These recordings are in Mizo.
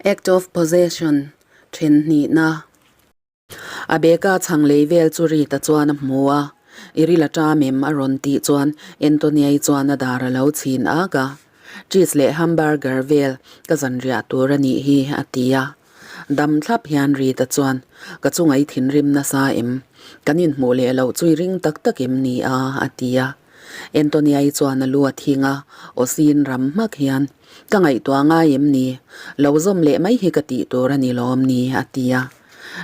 Act of Possession, Then hnihna. A beka chhang lei vel chu Rita chuan a hmu a, I ril a ṭam em? a rawn tih chuan Antonia-i chuan a dar a lo chhin ak a. Cheese leh hamburger vel ka zanriah tur a nih hi, a ti a. Dam thlap hian Rita chuan, Ka chunga i thinrim nasa em? Kan inhmuh leh loh chu i ring tak tak em ni a? a ti a. Antonia-i chuan a lu a thing a, aw sin ram hmak hian, Ka ngaihtuah ngai em ni? Lo zawm leh mai hi ka tih tur a ni lawm ni? a ti a.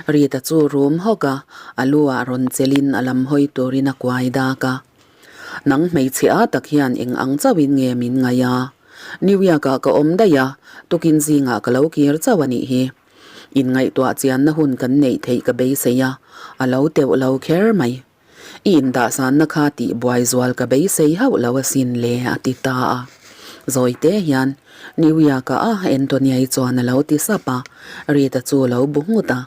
Rita chu rum hawk a, a lu ah rawn chelin a lam hawi turin a kuai dak a. Nang hmeichhe a tak hian eng ang chauhin nge min ngaih a? New York-ah ka awm daih a, tukin zingah ka lo kir chauh a nih hi. Inngaihtuah chianna hun kan neih theih ka beisei a, a lo teuh lo kher mai. I indahsanna kha tih buai zual ka beisei hauh lo asin le, a ti ta a. Zawite hian New York-ah a Antonia-i chuan a lo ti sap a, Rita chu a lo bu nghut a.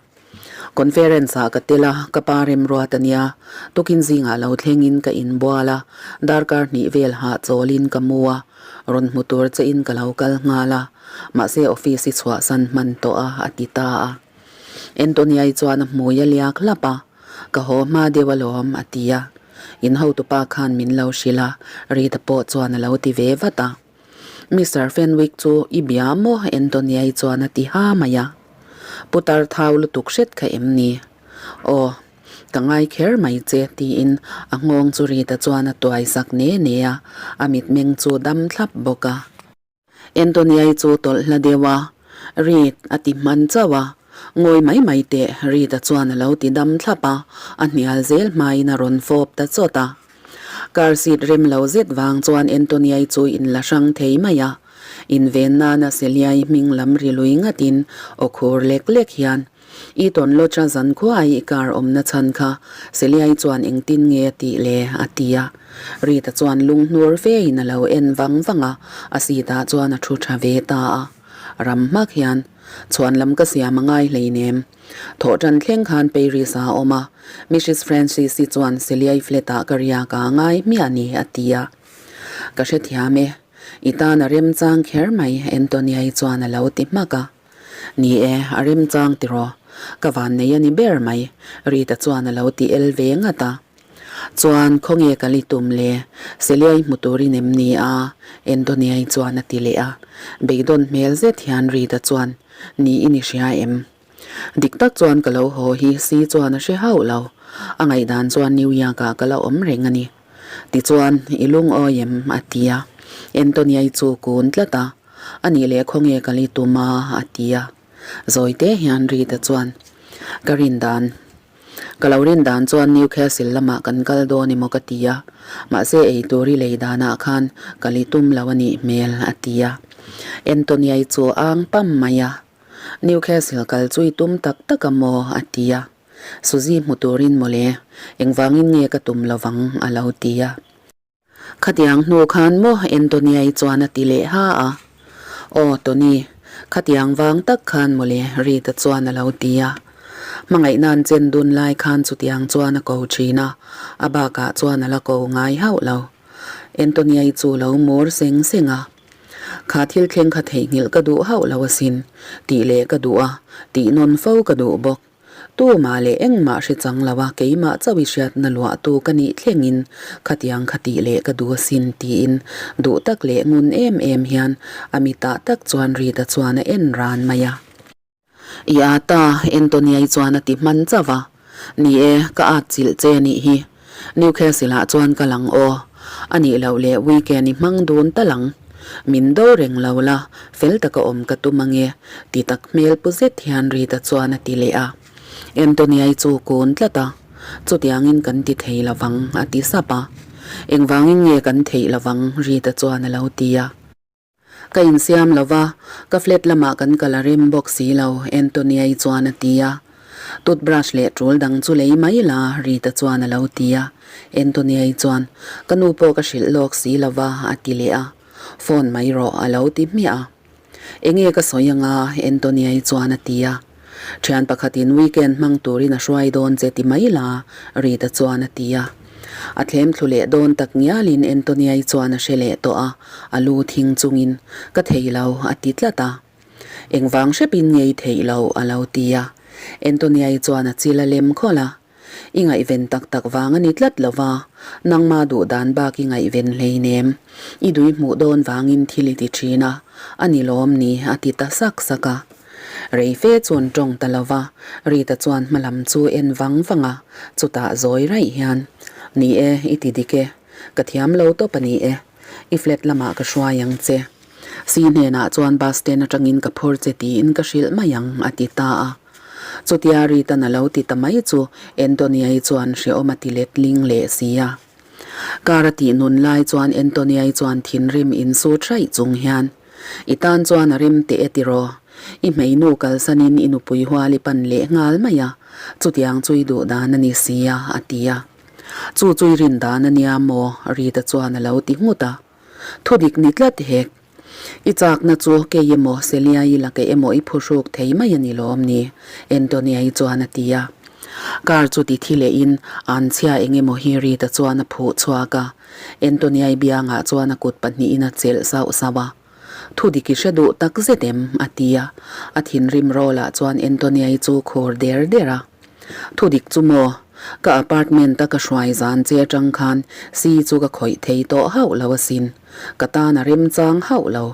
Conference-ah ka tel a, ka pa remruat a nia, tukin zingah lo thlengin ka inbual a, darkar hnih vel hahchawlin ka mu a, rawn hmu tur chein ka lo kal nghal a, mahse office i chhuahsan hman tawh a, a ti ta a. Antonia-i chuan a hmui a liak hlap a. Ka haw hma deuh alawm, a ti a. In hotupa khan min lo hrilh a, Rita pawh chuan a lo ti ve vat a. Mister Fenwick chu i bia maw? Antonia-i chuan a ti ha mai a. Putar thau lutuk hret kha em ni? Aw, ka ngai kher mai che, tiin a nghawng chu Rita chuan a tuai sak ne ne a, a mitmeng chu dam thlap bawk a. Antonia-i chu tawlh hla deuh a, Reed a ti hman chauh a, Ngawi mai mai teh, Reed-a chuan a lo ti dam thlap a, a hnial zel hmain a rawn fawp ta chawt a. Car seat rem lo zet vang chuan Antonia-i chu in la hrang thei mai a, inven nana Celia-i hming lam ri lui ngatin aw khur lek lek hian I tawn lawcha zan khuai i car awmna chhan kha Seliai chuan engtin nge a tih le? a ti a. Rita chuan lunghnur fein a lo en vang vang a, a seat ah chuan a thu tha ve ta a. Ram hmak hian chhuan lam ka siam a ngai hleinem. Thawh tan thleng khan Paris ah a awm a, Mrs Francis-i chuan Seliai flat ah ka riak a ngai hmiah ni a ti a. Ka hrethiam e, i tan a remchang kher mai Antonia-i chuan a lo ti hmak a. Ni e, a remchang tiraw? Ka vannei a ni ber mai, Rita chuan a lo ti el ve ngat a. Chuan, khawnge ka li tum le? Seliai hmu turin em ni a? Antonia-i chuan a ti leh a. Beidawn hmel zet hian Rita chuan, Ni i ni hria em? Dik tak chuan ka lo haw hi si chuan a hre hauh lo. A ngaihdan chuan New York-ah ka la awm reng a ni. Tichuan, i lungawi em? a ti a. Antonia-i chu kun tlat a. A nih leh khawnge ka li tum a? a ti a. Zawite hian Rita chuan, Ka rin dan, ka lo rin dan chuan Newcastle lamah kan kal dawn emaw ka ti a, mahse ei tur i lei danah khan ka li tum lo a nih hmel, a ti a. Antonia-i chu a ang pam mai a, Newcastle kal chu i tum tak tak a maw? a ti a. Suzy hmu turin mawle, engvangin nge ka tum lovang? a lo ti a. Khatiang hnu khan maw Antonia-i chuan a ti leh ha a. Aw Tony, khatiang vang tak khan mawle Rita chuan a lo ti a. Hmangaihna'n chen dun lai khan chutiang chuan a ko thin a, a bakah chuan a la ko ngai hauh lo. Antonia-i chu lo mur seng seng a. Kha thil thleng kha theihnghilh ka duh hauh lo asin, tih leh ka duh a, tih nawn fo ka duh bawk. Tumah leh engmah hre chang lo a keimah chauh i hriatna luahtu ka nih thlengin khatiang kha tih leh ka duh asin tiin duh tak leh ngun em em hian a mitah tak chuan Rita chuan a en ran mai a. I a ta, Antonia-i chuan a ti hman chauh a. Ni e, ka at chilh che nih hi. Newcastle ah chuan ka lang aw. A nih loh leh weekend i hmang dun tal ang. Min do reng lo la, fel taka awm ka tum ange, ti tak hmel pu zet hian Rita chuan a ti leh a. Antonia-i chu kun tlat a, Chutiangin kan ti thei lo vang, a ti sap a. Engvangin nge kan theih lo vang? Rita chuan a lo ti a. Ka insiam lo va, ka flat lamah kan kal a rem bawk si lo, Antonia-i chuan a ti a. Toothbrush leh tul dang chu lei mai la, Rita chuan a lo ti a. Antonia-i chuan, Ka nu pawh ka hrilh lawk si lo va, a ti leh a. Phone mai rawh, a lo ti hmiah a. Enge ka sawi anga? Antonia-i chuan a ti a. Thian pakhatin weekend hmang turin a hruai dawn che ti mai la, Rita chuan a ti a. A thlem thlu leh dawn tak ngialin Antonia-i chuan a hre leh tawh a, a lu thing chungin, Ka thei lo, a ti tlat a. Engvang hrepin ngei theih lo, a lo ti a. Antonia-i chuan a chil a lem khawlh a. I ngaihven tak tak vang a ni tlat lo va, nangma duh dan bak i ngaihven hleinem. I dui hmuh dawn vangin thil i ti thin a, a ni lawm ni, a ti ta sak sak a. Rei fe chuan tawng ta lo va, Rita chuan hmalam chu en vang vang a, chutah zawi raih hian, Ni e, i ti dik e. Ka thiam lo tawp a ni e. I flat lamah ka hruai ang che. Si hnenah chuan bus stand atangin ka phur che tiin ka hrilh mai ang, a ti ta a. Chutia Rita'n a lo ti ta mai chu Antonia-i chuan hrehawm a ti let ling leh si a. Car a tih nun lai chuan Antonia-i chuan thinrim insut hraih chung hian, I tan chuan a rem teh e tiraw? I hmeinu kalsanin i nupui hual i pan leh nghal mai a, chutiang chu i duh dan a ni si a, a ti a. Chu chu i rin dan a nia maw? Rita chuan a lo ti nghut a. Thudik ni tlat hek. I chakna chu kei emaw Celia-i laka emaw i phuhruk thei mai a ni lawm ni? Antonia-i chuan a ti a. Car chu ti thi lehin anchhia eng emaw hi Rita chuan a phuh chhuak a. Antonia-i biangah chuan a kut pahnihin a chelh sauh sauh a. Thudik i hre duh tak zet em? a ti a. A thinrim rawlah chuan Antonia-i chu khur der der a. Thudik chu maw? Ka apartment a ka hruai zan che atang khan si chu ka khawih thei tawh hauh lo asin. Ka tan a remchang hauh lo.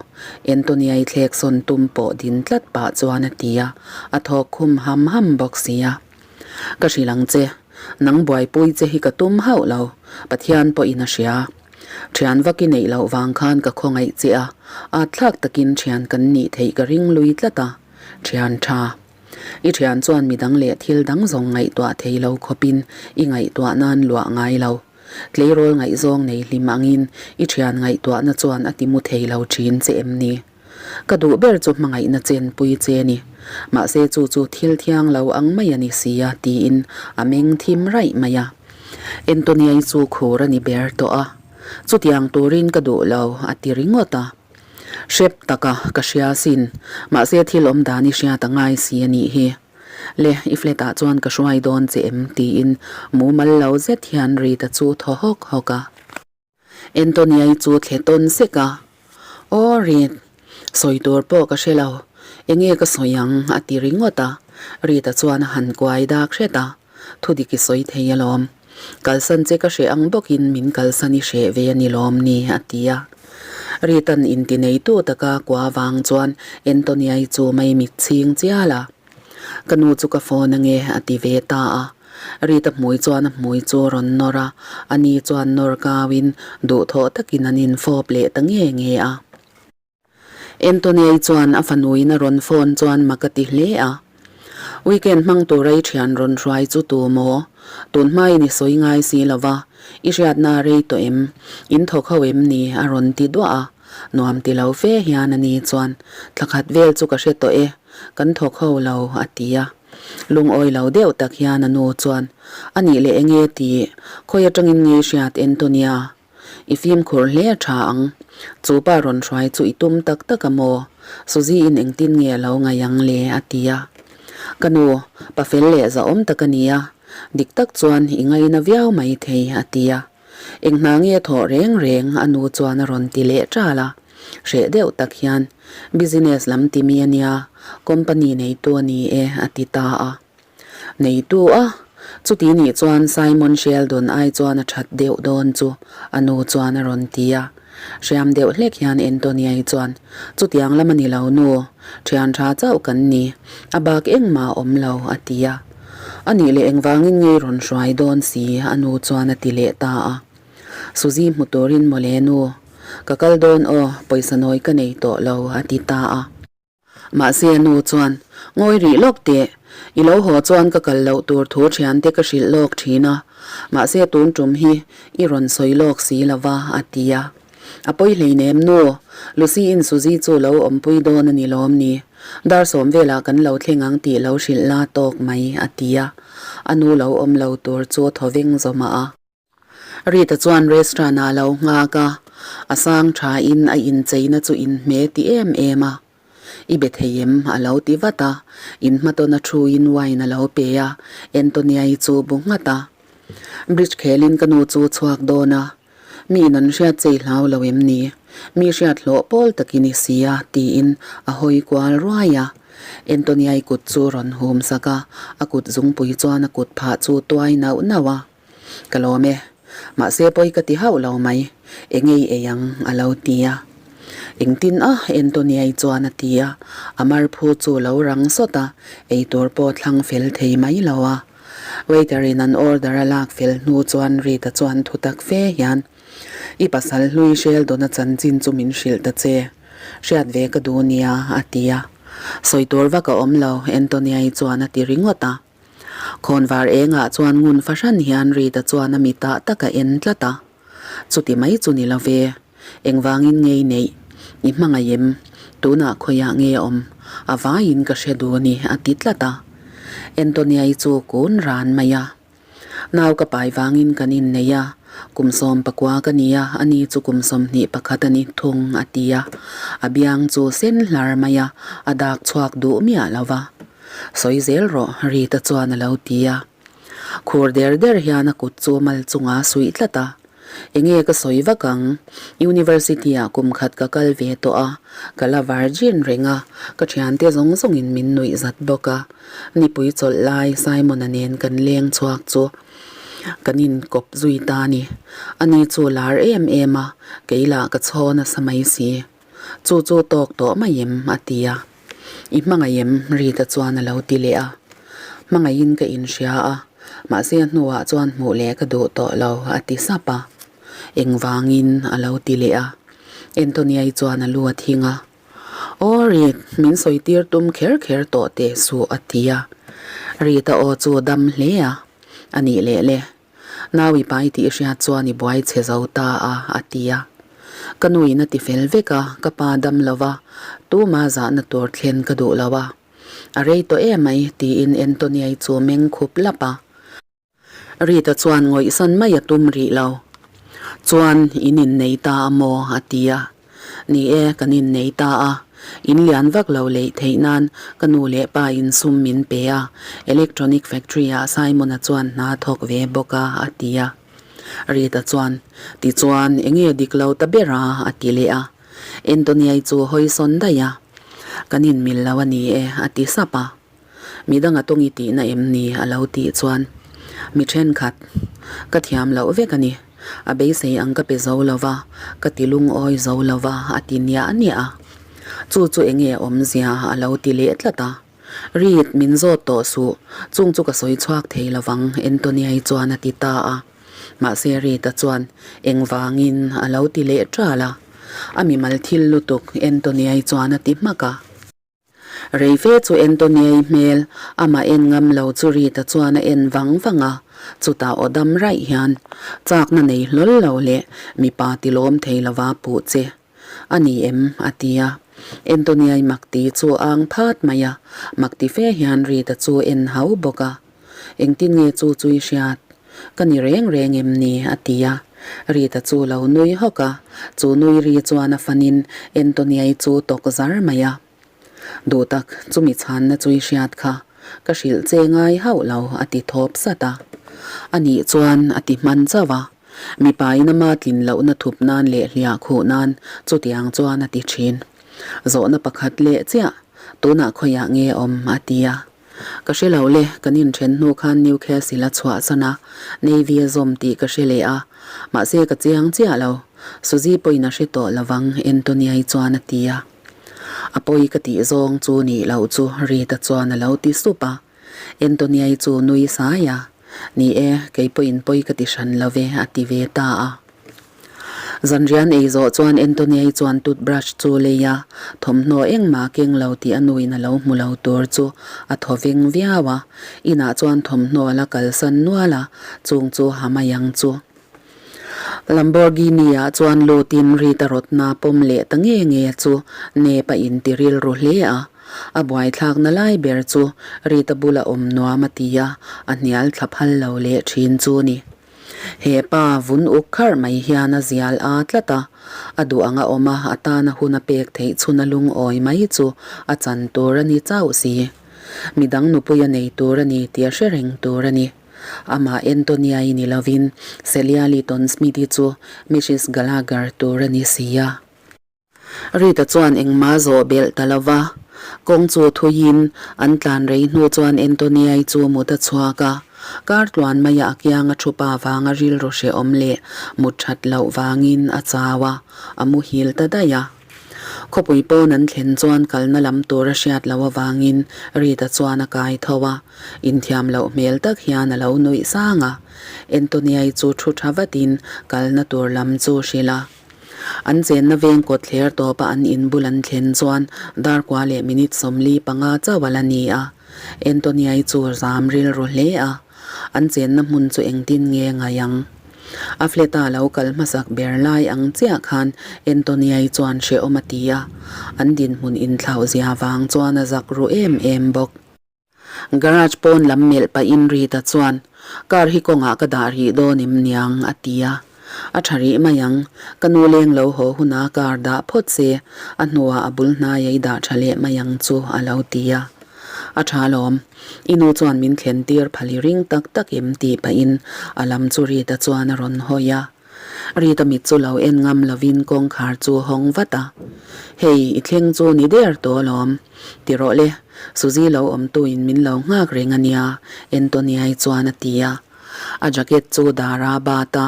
Antonia-i thlek sawn tum pawh din tlat pah chuan a ti a, a thawk khum ham ham bawk si a. Ka hrilh ang che, nang buaipui che hi ka tum hauh lo, Pathian pawhin a hria. Thian vak i neih loh vang khan ka khawngaih che a, at thlak takin thian kan nih theih ka ring lui tlat a, thian tha. I thian chuan midang leh thil dang zawng ngaihtuah thei lo khawpin i ngaihtuah nan luah ngai lo. Tleirawl ngaihzawng nei hlim angin i thian ngaihtuahna chuan a ti mu thei lo thin che em ni? Ka duh ber chu hmangaihna chenpui che ni. Mahse chu chu thil thiang lo ang mai a ni si a tiin a meng thim raih mai a. Antonia-i chu khur a ni ber tawh a. Chutiang turin ka duh lo a ti ringawt a. Hrep taka ka hria sin, mahse thil awm dan i hriat a ngai si a nih hi. Le, i flat ah chuan ka hruai dawn che em? tiin mumal lo zet hian Rita chu thaw hawk hawk a. Antonia-i chu thle tawn sek a, Aw Rit, sawi tur pawh ka hre lo, enge ka sawi ang? a ti ringawt a. Rita chuan a han kuai dak hret a. Thudik i sawi thei alawm. Kalsan che ka hreh ang bawkin min kalsan i hreh ve a ni lawm ni, a ti a. Ritan inti neitu taka kua vang chuan Antonia-i chu mai mit chhing chial a. Ka nu chu ka phone ange, a ti ve ta a. Rita hmui chuan a hmui chu a rawn nawr a, ani chuan nawr kauin duhthawh takin an infawp leh ta nge nge a. Antonia-i chuan a fanuin a rawn phone chuan mak a ti hle a. Weekend hmang tura i thian rawn hruai chu tu maw? Tun hmain i sawi ngai si lo va, i hriatna a rei tawh em? In thawk ho em ni? a rawn ti duah a. Nuam ti lo fe hian a ni chuan, Thla khat vel chu ka hre tawh e, kan thawk ho lo, a ti a. Lungawi lo deuh tak hian a nu chuan, A nih leh enge tih? Khawi atangin nge i hriat Antonia? I fimkhur hle a tha ang. Chu pa rawn hruai chu i tum tak tak a maw? Suzy-in engtin nge a lo ngaih ang le? a ti a. Ka nu, pa fel leh zahawm tak a ni a, dik tak chuan i ngaina viau mai thei, a ti a. Eng hna nge thawh reng reng? a nu chuan a rawn ti leh ṭal a. Hreh deuh tak hian, Business lam ti mi a nia, company neitu a ni e, a ti ta a. Neitu a, chuti nih chuan Simon Sheldon ai chuan a that deuh dawn chu a nu chuan a rawn ti a. Hriam deuh hlek hian Antonia-i chuan, Chutiang lam a ni lo nu, thian tha chauh kan ni, a bak engmah a awm lo, a ti a. A nih leh engvangin ngei rawn hruai dawn si, a nu chuan a ti leh ta a. Suzy hmu turin mawle nu, ka kal dawn aw, pawisa nawi ka nei tawh lo, a ti ta a. Mahse a nu chuan, Ngawi rih lawk teh, i lo haw chuan ka kal loh tur thu thiante ka hrilh lawk thin a, mahse tun tum hi i rawn sawi lawk si lo va, a ti a. A pawi hleinem nu, Lucy-in Suzy chu lo awmpui dawn a ni lawm ni, dar sawm velah kan lo thleng ang tih lo hrilh la tawk mai, a ti a. A nu lo awm lo tur chu thaw veng zawmah a. Rita chuan restaurant ah lo nghak a, a sang tha in a incheina chu inhme ti em em a. I be thei em? a lo ti vat a, in hmatawn a thu in wine a lo pe a, Antonia-i chu bu nghat a. Bridge khel in ka nu chu chhuak dawn a, mi in an hriat chei hlau lo em ni? Mi hriat hlawh pawl tak i ni si a, tiin a hawi kual ruai a. Antonia-i kut chu rawn hum sak a, a kut zungpui chuan a kut phah chu tuai nauh nauh a. Ka lawm e. Mahse pawi ka ti hauh lo mai. Enge i ei ang? a lo ti a. Engtin a? Antonia-i chuan a ti a. A marphu chu lo rang sawt a, eitur pawh thlang fel thei mai lo a. Waiter in an order a lak fel hnu chuan Rita chuan thutak fe hian, I pasal hlui Sheldon-a chanchin chu min hrilh ta che. Hriat ve ka duh nia, a ti a. Sawi tur vak a awm lo, Antonia-i chuan a ti ringawt a. Khawnvar engah chuan ngun fahran hian Rita chuan a mitah tak a en tlat a. Chuti mai chu ni lo ve. Engvangin ngei neih? I hmangaih em? Tunah khawiah nge a awm? A vaiin ka hre duh a ni, a ti tlat a. Antonia-i chu kun ran mai a. Nau ka pai vangin kan innei a, kum 19 ka ni a, ani chu kum 21 a ni thung, a ti a. A biang chu sen hlar mai a, a dak chhuak duh miah lo va. Sawi zel rawh, Rita chuan a lo ti a. Khur der der hian a kut chu mal chunga suih tlat a. Enge ka sawi vak ang? University ah kum khat ka kal ve tawh a, ka la virgin reng a, ka thiante zawng zawngin min nuih zat bawk a. Nipui chawlh lai Simon-a nen kan leng chhuak chu kan inkawp zui ta a ni. Ani chu lar em em a, kei lah ka chhaw nasa mai si. Chu chu tawk tawh mai em? a ti a. I hmangaih em? Rita chuan a lo ti leh a. Hmangaihin ka inhria a, mahse a hnuah chuan hmuh leh ka duh tawh lo, a ti sap a. Engvangin? a lo ti leh a. Antonia-i chuan a lu a thing a. Aw Rit, min sawi tir tum kher kher tawh teh suh, a ti a. Rita aw chu a dam hle a. A nih leh le. Nau i pai tih hriat chuan i buai chhe zo ta a, a ti a. Ka nuin a ti fel vek a, ka pa dam lo va, tuma zahna tur thlen ka duh lo a. A rei tawh emai, tiin Antonia-i chu meng khup lap a. Rita chuan ngawihsan mai a tum rih lo. Chuan in innei ta a maw? a ti a. Ni e, kan innei ta a. In lian vak lo leih theih nan ka nu leh pa in sum min pe a, electronic factory ah Simon-a chuan hna thawk ve bawk a, a ti a. Rita chuan, Tichuan, enge dik lo ta ber a? a ti leh a. Antonia-i chu hawi sawn daih a. Kan inmil lo a ni e, a ti sap a. Midang a tawng i tihna em ni? a lo tih chuan mi thenkhat ka thiam loh vek a ni. A beisei ang ka pe zo lo va, ka ti lungawi zo lo va, a ti niah niah a. Chu chu eng nge awmzia? a lo ti leh tlat a. Reed, min zawt tawh suh, chung chu ka sawi chhuak thei lo vang, Antonia-i chuan a ti ta a. Mahse Reed-a chuan engvangin a lo ti leh ṭal a. A mimal thil lutuk, Antonia-i chuan a ti hmak a. Rei fe chu Antonia-i hmel amah en ngam lo chu Rita chuan a en vang vang a, chutah aw dam raih hian chakna nei hlawl lo leh mipa ti lawm thei lova puh che a ni em? a ti a. Antonia-i makti chu a ang phat mai a, makti fe hian Rita chu en hau bawk a. Engtin nge chu chu i hriat? Ka ni reng reng em ni? a ti a. Rita chu lo nui hawk a, chu nui ri chuan a fanin Antonia-i chu tawk zar mai a. Duh tak, chumi chhanna chu i hriat kha, ka hrilh che ngai hauh lo, a ti thawp sat a. A nih chuan a ti hman chauh a. Mipa in ama tlin lohna thup nan leh hliah khuh nan chutiang chuan a ti thin. Zawhna pakhat leh chiah, tunah khawiah nge awm? a ti a. Ka hre lo le, kan inthen hnu khan Newcastle a chhuahsan a, Navy a zawm tih ka hre leh a, mahse ka chiang chiah lo. Suzy pawhin a hre tawh lovang, Antonia-i chuan a ti a. A pawi ka tih zawng chu nih loh chu Rita chuan a lo ti sup a. Antonia-i chu nui sai a, Ni e, kei pawhin pawi ka ti hran lo ve, a ti ve ta a. Zanrian ei zawh chuan Antonia-i chuan toothbrush chu lei a, thawmhnaw engmah keng lo tih a nuin a lo hmu lo tur chu a thaw veng viau a. Inah chuan thawmhnaw a la kalsan nual a, chung chu ha mai ang chu. Lamborghini-ah chuan lutin Rita rawtna pawm leh ta nge nge chu nep a inti rilru hle a. A buaithlakna lai ber chu Rita bula awm nuam a ti a, a hnial thla phal lo leh thin chu ni. He pa vun uk kharh mai hian a zial a tlat a, a duh anga awm a, a tana hun a pek theih chhun a lungawi mai chu a chan tur a ni chauh si. Midang nupui a nei tur a ni tih a hre reng tur a ni. Amah Antonia-i ni lovin Celia Lytton Smith-i chu Mrs Gallagher tur a ni si a. Rita chuan engmah zawh belh ta lo va, kawng chu thuiin an tlan rei hnu chuan Antonia-i chu mut a chhuak a, kar tluan maiah a kiang a thu pa vanga rilru hrehawm leh mut that loh vangin a chau a, a muhil ta daih a. Khawpui pawn an thlen chuan kalna lam tur a hriat loh avangin Rita chuan a kai tho a, inthiam loh hmel tak hian a lo nuih sang a. Antonia-i chu thu tha vatin kalna tur lam chu hrilh a. An chenna veng kawt thler tawpa an inbul an thlen chuan darkua leh minute 45 chauh a la ni a. Antonia-i chu zam rilru hle a, an chenna hmun chu engtin nge ngai ang? A flat-a lo kal hmasak ber lai ang chiah khan Antonia-i chuan hrehawm a ti a, an dinhmun inthlauh zia vang chuan a zak ru em em bawk. Garage pawn lam melh pahin Rita chuan, Car hi kawngah ka dah rih dawn em niang? a ti a. A tha rih mai ang, ka nu leng lo haw huna car dah phawt se, a hnuah a bul hnaia i dah tha leh mai ang chu, a lo ti a. A tha lawm, i nu chuan min thlen tir phal i ring tak tak em? tih pahin a lam chu Rita chuan a rawn hawi a. Rita mit chu lo en ngam lovin kawngkhar chu hawng vat a, Hei, i thleng chu ni der tawh alawm. Ti rawh le, Suzy lo awmtuin min lo nghak reng a nia, Antonia-i chuan a ti a. A jacket chu dar a bat a,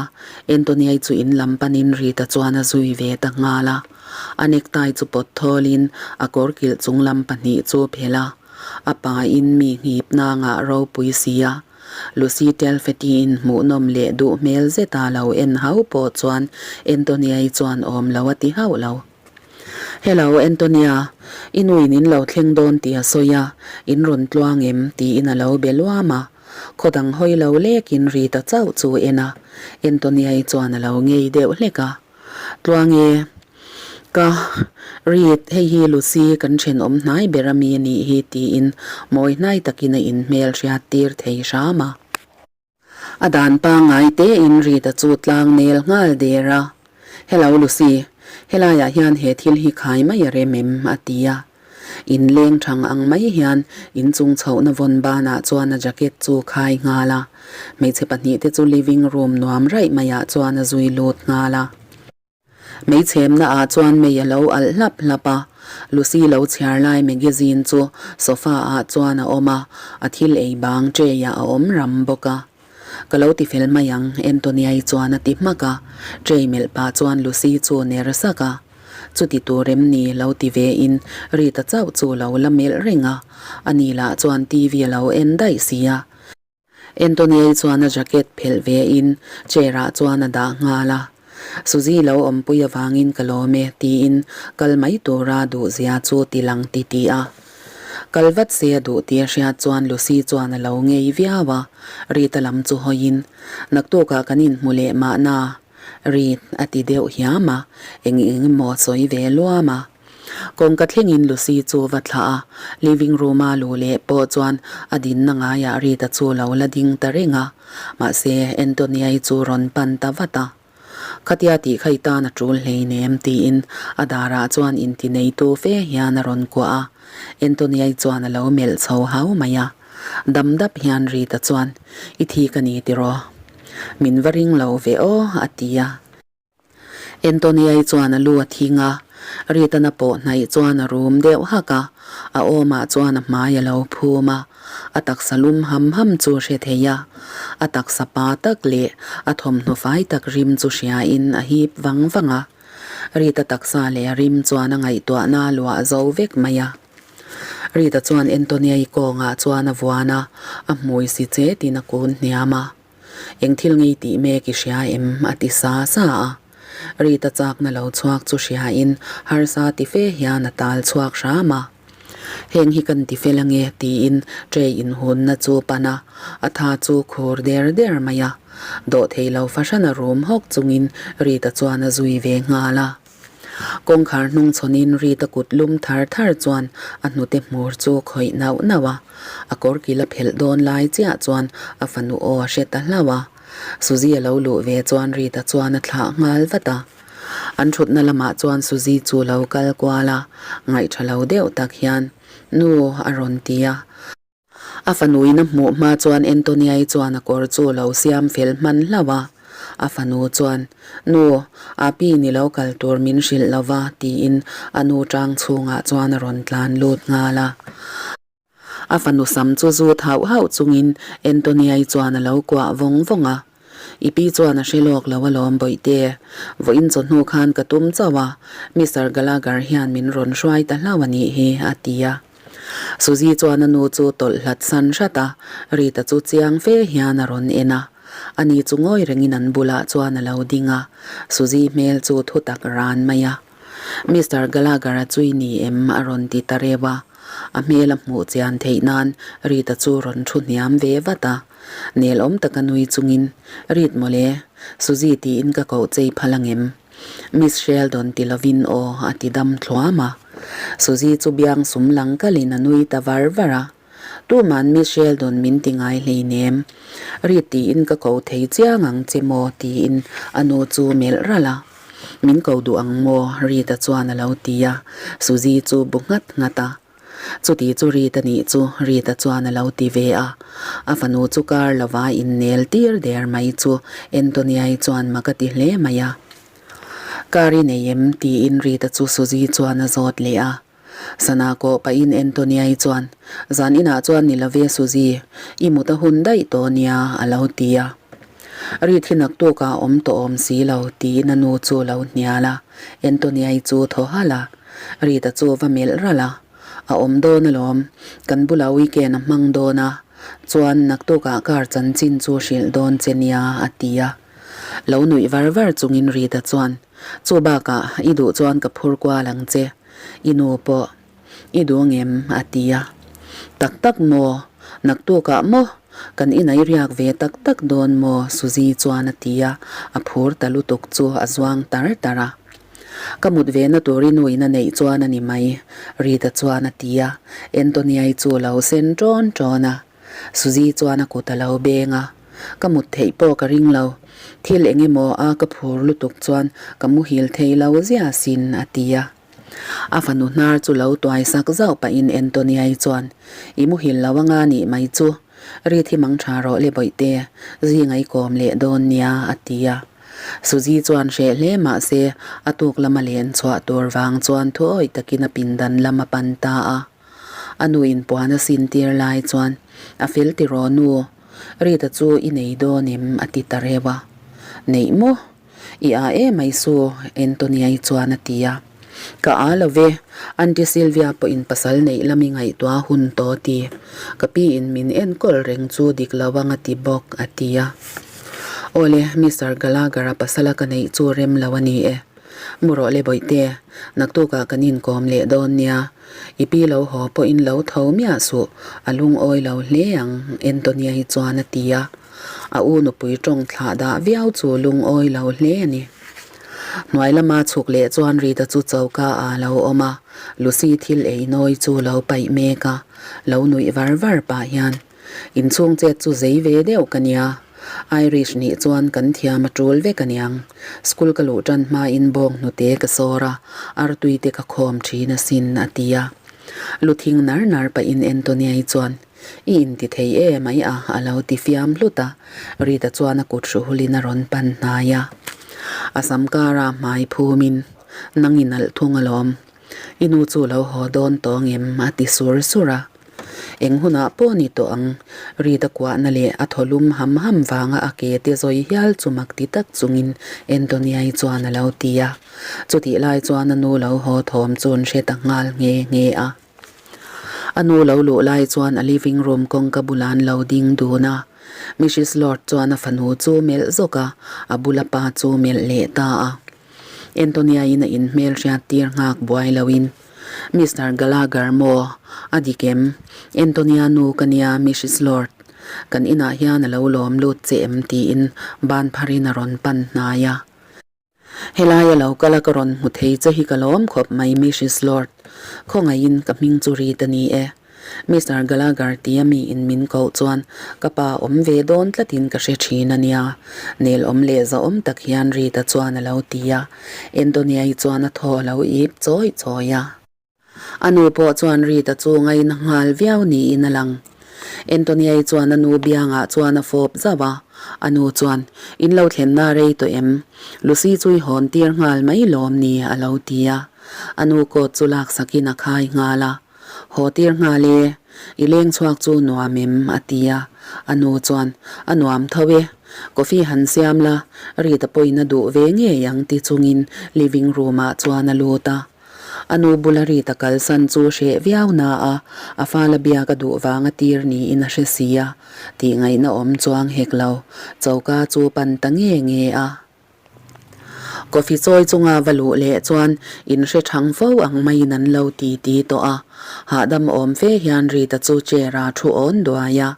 Antonia-i chu in lam panin Rita chuan a zui ve ta nghal a. A necktie chu pawt thawlin a kawr kilh chung lam pahnih chu phelh a, a pain mi nghip nangah ropui si a. Lucy Telfetiin hmuhnawm leh duh hmel zeta lo en hau pawh chuan Antonia-i chuan awm lo a ti hauh lo. Hello Antonia, i nuin in lo thleng dawn tih a sawi a, in rawn tluang em? tiin a lo be luam a. Khaw dang hawi lo lekin Rita chauh chu en a, Antonia-i chuan a lo ngei deuh hlek a. Tluang e, ka Reed, hei hi Lucy kan thenawm hnai ber a mi a nih hi tiin mawi hnai takin a inhmel hriat tir thei hram a. A dan pangngai tein Reed-a chu tlang nel nghal der a, Hello Lucy, helaiah hian he thil hi khai mai a rem em? a ti a. In leng thang ang mai hian in chung chhohna vawn banah chuan a jacket chu khai nghal a, hmeichhe pahnihte chu living room nuam raih maiah chuan a zui lut nghal a. Meichhemna ah chuan mei a lo alh hlap hlap a, Lucy lo chhiar lai magazine chu sofa ah chuan a awm a, a thil ei bang tray ah a awm ram bawk a. Ka lo ti fel mai ang, Antonia-i chuan a ti hmak a, tray melh pah chuan Lucy chu ner sak a. Chuti tur em ni lo ti ve in Rita chauh chu lo la melh reng a, ani lah chuan TV a lo en daih si a. Antonia-i chuan a jacket phelh ve in chair ah chuan a dah nghal a. Suzy lo awmpui avangin ka lawm e tiin kal mai tura duhzia chu ti lang ti ti a. Kal vat se a duh tih a hriat chuan Lucy chuan a lo ngei viau a, Rita lam chu hawiin, Naktukah kan inhmu leh mahna. Rit a ti deuh hiam a, eng eng emaw sawi ve luam a. Kawngka thlengin Lucy chu va thlah a, living room a luh leh pawh chuan a dinna ngaiah Rita chu lo la ding ta reng a, mahse Antonia-i chu rawn pan ta vat a. Khatia tih kha i tan a tul hleinem tiin a darah chuan intineitu fe hian a rawn kuah a, Antonia-i chuan a lo melh chho hau mai a. Dam dap hian Rita chuan, I thi ka ni tiraw? Min va ring lo ve aw, a ti a. Antonia-i chuan a lu a thing a, Rita-na pawh hnaih chuan a rum deuh hak a, a awmah chuan a hmai a lo phum a, a taksa lum ham ham chu hre thei a, a taksa pa tak leh a thawmhnaw fai tak rim chu hriain a hip vang vang a. Rita taksa leh a rim chuan a ngaihtuahna a luah zo vek mai a. Rita chuan Antonia-i kawngah chuan a vuan a, a hmui si chetin a kun hniam a. Eng thil ngei tih mek i hria em? a ti sa sa a. Rita chakna lo chhuak chu hriain harsa ti fe hian a tal chhuak hram a. Heng hi kan ti fel ange tiin tray inhunna chu pan a, a tha chu khur der der mai a. Dawhthei lo fahran a rum hawk chungin Rita chuan a zui ve nghal a. Kawngkhar hnung chhawnin Rita kut lum thar thar chuan a hnute hmur chu khawih nauh nauh a, a kawr kil a phelh dawn lai chiah chuan a fanu aw a hre ta hlauh a. Suzy a lo luh ve chuan Rita chuan a thlah nghal vat a. An thutna lamah chuan Suzy chu lo kal kual a, ngaihṭha lo deuh tak hian, Nu, a rawn ti a. A fanuin a hmuh hma chuan Antonia-i chuan a kawr chu lo siam fel hman hlauh a. A fanu chuan, Nu, Api ni lo kal tur min hrilh lo va, tiin a nu tang chhungah chuan a rawn tlan lut nghal a. A fanu sam chu zut hauh hauh chungin Antonia-i chuan a lo kuah vawng vawng a. I pi chuan a hre lawk lo alawm Bawihte, vawiin chawhnu khan ka tum chauh a, Mister Gallagher hian min rawn hruai ta hlauh a nih hi, a ti a. Suzy chuan a nu chu tawlh hlat san hrat a, Rita chu chiang fe hian a rawn en a. Ani chu ngawi rengin an bulah chuan a lo ding a, Suzy hmel chu thutak ran mai a. Mister Gallagher-a chu i ni em? a rawn ti ta reuh a. A hmel a hmuh chian theih nan Rita chu rawn thu hniam ve vat a. Nel awm taka nui chungin, Rit mawle, Suzy tiin ka koh chei phal angem? Miss Sheldon ti lovin aw a ti dam thluam a. Suzy chu biang sum lang kalin a nui ta var var a. Tuman Miss Sheldon min ti ngai hleinem. Rit tiin ka ko thei chiang ang che maw tiin a nu chu melh ralh a. Min ko duh ang maw? Rita chuan a lo ti a. Suzy chu bu nghat nghat a. Chuti chu Rita nih chu Rita chuan a lo ti ve a. A fanu chu kar lova innel tir der mai chu Antonia-i chuan mak a ti hle mai a. Kar i nei em? tiin Rita chu Suzy chuan a zawt leh a. Sana kawh pahin Antonia-i chuan, Zan inah chuan ni love Suzy, i mut a hun daih tawh nia, a lo ti a. Rit hi naktukah awm tawh awm si lo, tiin a nu chu lo hnial a. Antonia-i chu thaw halh a, Rita chu va melh ralh a, A awm dawn alawm, kan bulah weekend a hmang dawn a, chuan naktukah car chanchin chu hrilh dawn che nia, a ti a. Lo nuih var var chungin Rita chuan, Chu bakah i duh chuan ka phur kual ang che. I nu pawh i duh ngem? a ti a. Tak tak maw? Naktukah maw? Kan inai riak ve tak tak dawn maw? Suzy chuan a ti a, a phur ta lutuk chu a zuang tar tar a. Ka mut ve na tur i nu in a neih chuan a ni mai, Rita chuan a ti a. Antonia-i chu lo sen ṭawn ṭawn a. Suzy chuan a kut a lo beng a, Ka mut theih pawh ka ring lo. Thil eng emaw a ka phur lutuk chuan ka muhil thei lo zia sin, a ti a. A fanu hnar chu lo tuai sak zauh pahin Antonia-i chuan, I muhil lo anga nih mai chu. Rit hi mang tha rawh le bawihte, zinga i kawm leh dawn nia, a ti a. Suzy chuan hreh hle mah se a tuk lama len chhuah tur vang chuan thuawih takin a pindan lam a pan ta a. A nu in puan a sin tir lai chuan, A fel tiraw nu, Rita chu i nei dawn em? a ti ta reuh a. Neih maw? I a emai su, Antonia-i chuan a ti a. Ka a lo ve, Aunty Sylvia pawhin pasal neih lam i ngaihtuah hun tawh ti. Ka pi in min enkawl reng chu dik lo ang a ti bawk, a ti a. Awle, Mister Gallagher-a pasala ka neih chu rem lo a ni e. Mu rawh le bawihte, naktukah kan inkawm leh dawn nia. I pi lo haw pawhin lo tho miah suh, a lungawi lo hle ang, Antonia hi chuan a ti a. A u nupui tawng thlah dah viau chu lungawi lo hle a ni. Hnuai lama chhuk leh chuan Rita chu choka ah lo awm a, Lucy thil ei nawi chu lo paih mek a, lo nuih var var pah hian, Inchhung chet chu zei ve deuh ka nia. Irish nih chuan kan thiam a tul vek aniang. School ka luh tan hmain bawng hnute ka sawr a, artui te ka khawm thin asin, a ti a. Lu thing nar nar pahin Antonia-i chuan, I inti thei e mai a, a lo ti fiam hlut a. Rita chuan a kut hruhulin a rawn pan hnai a. A sam kara hmai phumin, Nang i nalh thung alawm. I nu chu lo haw dawn tawng em? a ti sur sur a. Eng hunah pawh ni tawh ang, Rita kuahna leh a thaw lum ham ham vanga a ke te zawi hial chu mak ti tak chungin Antonia-i chuan a lo ti a. Chutih lai chuan a nu lo haw thawm chu an hre ta nghal nghe nghe a. A nu lo luh lai chuan a living room kawngka bulah an lo ding dun a. Mrs Lord chuan a fanu chu melh zawk a, a bula pa chu melh leh ta a. Antonia-in a inhmel hriat tir nghak buai loin, Mister Gallagher maw? A dik em? Antonia nu ka nia, Mrs Lord. Kan inah hian a lo lawm lut che em? tiin ban pharin a rawn pan hnai a. Helai a lo kal a ka rawn hmu thei che hi ka lawm khawp mai, Mrs Lord. Khawngaihin ka hming chu rit a ni e. Mister Gallagher tia mi in min koh chuan ka pa awm ve dawn tlatin ka hre thin a nia. Nel awm leh zahawm tak hian Rita chuan a lo ti a. Antonia-i chuan a thaw a lo ip chawi chawi a. A nu pawh chuan Rita chu ngaina nghal viau niin a lang. Antonia-i chuan a nu biangah chuan a fawp zauh a. A nu chuan, In lo thlenna rei tawh em? Lucy chu i hawn tir nghal mai lawm ni? a lo ti a. A nu coat chu laksakin a khai nghal a. Haw tir nghal e, i leng chhuak chu nuam em? a ti a. A nu chuan, A nuam tho e, coffee han siam la, Rita pawhin a duh ve ngei ang ti chungin living room ah chuan a lut a. A nu bula Rita kalsan chu hreh viau na a, a fala biak a duh vang a tir niin a hre si a, tih ngaihna awm chuang hek lo, choka chu pan ta nge nge a. Coffee chawi chunga va luh leh chuan in hre thang fo ang maiin an lo ti ti tawh a. Hahdam awm fe hian Rita chu chair ah thu awn duai a.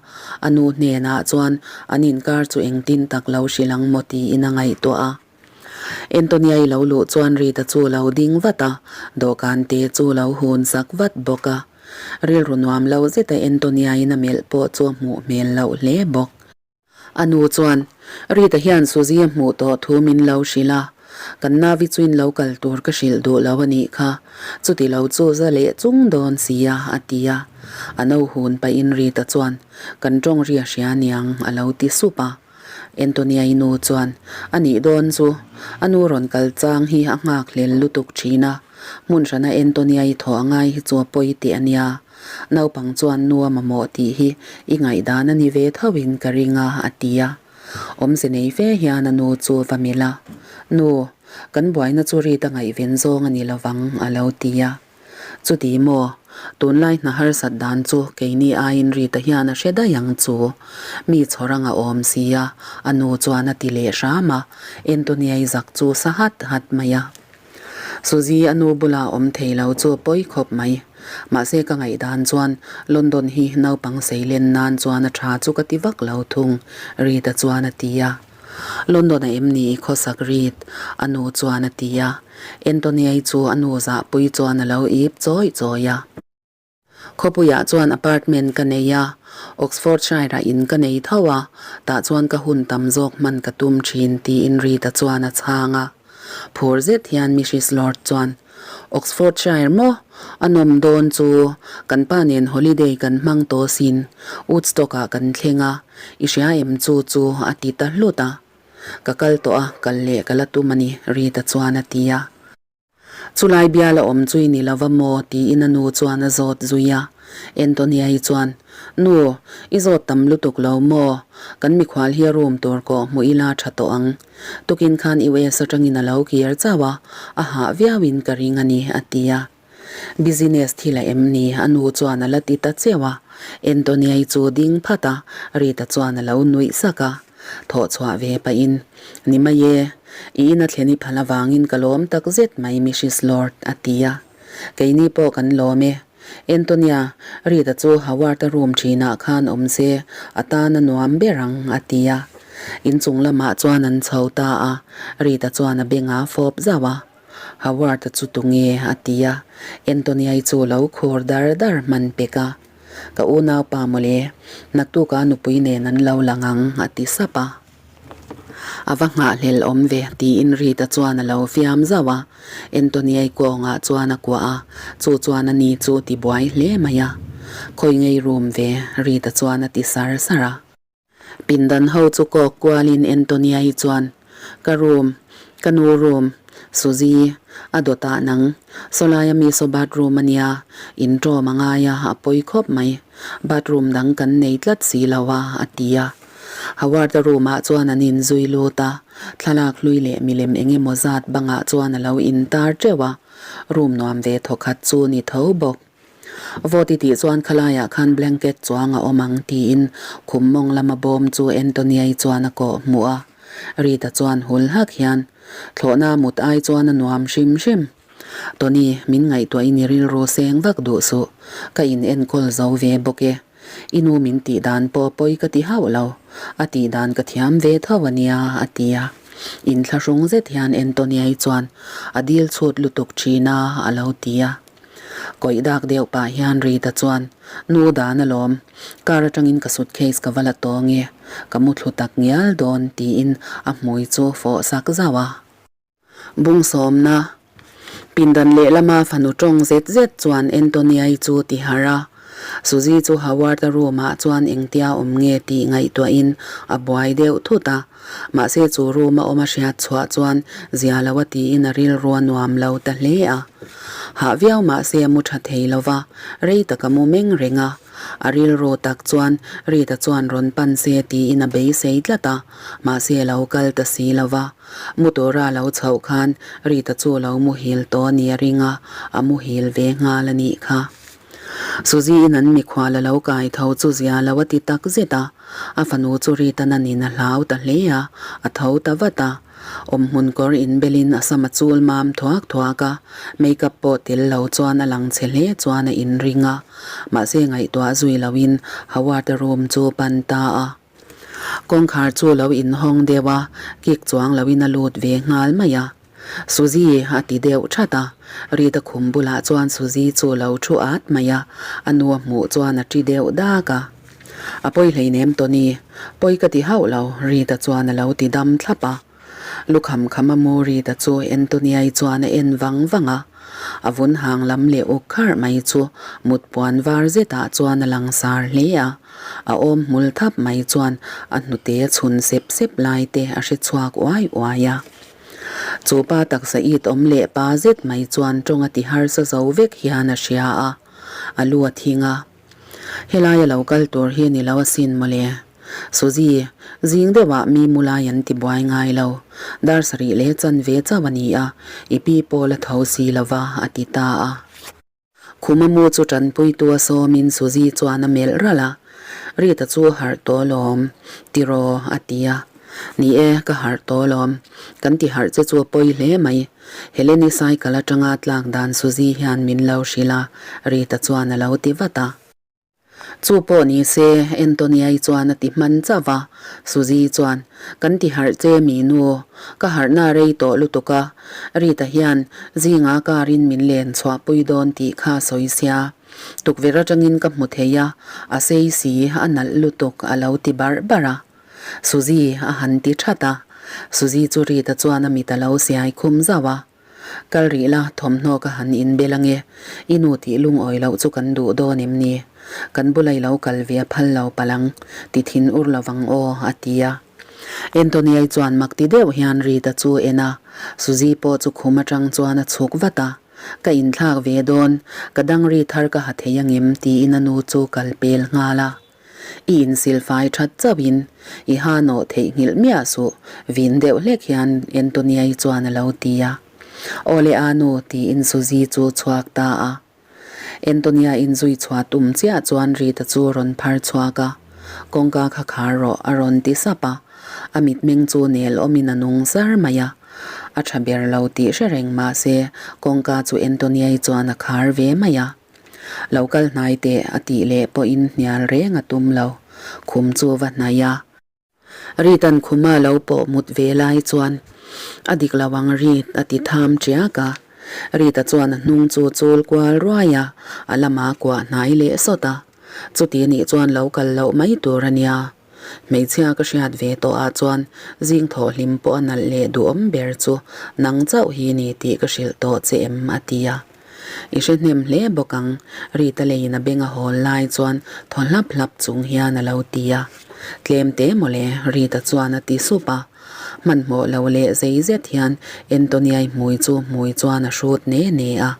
A nu hnenah chuan an inkar chu engtin tak lo hrilh ang maw tiin a ngaihtuah a. Antonia-i lo luh chuan Rita chu lo ding vat a, dawhkan te chu lo hun sak vat bawk a. Rilru nuam lo zeta Antonia-in a melh pawh chu a hmuh hmel loh hle bawk. A nu chuan, Rita hian Suzy a hmuh tawh thu min lo hrilh a, kan Navi chuin lo kal tur ka hrilh duh lo a nih kha, chuti lo chu za leh chung dawn si a, a ti a. A no hun pahin Rita chuan, Kan tawng ri a hria niang, a lo ti sup a. Antonia-i nu chuan, A nih dawn chu, a nu rawn kal chang hi a nghak hlel lutuk thin a, hmun hrana Antonia-i thawh a ngai hi chu a pawi teh a nia. Naupang chuan nu a mamawh tih hi i ngaihdan a ni ve tho in ka ring a, a ti a. Awmze nei fe hian a nu chu va melh a, Nu, kan buaina chu Rita ngaihven zawng a ni lovang, a lo ti a. Chuti maw, tunlai hna harsat dan chu keini aiin Rita hian a hre daih ang chu. Mi chhawr anga awm si a, a nu chuan a ti leh hram a, Antonia-i zak chu sa hat hat mai a. Suzy a nu bula awm thei lo chu pawi khawp mai. Mahse ka ngaihdan chuan London hi naupang seilen nan chuan a tha chu ka ti vak lo thung, Rita chuan a ti a. London a em ni i khawsak Rit? a nu chuan a ti a. Antonia-i chu a nu zahpui chuan a lo ip chawi chawi a. Khawpuiah chuan apartment ka nei a, Oxfordshire-ah in ka nei tho a, tah chuan ka hun tam zawk hman ka tum thin tiin Rita chuan a chhang a. Phur zet hian Mrs Lord chuan, Oxfordshire maw? A nawm dawn chu, kan pa nen holiday kan hmang tawh sin, Woodstock-ah kan thleng a, i hria em chu chu a ti ta hlut a. Ka kal tawh a, kal leh ka la tum a ni, Rita chuan a ti a. Chulai bial a awm chui ni lova maw? tiin a nu chuan a zawt zui a. Antonia-i chuan, Nu, i zawt tam lutuk lo maw? Kan mikhual hi a room tur kawh hmuh ila tha tawh ang. Tukin khan US atangin a lo kir chauh a, a hah viauin ka ring a ni, a ti a. Business thil a em ni? a nu chuan a la ti ta cheuh a. Antonia-i chu ding phat a, Rita chuan a lo nuih sak a. Thawh chhuah ve pahin, Ni mai e, i ina thlen i phal avangin ka lawm tak zet mai Mrs Lord, a ti a. Keini pawh kan lawm e. Antonia, Rita chu Howard-a room thinah khan awm se, a tan a nuam ber ang, a ti a. Inchung lamah chuan an chho ta a, Rita chuan a bengah fawp zauh a. Howard-a chu tunge? a ti a. Antonia-i chu lo khur dar dar hman pek a. Ka unaupa mawle, naktuka nupui nen an lo lang ang, a ti sap a. A va nghahhlel awm ve, tiin Rita chuan a lo fiam zauh a. Antonia-i kawngah chuan a kuah a, chu chuan a ni chu ti buai hle mai a. Khawi ngei room ve, Rita chuan a ti sar sar a. Pindan ho chu kawk kualin Antonia-i chuan, Ka room, ka nu room, Suzy, a dawtah nang, sawlaia mi saw bathroom a nia, in ṭawm a ngai a, a pawi khawp mai. Bathroom dang kan nei tlat si lo a, a ti a. Howard-a room-ah chuan an inzui lut a, thlalak hlui leh milem eng emaw zat bangah chuan a lo intar ṭeuh a, room nuam ve thawkhat chu ni tho bawk. Vawt i tih chuan khalaiah khan blanket chuang a awm ang tiin khum mawng lama bawm chu Antonia-i chuan a kawh hmuh a. Rita chuan hul hak hian, Thlawhna mut ai chuan a nuam hrim hrim. Tony, min ngaihtuahin i rilru seng vak duh suh. Ka in enkawl zo ve bawk e. I nu min tih dan pawh pawi ka ti hauh lo. A tih dan ka thiam ve tho a nia, a ti a. Inthlahrung zet hian Antonia-i chuan a dil chhut lutuk thin a, a lo ti a. Kawih dak deuh pah hian Rita chuan, Nu dan alawm, car atangin ka suitcase ka va la tawng e, ka mu thlu tak ngial dawn tiin a hmui chu fawh sak zauh a. Bung sawmna, Pindan lehlama fanu tawng zet zet chuan Antonia-i chu ti harh a. Suzy chu Howard-a room-ah chuan engtia awm nge tih ngaihtuahin a buai deuh thut a. Mahse chu room a awm a hriat chhuah chuan zia lo a tiin a rilru a nuam lo ta hle a. Hah viau mahse a mu tha thei lo va, rei tak a mu meng reng a. A rilru tak chuan Rita chuan rawn pan se tiin a beisei tlat a, mahse a lo kal ta si lo va. Mu tura lo chhoh khan Rita chu lo muhil tawh a ni a ring a, a muhil ve nghal a nih kha. Suzy-in an mikhual a lo kai tho chu zia lo a ti tak zet a, a fanu chu Rita-na nin a hlau ta hle a, a tho ta vat a. Awmhmun kawr inbelin a sam a chul mam thuak thuak a, makeup pawh tel lo chuan a lang che hle chuan a inring a, mahse ngaihtuah zui loin Howard-a room chu pan ta a. Kawngkhar chu lo inhawng deuh a, kik chuang loin a lut ve nghal mai a. Suzy a ti deuh that a, Rita khum bulah chuan Suzy chu lo thu at mai a, a nu a hmuh chuan a ṭi deuh dak a. A pawi hleinem Tony, pawi ka ti hauh lo, Rita chuan a lo ti dam thlap a. Lukham kham a mu Rita chu Antonia-i chuan a en vang vang a, a vun hang lam leh uk kharh mai chu mut puan var zetah chuan a langsar hle a, a awm hmul thap mai chuan a hnute chhun sep sep lai te a hre chhuak uai uai a. Chu pa taksa it awm leh pa zet mai chuan tawng a ti harsa zo vek hian a hria a, a lu a thing a. Helai a lo kal tur hi ni lo asin mawle. Suzy, zing deuhah mi mu lai an ti buai ngai lo. Dar sarih leh chanve chauh a ni a, i pi pawl a tho si lova a ti ta a. Khuma mu chu tanpuitu a sawmin Suzy chuan a melh ralh a, Rita chu harh tawh lawm, tiraw a ti a. Ni e, ka harh tawh lawm. Kan ti harh che chu a pawi hle mai. Heleni cycle atanga tlak dan Suzy hian min lo hrilh a, Rita chuan a lo ti vat a. Chu pawh ni se, Antonia-i chuan a ti hman chauh va. Suzy chuan, Kan ti harh che mi nu, ka harhna a rei tawh lutuk a, Rita hian zinga car-in min len chhuahpui dawn tih kha a sawi sia. Tukverh atangin ka hmu thei a, a sei si, a nalh lutuk a lo ti barh barh a. Suzy a han ti that a. Suzy chu Rita chuan a mit a lo siai khum zauh a. Kal rih la, thawmhnaw ka han inbel ange. I nu tih lungawi loh chu kan duh dawn em ni? Kan bula i lo kal ve a phal lo palh ang, ti thin ur lovang aw, a ti a. Anthony-i chuan mak ti deuh hian Rita chu en a, Suzy pawh chu khum atang chuan a chhuk vat a. Ka inthlak ve dawn, ka dangri thar ka ha thei angem tiin a nu chu kal pel nghal a. I insilfai that chauhin i ha nawh theihnghilh miah suh, vin deuh hlek hian Antonia-i chuan a lo ti a. Aw le a nu, tiin Suzy chu chhuak ta a. Antonia inzui chhuah tum chiah chuan Rita chu rawn phar chhuak a, Kawngka kha khar rawh, a rawn ti sap a. A mitmeng chu nel awmin a nung zar mai a. A tha ber lo tih hre reng mah se kawngka chu Antonia-i chuan a khar ve mai a. Lo kal hnai teh a tih leh pawhin hnial reng a tum lo. Khum chu va hnaih a. Ritan khuma lo pawh mut ve lai chuan a dik lo ang Rit a ti tham tiak a. Rita chuan a hnung chu chul kual ruai a, a lamah kuah hnai leh sawt a. Chuti nih chuan lo kal loh mai tur a nia. Hmeichhia ka hriat ve tawh ah chuan zing thawh hlim pawh a nalh leh duhawm ber chu nang chauh hi ni tih ka hrilh tawh che em a ti a. I hre hnem hle bawk ang, Rita leiin a beng a hawl lai chuan thaw hlap hlap chung hian a lo ti a. Tlem te mawle, Rita chuan a ti sup a. Hmanhmawh lo leh zei zet hian Antonia-i hmui chu hmui chuan a hrut ne ne a.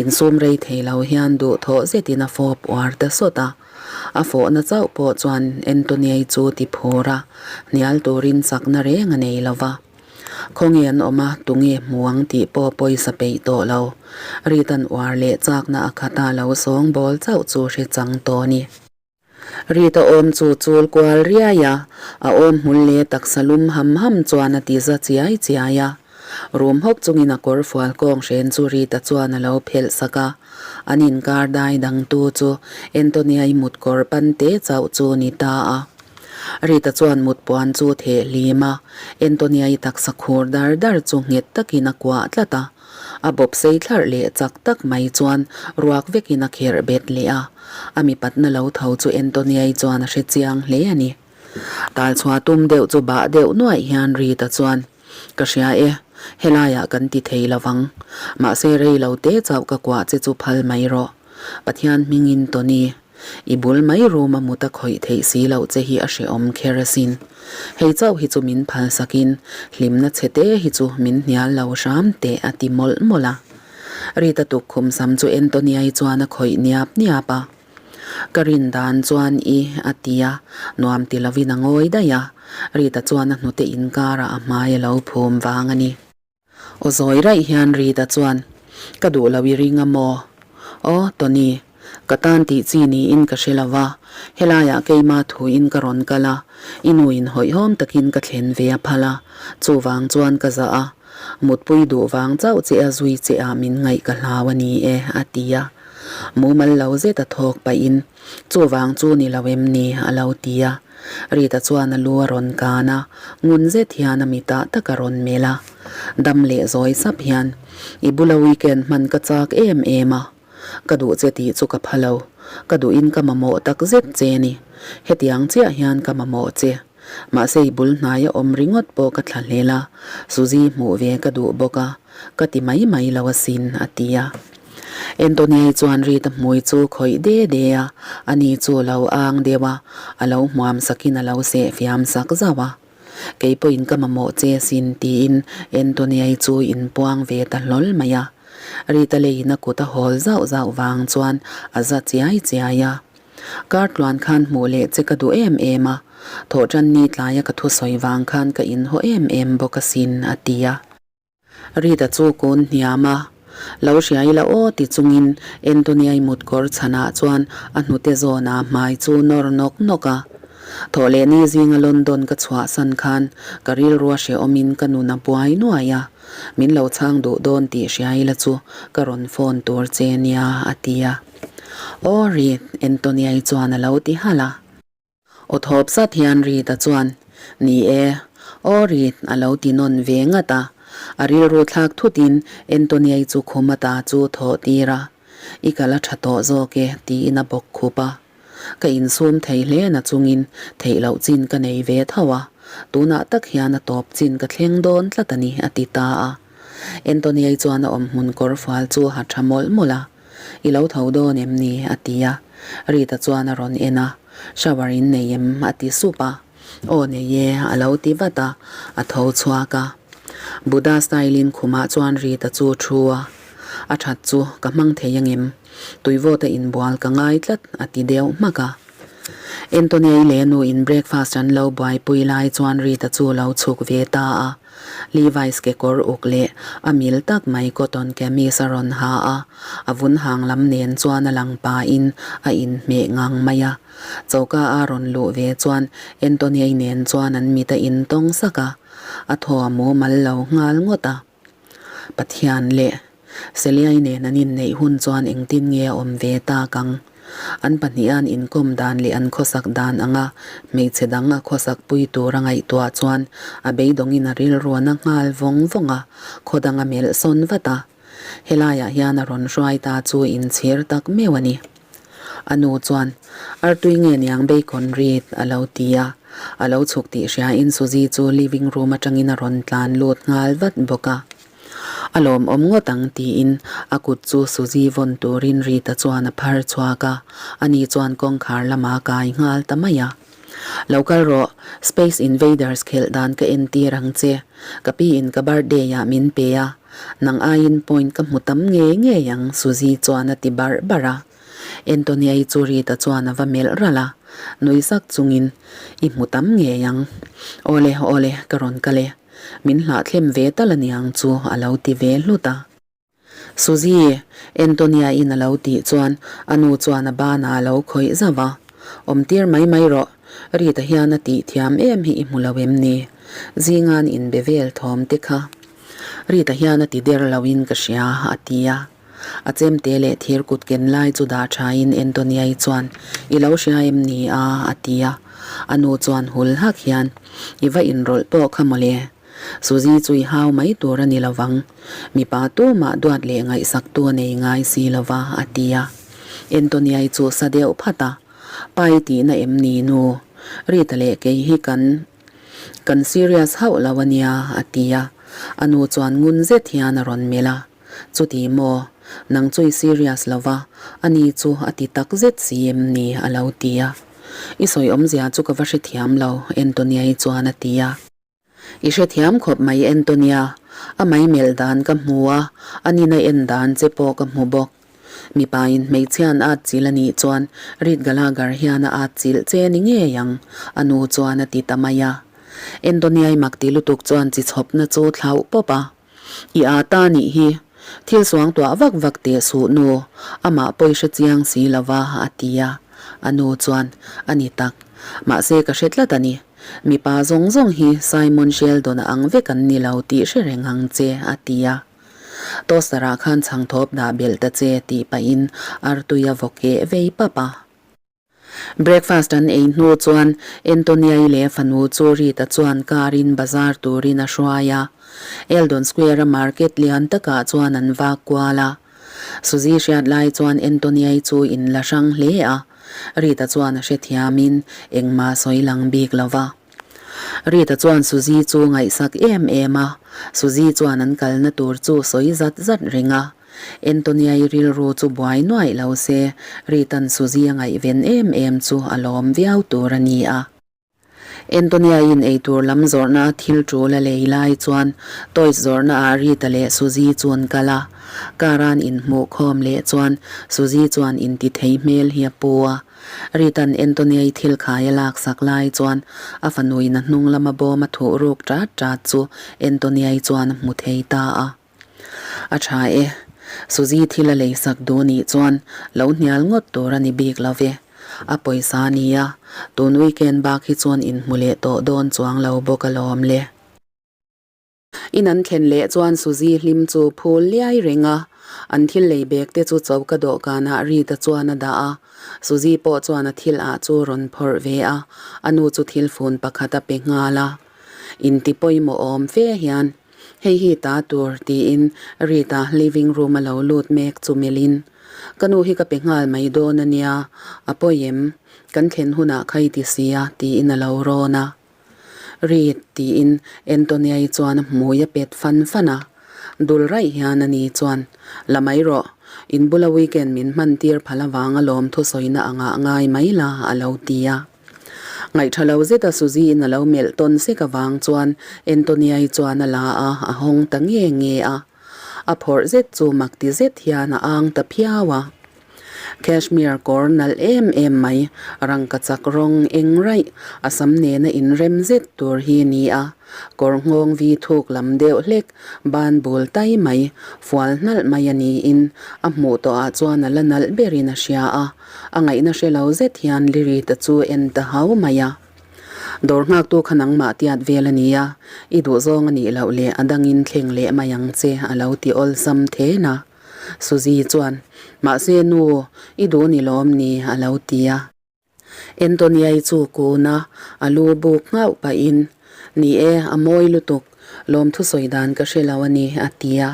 Insum rei thei lo hian duhthawh zetin a fawp uar ta sawt a. A fawhna chauh pawh chuan Antonia-i chu ti phur a, hnial turin chakna reng a nei lo va. Khawnge an awm a, tunge hmu ang tih pawh pawisa peih tawh lo. Ritan uar leh chakna a khat a lo sawng bawl chauh chu hre chang tawh a ni. Rita awm chu chul kual riai a, a awm hmul leh taksa lum ham ham chuan a ti za chiai chiai a. Rum hawk chungin a kawr fual kawng hren chu Rita chuan a lo phelh sak a. An inkar dai dangtu chu Antonia-i mut kawr pan te chauh chu ni ta a. Rita chuan mut puan chu theh hlim a, Antonia-i taksa khur dar dar chu nghet takin a kuah tlat a. A bawp sei thlarh leh chak tak mai chuan ruak vekin a kherh bet leh a. A mipatna lo tho chu Antonia-i chuan a hre chiang hle a ni. Tal chhuah tum deuh chu bah deuh nuaih hian Rita chuan, Ka hria e, helaiah kan ti thei lo vang. Mahse rei lo te chauh ka kuah che chu phal mai rawh. Pathian hmingin Tony. I bul mai room a mut a khawih theih si loh che hi a hrehawm kher asin. Hei chauh hi chu min phal sakin hlimna chhe te hi chu min hnial lo hram teh a ti mawlh mawlh a. Rita tukkhum sam chu Antonia-i chuan a khawih niap niap a. Ka rin dan chuan i a ti a, nuam ti lovin a ngawi daih a. Rita chuan a hnute inkarah a hmai a lo phum vang a ni. Aw zawi raih hian Rita chuan, Ka duh lo i ring a maw? Aw, Tony, ka tan tih chi niin ka hre lo va, helaiah keima thuin ka rawn kal a, i nuin hawihhawm takin ka thlen ve a phal a, chuvang chuan ka zah a, mutpui duh vang chauh che a zui che ah min ngaih ka hlau a ni e, a ti a. Mumal lo zet a thawk pahin, Chuvang chu ni lo em ni? a lo ti a. Rita chuan a lu a rawn kan a, ngun zet hian a mitah tak a rawn melh a. Dam leh zawi sap hian, I bula weekend hman ka chak em em a, ka duh che tih chu ka pha lo, ka duhin ka mamawh tak zet che ni. Hetiang chiah hian ka mamawh che. Mahse i bul hnai a awm ringawt pawh ka thla hlel a, Suzy hmuh ve ka duh bawk a, ka ti mai mai lo asin, a ti a. Antonia-i chuan Rita hmui chu khawih de de a, ani chu a lo ang deuh a, a lo hmuam sakin a lo seh fiam sak zauh a. Kei pawhin ka mamawh che asin tiin Antonia-i chu inpuang ve ta hlawl mai a. Rita leiin a kut a hawl zauh zauh vang chuan a za chiai chiai a. Kar tluan khan hmuh leh che ka duh em em a, thawhṭanni tlaia ka thusawi vang khan ka inhaw em em bawk asin, a ti a. Rita chu kawn hniam a, Lo hria ila aw ti chungin Antonia-i mutkawr chhanah chuan a hnute zawnah hmai chu nawr nawk nawk a. Thawhlehni zinga London ka chhuahsan khan ka rilrua hrehawmin ka nun a buai nuai a, min lo chhang duh dawn tih hria ila chu ka rawn phone tur che nia a ti a. Aw Rit, Antonia-i chuan a lo ti halh a. Aw thawp zat hian Rita chuan, Ni e, aw Rit a lo ti nawn ve ngat a. A rilru thlak thutin Antonia-i chu khum ata chu thawh tir a, I kal a tha tawh zawk e, tiin a bawk khup a. Ka insum thei hle na chungin theih loh chin ka nei ve tho a, tunah tak hian a tawp chin ka thleng dawn tlat a ni, a ti ta a. Antonia-i chuan a awmhmun kawr fual chu a ha tha mawlh mawlh a. I lo tho dawn em ni? a ti a. Rita chuan a rawn en a, Shower in nei em? a ti sup a. Aw nei e, a lo ti vat a, a tho chhuak a. Buddha style in khumah chuan Rita chu thu a, A that chu ka hmang thei angem? Tuivawta inbual ka ngai tlat, a ti deuh hmak a. Antonia-i leh nu in breakfast an lo buaipui lai chuan Rita chu lo chhuk ve ta a. Levi's kekawr uk leh a mil tak mai cotton kamis a rawn ha a, a vun hang lam nen chuan a lang pahin a inhmeh ngang mai a. Choka a rawn luh ve chuan Antonia-i nen chuan an mit a intawng sak a, a thaw a mumal lo nghal ngawt a. Pathian leh Seliai nen an inneih hun chuan engtin nge a awm ve tak ang? An pahnihan inkawm dan leh an khawsak dan anga hmeichhe dang a khawsak pui tur a ngaihtuah chuan a beidawngin a rilruan a nghal vawng vawng a, khaw dang a melh sawn vat a. Helaiah hian a rawn hruai ta chu inchhir tak meuh a ni. A nu chuan, Artui nge niang bacon rit? a lo ti a. A lo chhuk tih hriain Suzy chu living room atangin a rawn tlan lut nghal vat bawk a. A lawmawm ngawt ang tiin a kut chu Suzy vawn turin Rita chuan a phar chhuak a, ani chuan kawngkhar lamah a kai nghal ta mai a. Lo kal rawh, Space Invaders khelh dan ka entir ang che. Ka piin ka birthday ah min pe a, nang aiin point ka hmu tam ngei ngei ang Suzy chuan a ti barh barh a. Antonia-i chu Rita chuan a va melh ralh a, nui sak chungin, I hmu tam ngei ang. Awle, awle, ka rawn kal e. Min hlahthlem ve tal a niang chu a lo ti ve hlut a. Suzy, Antonia-in a lo tih chuan a nu chuan a banah a lo khawih zauh a. Awmtir mai mai rawh, Rita hian a tih thiam em hi i hmu lo em ni? Zinga'n inbe vel thawm te kha. Rita hian a ti der loin ka hria, a ti a. A chemte leh thir kut ken lai chu dah thain Antonia-i chuan, I lo hria em ni a? a ti a. A nu chuan hul hak hian, I va inrawlh pawh kha mawle. Suzy chu i hau mai tur a ni lo vang. Mipa tumah duat leh ngaihsaktu a nei ngai si lo va, a ti a. Antonia-i chu sa deuh phat a, Pa i tihna em ni nu? Rita leh kei hi kan kan serious hauh lo a nia, a ti a. A nu chuan ngun zet hian a rawn melh a. Chuti maw? Nang chu i serious lo va, ani chu a ti tak zet si em ni? a lo ti a. I sawi awmzia chu ka va hrethiam lo, Antonia-i chuan a ti a. I hrethiam khawp mai Antonia, a mai melh dan ka hmu a, a nina en dan che pawh ka hmu bawk. Mipa in hmeichhian at chilh a nih chuan Rit Gallagher hian a at chilh che ni ngei ang, a nu chuan a ti ta mai a. Antonia-i mak ti lutuk chuan chi chhawpna chu thlauh pawp a. I â ta nih hi, thil suang tuah vak vak teh suh nu, amah pawi hre chiang si lo va, a ti a. A nu chuan, A ni tak, mahse ka hre tlat a ni. Mipa zawng zawng hi Simon Sheldon-a ang vek an ni lo tih hre reng ang che, a ti a. Toaster-ah khan chhangthawp dah belh ta che tih pahin artui a vaw keh vei pap a. Breakfast an ei hnu chuan Antonia-i leh fanu chu Rita chuan car in bazar turin a hruai a. Eldon Square-a market lian takah chuan an vak kual a. Suzy hriat lai chuan Antonia-i chu in la hrang hle a. Rita chuan a hrethiamin engmah sawi lang bik lo va. Rita chuan Suzy chu ngaihsak em em a. Suzy chuan an kalna tur chu sawi zat zat reng a. Antonia-i rilru chu buai nuaih lo se, Rita'n Suzy a ngaihven em em chu a lawm viau tur a ni a. Antonia-i'n eitur lam zawrhna thil tul a lei lai chuan toys zawrhna ah Rita leh Suzy chu an kal a. Car a'n inhmuh khawm leh chuan Suzy chuan inti thei hmel hi a pu a. Rita'n Antonia-i thil khai a laksak lai chuan a fanuin a hnung lama bawm a thuh ruk ṭat ṭat chu Antonia-i chuan a hmu thei ta a. A tha e, Suzy thil a leisak duh nih chuan lo hnial ngawt tur a ni bik lo ve. A pawisa a nia, tun weekend bak hi chuan inhmu leh tawh dawn chuang lo bawk alawm le. In an thlen leh chuan Suzy hlim chu phul liai reng a, an thil lei bag te chu choka dawhkanah Rita chuan a dah a. Suzy pawh chuan a thil ah chu rawn phawrh ve a, a nu chu thil fun pakhat a pe nghal a. Inti pawimawh awm fe hian Hei hi ta tur tiin Rita living room a lo lut mek chu melhin, Ka nu hi ka pe nghal mai dawn a nia, a pawi em? Kan thlen hunah kha i ti si a tiin a lo rawn a. Rit tiin Antonia-i chuan a hmui a pet fan fan a. Dul raih hian a ni chuan, La mai rawh, in bula weekend min hman tir phal avanga lawmthu sawina angah ngai mai la a lo ti a. Ngaihṭha lo zeta Suzy-in a lo melh tawn sek avang chuan Antonia-i chuan a la a, a hawng ta nge nge a. A phawrh zet chu mak ti zet hian a ang ta phiau a. Cashmere kawr nalh em em mai, rangkachak rawng eng raih, a sam nena inrem zet tur hi ni a. Kawr nghawng vi thuk lam deuh hlek, ban bul tai mai, fual hnalh mai a niin a hmuh tawhah chuan a la nalh berin a hria a. A ngaihna hre lo zet hian Lirita chu en ta hau mai a. Dawr nghaktu kha nangmah tiat vel a nia, i duhzawng a nih loh leh a dangin thleng leh mai ang che a lo ti awlsam then a. Suzy chuan, Mahse nu, i duh ni lawm ni a lo ti a. Antonia-i chu kun a, a lu buk nghauh pahin, Ni e, a mawi lutuk, lawmthu sawi dan ka hre lo a ni a ti a.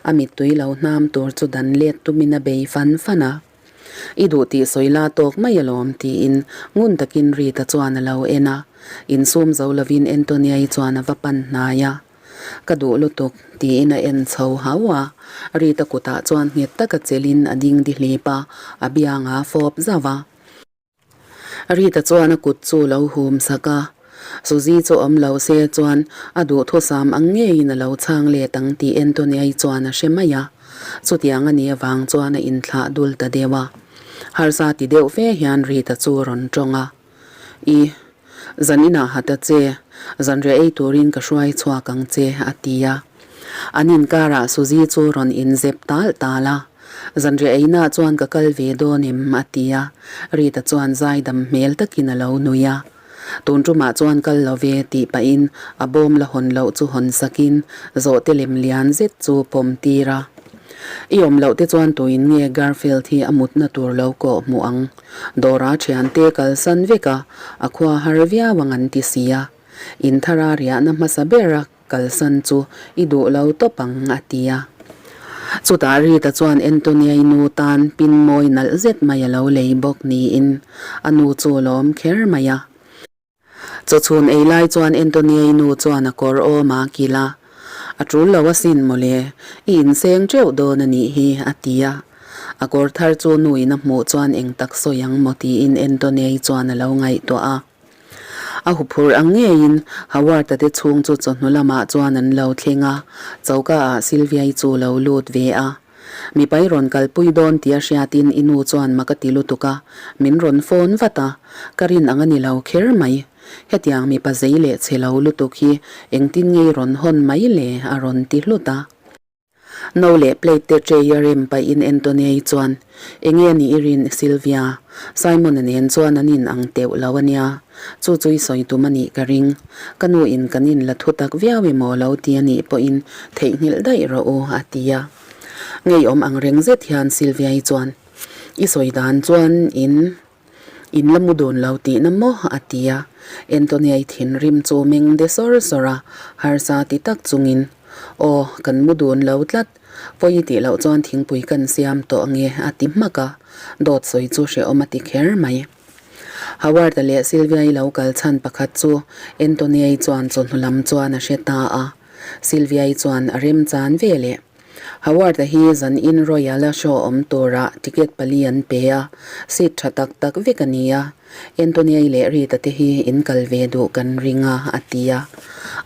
A mittui lo hnam tur chu dan let tumin a bei fan fan a. I duh tih sawi la tawk mai alawm tiin ngun takin Rita chuan a lo en a, insum zo lovin Antonia-i chuan a va pan hnai a. Ka duh lutuk tiin a en chho hau a, Rita kutah chuan nghet taka chelin a ding dihlip a, a bianga fawp zauh a. Rita chuan a kut chu lo hum sak a, Suzy chu awm lo se chuan a duhthusam ang ngeiin a lo chhang let ang tih Antonia-i chuan a hre mai a. Chutiang a nih avang chuan a inthlah dul ta deuh a. Harsa ti deuh fe hian Rita chu rawn tawng a. I, zan inah ha ta che, zanriah ei turin ka hruai chhuak ang che, a ti a. An inkarah Suzy chu rawn inzep tal tal a. Zanriah einah chuan ka kal ve dawn em? a ti a, Rita chuan zaidam hmel takin a lo nui a. Tun tumah chuan kal lo ve tih pahin a bawm la hawn loh chu hawn sakin zawhte lem lian zet chu pawm tir a. I awm loh te chuan tuin nge Garfield hi a mutna tur lo kawh hmuh ang? Dawra thiante kalsan vek a, a khua har viau ang an ti si a. Inthara riahna hmasa ber a Kalsan chu i duh lo tawp ang, a ti a. Chutah Rita chuan Antonia-i nu tan pin mawi nalh zet mai a lo lei bawk niin a nu chu a lawm kher mai a. Chawchhun ei lai chuan Antonia-i nu chuan a kawr awm a kilh a. A ṭul lo asin mawle, i inseng ṭeuh dawn a nih hi, a ti a. A kawr thar chu nuin a hmuh chuan eng tak sawi ang maw tiin Antonia-i chuan a lo ngaihtuah a. A huphurh ang ngeiin Howard-a te chhung chu chawhnu lamah chuan an lo thleng a, choka ah Sylvia-i chu lo lut ve a. Mipai rawn kalpui dawn tih a hriatin i nu chuan mak a ti lutuk a, min rawn phone vat a, ka rin ang a ni lo kher mai. Hetiang mipa zei leh chhe lo lutuk hi engtin ngei rawn hawn mai le a rawn ti hlut a. No leh plate te tray a rem pahin Antonia-i chuan, Enge ni i rin Sylvia? Simon-a nen chuan an in ang teuh lo a nia. Chu chu i sawi tum a nih ka ring. Ka nu in kan in la thu tak viau emaw lo ti a nih pawhin theihnghilh daih rawh u, a ti a. Ngeiawm ang reng zet hian Sylvia-i chuan, I sawi dan chuan in In la mu dun lo tihna maw? a ti a. Antonia-i thinrim chu meng de sawr sawr a, harsa ti tak chungin, Aw, kan mu dun lo tlat. Pawi tih loh chuan thingpui kan siam tawh ange, a ti hmak a. Dawt sawi chu hrehawm a ti kher mai. Howard-a leh Sylvia-i lo kal chhan pakhat chu Antonia-i chuan chawhnu lam chuan a hre ta a. Sylvia-i chuan a remchan ve leh. Howard-a hi zan in Royal-a show awm turah ticket pali an pe a, seat tha tak tak vek a ni a. Antonia-i leh Rita te hi in kal ve duh kan ring a, a ti a.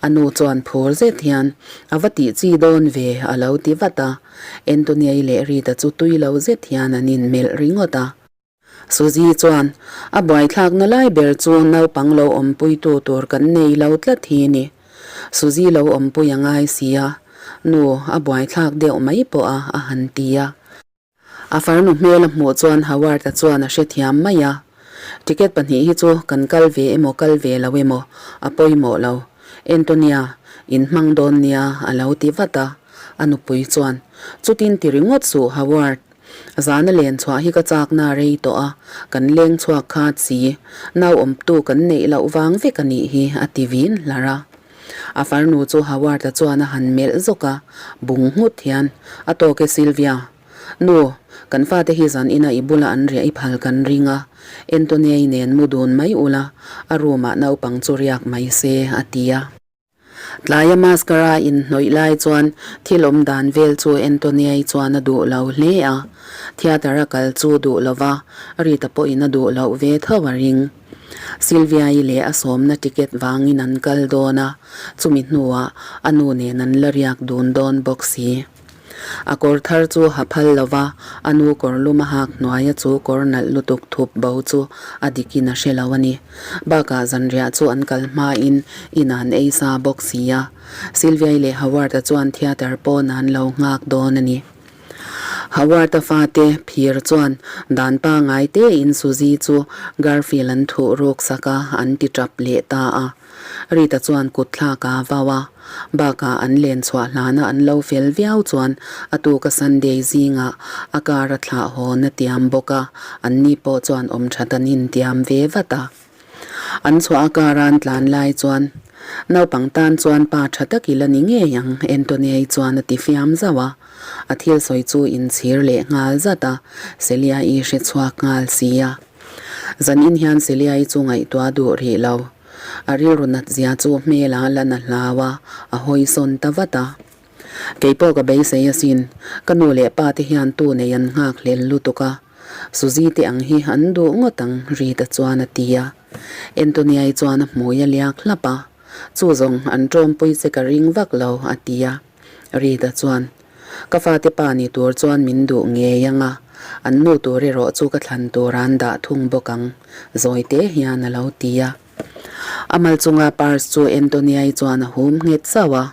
A nu chuan phur zet hian, A va tih chi dawn ve, a lo ti vat a. Antonia-i leh Rita chu tui lo zet hian an inmelh ringawt a. Suzy chuan, A buaithlakna lai ber chu naupang lo awmpuitu tur kan nei lo tlat hi ni. Suzy lo awmpui a ngai si a, nu a buaithlak deuh mai pawh a, a han ti a. A farnu hmel a hmuh chuan Howard-a chuan a hrethiam mai a, Ticket pahnih hi chu kan kal ve emaw kal ve lo emaw a pawimawh lo. Antonia, in hmang dawn nia, a lo ti vat a. A nupui chuan, Chutin ti ringawt suh Howard. Zana len chhuah hi ka chakna a rei tawh a, kan leng chhuak khat si, nau awmtu kan neih loh vang vek a nih hi, a ti vin hlar a. A farnu chu Howard-a chuan a han melh zawk a, bung nghut hian, A tawk e Sylvia. Nu, kan fate hi zan ina i bula an riah i phal kan ring a, Antonia-i nen mu dun mai ula, a room-ah naupang chu riak mai se, a ti a. Tlaia mascara inhnawih lai chuan thil awm dan vel chu Antonia-i chuan a duh lo hle a, theatre a kal chu duh lo va, Rita pawhin a duh loh ve tho a ring. Sylvia-i leh a sawmna ticket vangin an kal dawn a, chumi hnuah a nu nen an la riak dun dawn bawk si. A kawr thar chu ha phal lo va, a nu kawr lum a hak hnuaia chu kawr nalh lutuk thup bo chu a dikin a hre lo a ni. Bakah zanriah chu an kal hmain inah an ei sa bawk si a. Sylvia-i leh Howard-a chuan theatre pawn an lo nghak dawn a ni. Howard-a fate phir chuan dan pangai tein Suzy chu Garfield an thuh ruk sak a, an ti tap leh ta a. Rita chuan kut thlak a vau a, bakah an len chhuah hlana an lo fel viau chuan a tuka Sunday zingah a car a thlah hawn a tiam bawk a, an ni pawh chuan awm that an intiam ve vat a. An chhuah a car an tlan lai chuan naupang tan chuan pa tha tak ila ni ngei ang Antonia-i chuan a ti fiam zauh a, a thil sawi chu inchhir leh nghal zat a, Celia-i hre chhuak nghal si a. Zanin hian Celia-i chu ngaihtuah duh rih lo. A rilru nat zia chu hmel a lan a hlau a, a hawi sawn ta vat a. Kei pawh ka beisei asin, ka nu leh pa te hian tu nei an nghak hlel lutuk a, Suzy te ang hi an duh ngawt ang Rita chuan a ti a. Antonia-i chuan a hmui a liak hlap a, Chu zawng an tawmpui che ka ring vak lo a ti a. Rita chuan, Ka fate pa ni tur chuan min duh ngei ang a, an nu tur erawh chu ka thlan tur an dah thung bawk ang, zawi te hian a lo ti a. A mal chunga purse chu Antonia-i chuan a hum nghet zauh a.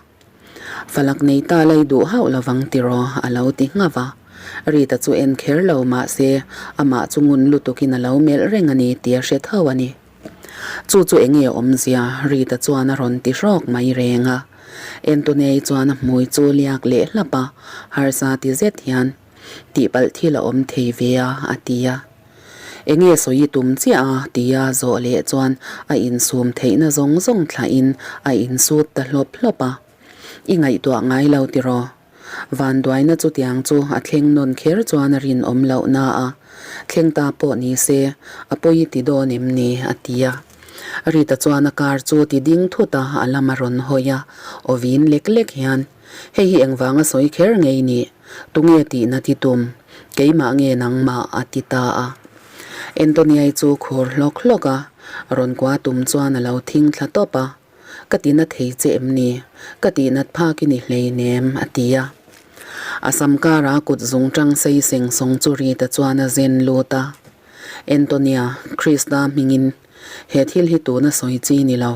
Falak nei ta lai duh hauh lovang tiraw a lo ti nghauh a. Rita chu en kher lo mah se amah chu ngun lutukin a lo melh reng a ni tih a hre tho a ni. Chu chu enge awmzia? Rita chuan a rawn ti hrawk mai reng a. Antonei chuan a hmui chu liak leh hlap a, harsa ti zet hian, Tihpalh thil a awm thei ve a, a ti a. Enge sawi tum chiah a? tia zawh leh chuan a insum theihna zawng zawng thlahin a insut ta hlawp hlawp a. I ngaihtuah ngai lo tiraw? Vanduaina chutiang chu a thleng nawn kher chuan a rinawm loh na a, thleng ta pawh ni se, a pawi ti dawn em ni? a ti a. Rita chuan a car chu ti ding thut a, a lam a rawn hawi a, aw vin lek lek hian. Hei hi engvanga sawi kher ngei nih? Tunge tihna ti tum? Keimah nge nangmah? a ti ta a. Antonia-i chu khur hlawk hlawk a, rawn kua tum chuan a lo thing thla tawp a. Ka tina thei che em ni? Ka tihnat phak i ni hleinem, a ti a. A sam kara kut zung tang sei seng sawng chu Rita chuan a zen lut a. Antonia, Krista hmingin he thil hi tuna sawi chi ni lo.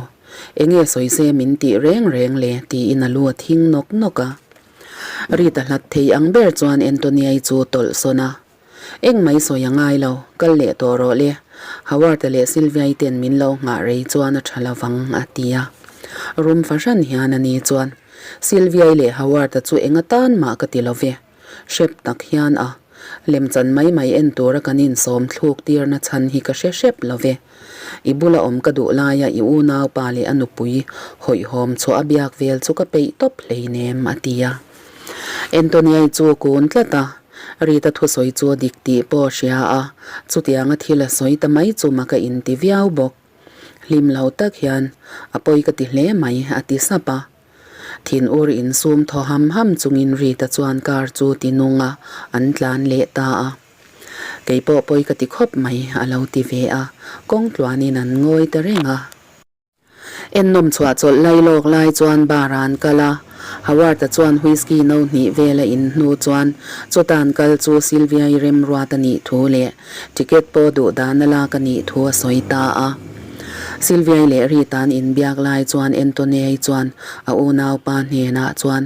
Enge sawi se min tih reng reng le? tiin a lu a thing nawk nawk a. Rita hlat thei ang ber chuan Antonia-i chu tawlh sawn a. Eng mai sawi a ngai lo, kal leh tawh rawh le. Howard-a leh Sylvia-i ten min lo nghah rei chuan a tha lovang, a ti a. Rum fahran hian a ni chuan, Sylvia-i leh Howard-a chu eng atan mah ka ti lo ve. Hrep tak hian a lemchan mai mai en tura kan insawm thluk tirna chhan hi ka hre hrep lo ve. I bula awm ka duh laia i unaupa leh a nupui hawihhawm chhuah a biak vel chu ka peih tawp hleinem, a ti a. Antonia-i chu kun tlat a, Rita thusawi chu a dik tih pawh a hria a, chutianga thil a sawi ta mai chu maka inti viau bawk. Hlim lo tak hian, A pawi ka ti hle mai, a ti sap a. Thin ur insum thaw ham ham chungin Rita chuan car chu ti nung a, an tlan leh ta a. Kei pawh pawi ka ti khawp mai, a lo ti ve a, kawng tluanin an ngawi ta reng a. Ennawm chhuah chawlh lai lawk lai chuan bar ah an kal a, Howard-a chuan whisky no hnih vel a in hnu chuan chawtan kal chu Sylvia-i remruat a nih thu leh ticket pawh duh dan a lak a nih thu a sawi ta a. Sylvia-i leh Rita an inbiak lai chuan Antonia-i chuan a unaupa hnenah chuan,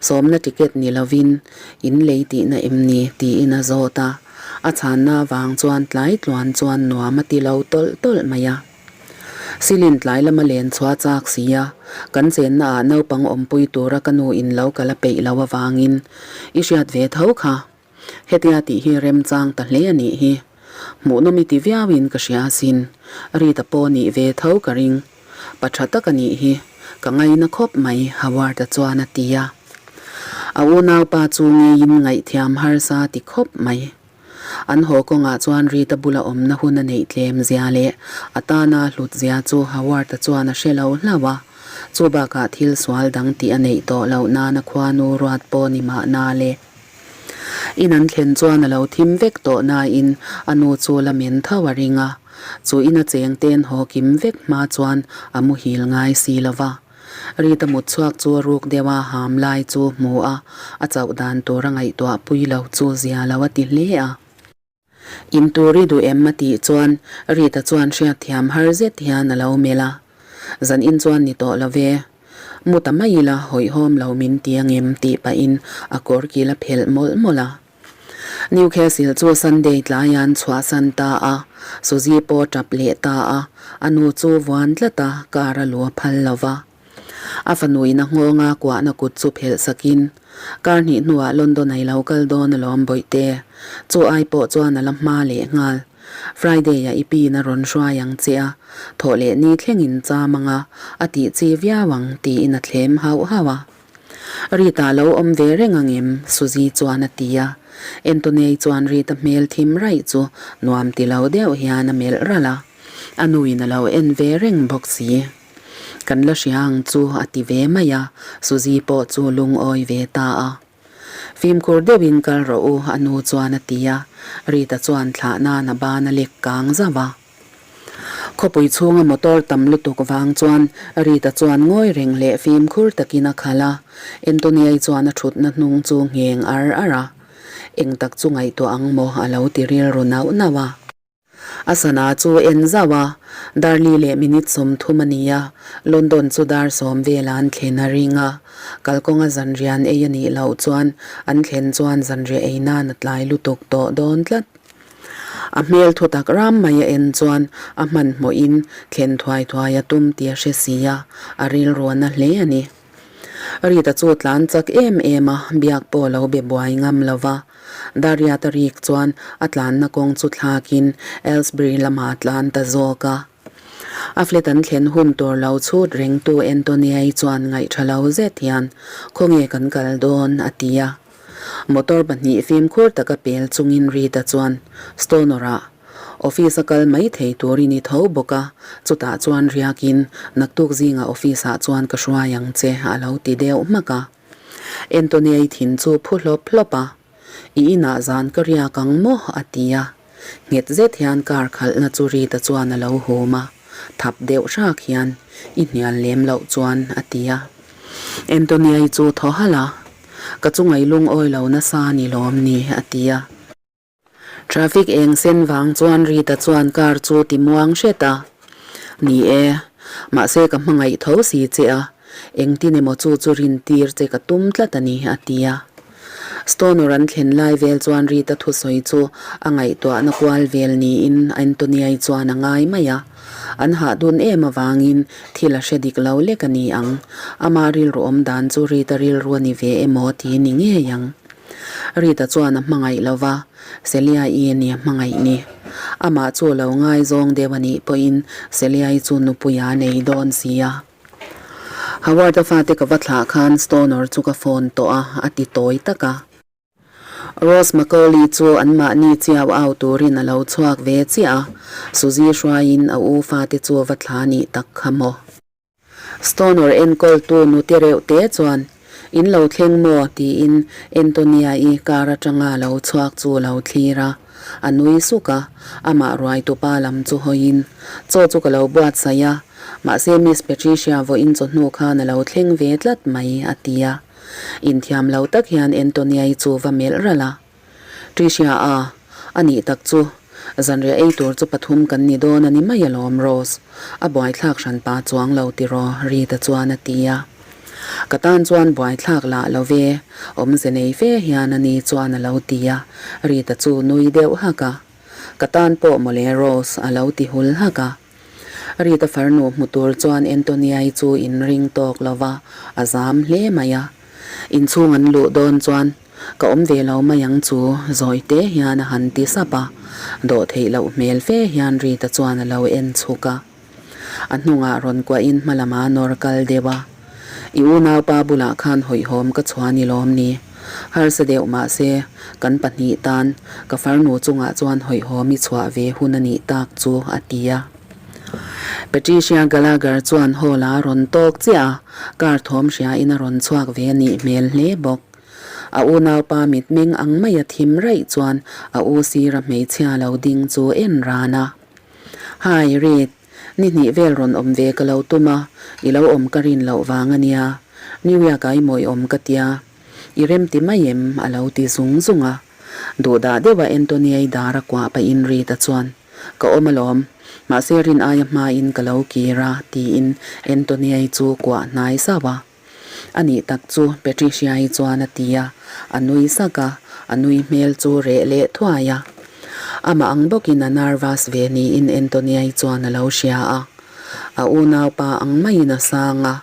Sawmna ticket ni lovin in lei tihna em ni? tiin a zawt a, a chhanna avang chuan tlai tluan chuan nuam a ti lo tawlh tawlh mai a. Silin tlai lama len chhuah chak si a, kan chenna ah naupang awmpui tura ka nu in lo kal a peih lo avangin i hriat ve tho kha. Hetia tih hi remchang ta hle a nih hi. Hmuhnawm i ti viauin ka hria asin. Rita pawh nih ve tho ka ring. Pa tha tak a nih hi. Ka ngaina khawp mai, Howard-a chuan a ti a. A unaupa chu ngeiin ngaihthiam harsa ti khawp mai. An haw kawngah chuan Rita bula awmna hun a neih tlem zia leh a tana hlut zia chu Howard-a chuan a hre lo hlauh a, chu bakah thil sual dang tih a neih tawh loh nana khuanu ruat pawh ni mahna le. In an thlen chuan a lo thim vek tawh nain a nu chu la men tho a ring a, chu ina cheng ten haw kim vek hma chuan a muhil ngai si lo va. Rita mut chhuak chu a ruk deuh a ham lai chu hmu a, a chauh dan tur a ngaihtuah pui lo chu zia lo a ti hle a. In tur i duh em a tih chuan Rita chuan hriatthiam har zet hian a lo melh a, Zan in chuan ni tawh lo ve. Mu ta mai ila hawihhawm lo min ti angem tih pahin a kawr kil a phelh mawlh mawlh a. Newcastle chu Sunday tlaiah an chhuahsan ta a, Suzy pawh a tap leh ta a, a nu chu vuan tlat a, car a lu a phal lo va. A fanuin a nghawnga kuahna kut chu phelh sakin, Kar hnih hnuah London a i lo kal dawn alawm Bawihte, chu ai pawh chuan a la hma leh nghal. Friday-ah i pin a rawn hruai ang che a, thawh leh ni thlengin cham anga a tih chi viau ang tiin a thlem hauh hauh a. Rita lo awm ve reng ang em? Suzy chuan a ti a. Anthony chuan Rita hmel thim raih chu nuam ti lo deuh hian a melh ralh a. A nuin a lo en ve reng bawk si. Kan la hria ang chu a ti ve mai a, Suzy pawh chu lungawi ve ta a. Fimkhur deuhin kal rawh u, a nu chuan a ti a. Rita chuan thlah nan a ban a lek kang zauh a. Khawpui chhunga motor tam lutuk vang chuan Rita chuan ngawi reng leh fimkhur takin a khalh a, Antonia-i chuan a thutna hnung chu ngheng ar ar a. Eng tak chu ngaihtuah ang maw a lo ti rilru nauh nauh a. A sana chu en zauh a, Darli leh minute 30 a ni a, London chu dar 10 vela an thlen a ring a, kalkawnga zanrian ei a nih loh chuan an thlen chuan zanriah ei nan a tlai lutuk tawh dawn tlat. A hmel thu tak ram mai a en chuan a hmanhmawhin thlen thuai thuai a tum tih a hre si a, a rilru a na hle a ni. Rita chu tlan chak em em a, biak pawh lo be buai ngam lo va. Dariat a rik chuan a tlanna kawng chu thlakin Aylesbury lamah a tlan ta zawk a. A flat an thlen hun tur lo chhut rengtu Antonia-i chuan ngaihṭha lo zet hian, Khawnge kan kal dawn? a ti a. Motor pahnih fimkhur taka pel chungin Rita chuan Stonor-ah office a kal mai thei turin i tho bawk a, chutah chuan riakin naktuk zingah office-ah chuan ka hruai ang che a lo ti deuh hmak a. Antonia-i thin chu phu hlawp hlawp a, I inah zan ka riak ang maw? a ti a. Nghet zet hian car khalhna chu Rita chuan a lo hum a, thap deuh hrak hian, I hnial lem loh chuan, a ti a. Antonia-i chu thaw halh a, Ka chungai lungawi lo nasa ni lawm ni, a ti a. Traffic eng sen vang chuan Rita chuan car chu ti muang hret a. Ni e, mahse ka hmangaih tho si che a, engtin emaw chu chu rin tir che ka tum tlat a ni, a ti a. Stoner an thlen lai vel chuan Rita thusawi chu a ngaihtuahna kual vel niin Antonia-i chuan a ngai mai a. An hah dun em avangin thil a hre dik lo lek a ni ang. Ama rilru awm dan chu Rita rilru a ni ve emaw ti ni ngei ang. Rita chuan a hmangaih lo va, Celia-i a ni a hmangaih ni. Amah chu a lo ngaizawng deuh a nih pawhin Celia-i chu nupui a nei dawn si a. Howard-a fate ka va thlah khan Stoner chu ka phone tawh a, a ti tawi tak a. Rose Macaulay chu anmahni chiau au turin a lo chhuak ve chiah a, Suzy hruaiin a u fate chu a va thla nih tak kha maw. Stoner enkawltu nute reuh te chuan, In lo thleng maw? tiin Antonia-i car atanga lo chhuak chu lo thlir a. A nui suk a, amah ruaitupa lam chu hawiin, Chaw chu ka lo buatsaih a, mahse Miss Patricia vawiin chawhnu khan a lo thleng ve tlat mai, a ti a. Inthiam lo tak hian Antonia-i chu va melh ralh a. Tricia a, a nih tak chu, zanriah ei tur chu pathum kan ni dawn a ni mai alawm Rose, a buaithlak hran pa chuang lo tiraw Rita chuan a ti a. Ka tan chuan buaithlak lah lo ve, awmze nei fe hian a ni chuan a lo ti a, Rita chu nui deuh hak a. Ka tan pawh mawle Rose a lo ti hul hak a. Rita farnu hmu tur chuan Antonia-i chu inring tawk lo va, a zam hle mai a. Inchhung an luh dawn chuan Ka awm ve lo mai ang chu, zawi te hian a han ti sap a, dawh theih loh hmel fe hian Rita chuan a lo en chhuk a. A hnungah rawn kuahin hma lamah a nawr kal deuh a. I unaupa bulah khan hawihhawm ka chhuah ni lawm ni? Harsa deuh mahse, kan pahnih tan ka farnu chungah chuan hawihhawm i chhuah ve hun a nih tak chu, a ti a. Patricia Gallagher chuan hall-ah a rawn tawk chiah a, car thawm hriain a rawn chhuak ve a nih hmel hle bawk. A unaupa mitmeng ang maia thim raih chuan a u sira hmeichhia lo ding chu en ran a. Hi, Reed, ni hnih vel rawn awm ve ka lo tum a, i lo awm ka rin loh vang a nia. New York-ah i mawi awm ka tia. I remti mai em? a lo ti zung zung a. Duhdah deuha Antonia-i dar a kuah pahin Reed-a chuan, Ka awm alawm, mahse rin aia hmain ka lo kir a, tiin Antonia-i chu kuah hnai zauh a. A nih tak chu Patricia-i chuan a ti a, a nui sak a, a nui hmel chu reh leh thuai a. Amah ang bawkin a nervous ve niin Antonia-i chuan a lo hria a. A unaupa ang maiin a sang a,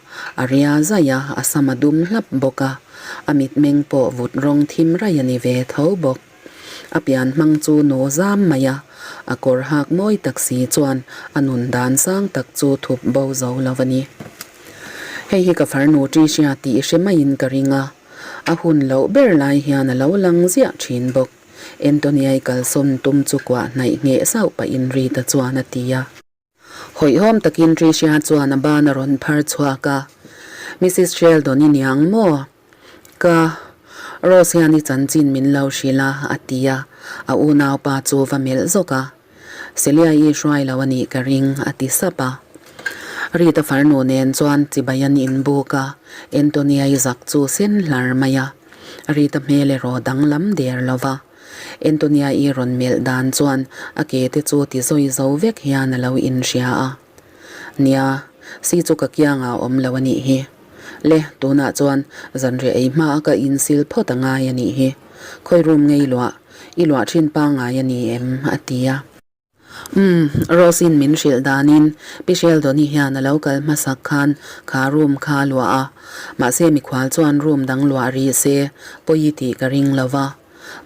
a ria zaih a, a sam a dum hlap bawk a, a mitmeng pawh vut rawng thim raih a ni ve tho bawk. A pian hmang chu nu zam mai a, a kawr hak mawi tak si chuan a nun dan sang tak chu thup bo zo lo a ni. Hei hi ka farnu Tricia tih hre maiin ka ring a, a hun loh ber lai hian a lo lang ziah thin bawk. Antonia-i kalsawn tum chu kuah hnaih ngheh sauh pahin Rita chuan a ti a. Hawihhawm takin Tricia chuan a ban a rawn phar chhuak a, Missus Sheldon i niang maw? Ka Rose hian i chanchin min lo hrilh a, a ti a, a unaupa chu va melh zawk a. Celia-i hruai lo a nih ka ring, a ti sap a. Rita farnu nen chuan chibai an inbuk a, Antonia-i zak chu sen hlar mai a. Rita hmel erawh danglam der lo va. Antonia-i rawn melh dan chuan a ke te chu ti zawi zo vek hian a lo inhria a. Nia, si chu ka kiangah a awm lo a nih hi. Le, tunah chuan zanriah ei hma a ka insil phawt a ngai a nih hi. Khawi room ngei luah, i luah thin pangngai a ni em? a ti a. Umm, Rose-in min hrilh danin Pi Sheldon-i hian a lo kal hmasak khan kha room kha a luah a, mahse mikhual chuan room dang luah rih se pawi tih ka ring lo va.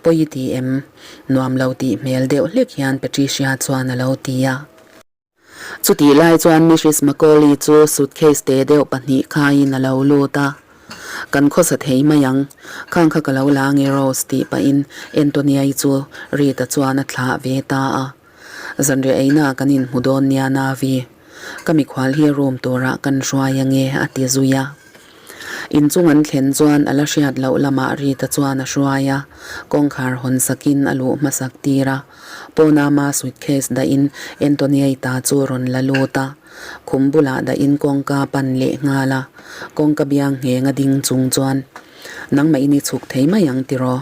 Pawi ti em? Nuam lo tih hmel deuh hlek hian Patricia chuan a lo ti a. Chutih lai chuan Mrs Macaulay chu suitcase te deuh pahnih khaiin a lo lut a. Kan khawsa thei mai ang, khang kha ka lo la nge Rose tih pahin Antonia-i chu Rita chuan a thlah ve ta a. Zanriah eina kan inhmu dawn nia Navi, ka mikhual hi room turah kan hruai ange a ti zui a. Inchung an thlen chuan a la hriat loh lamah Rita chuan a hruai a, kawngkhar hawn sakin a luh hmasak tir a. Pawn ama suitcase dahin Antonia-i ta chu rawn la lut a, khum bulah dahin kawngka pan leh nghal a, kawngka biang ngheng a ding chung chuan, Nangmah in i chhuk thei mai ang tiraw?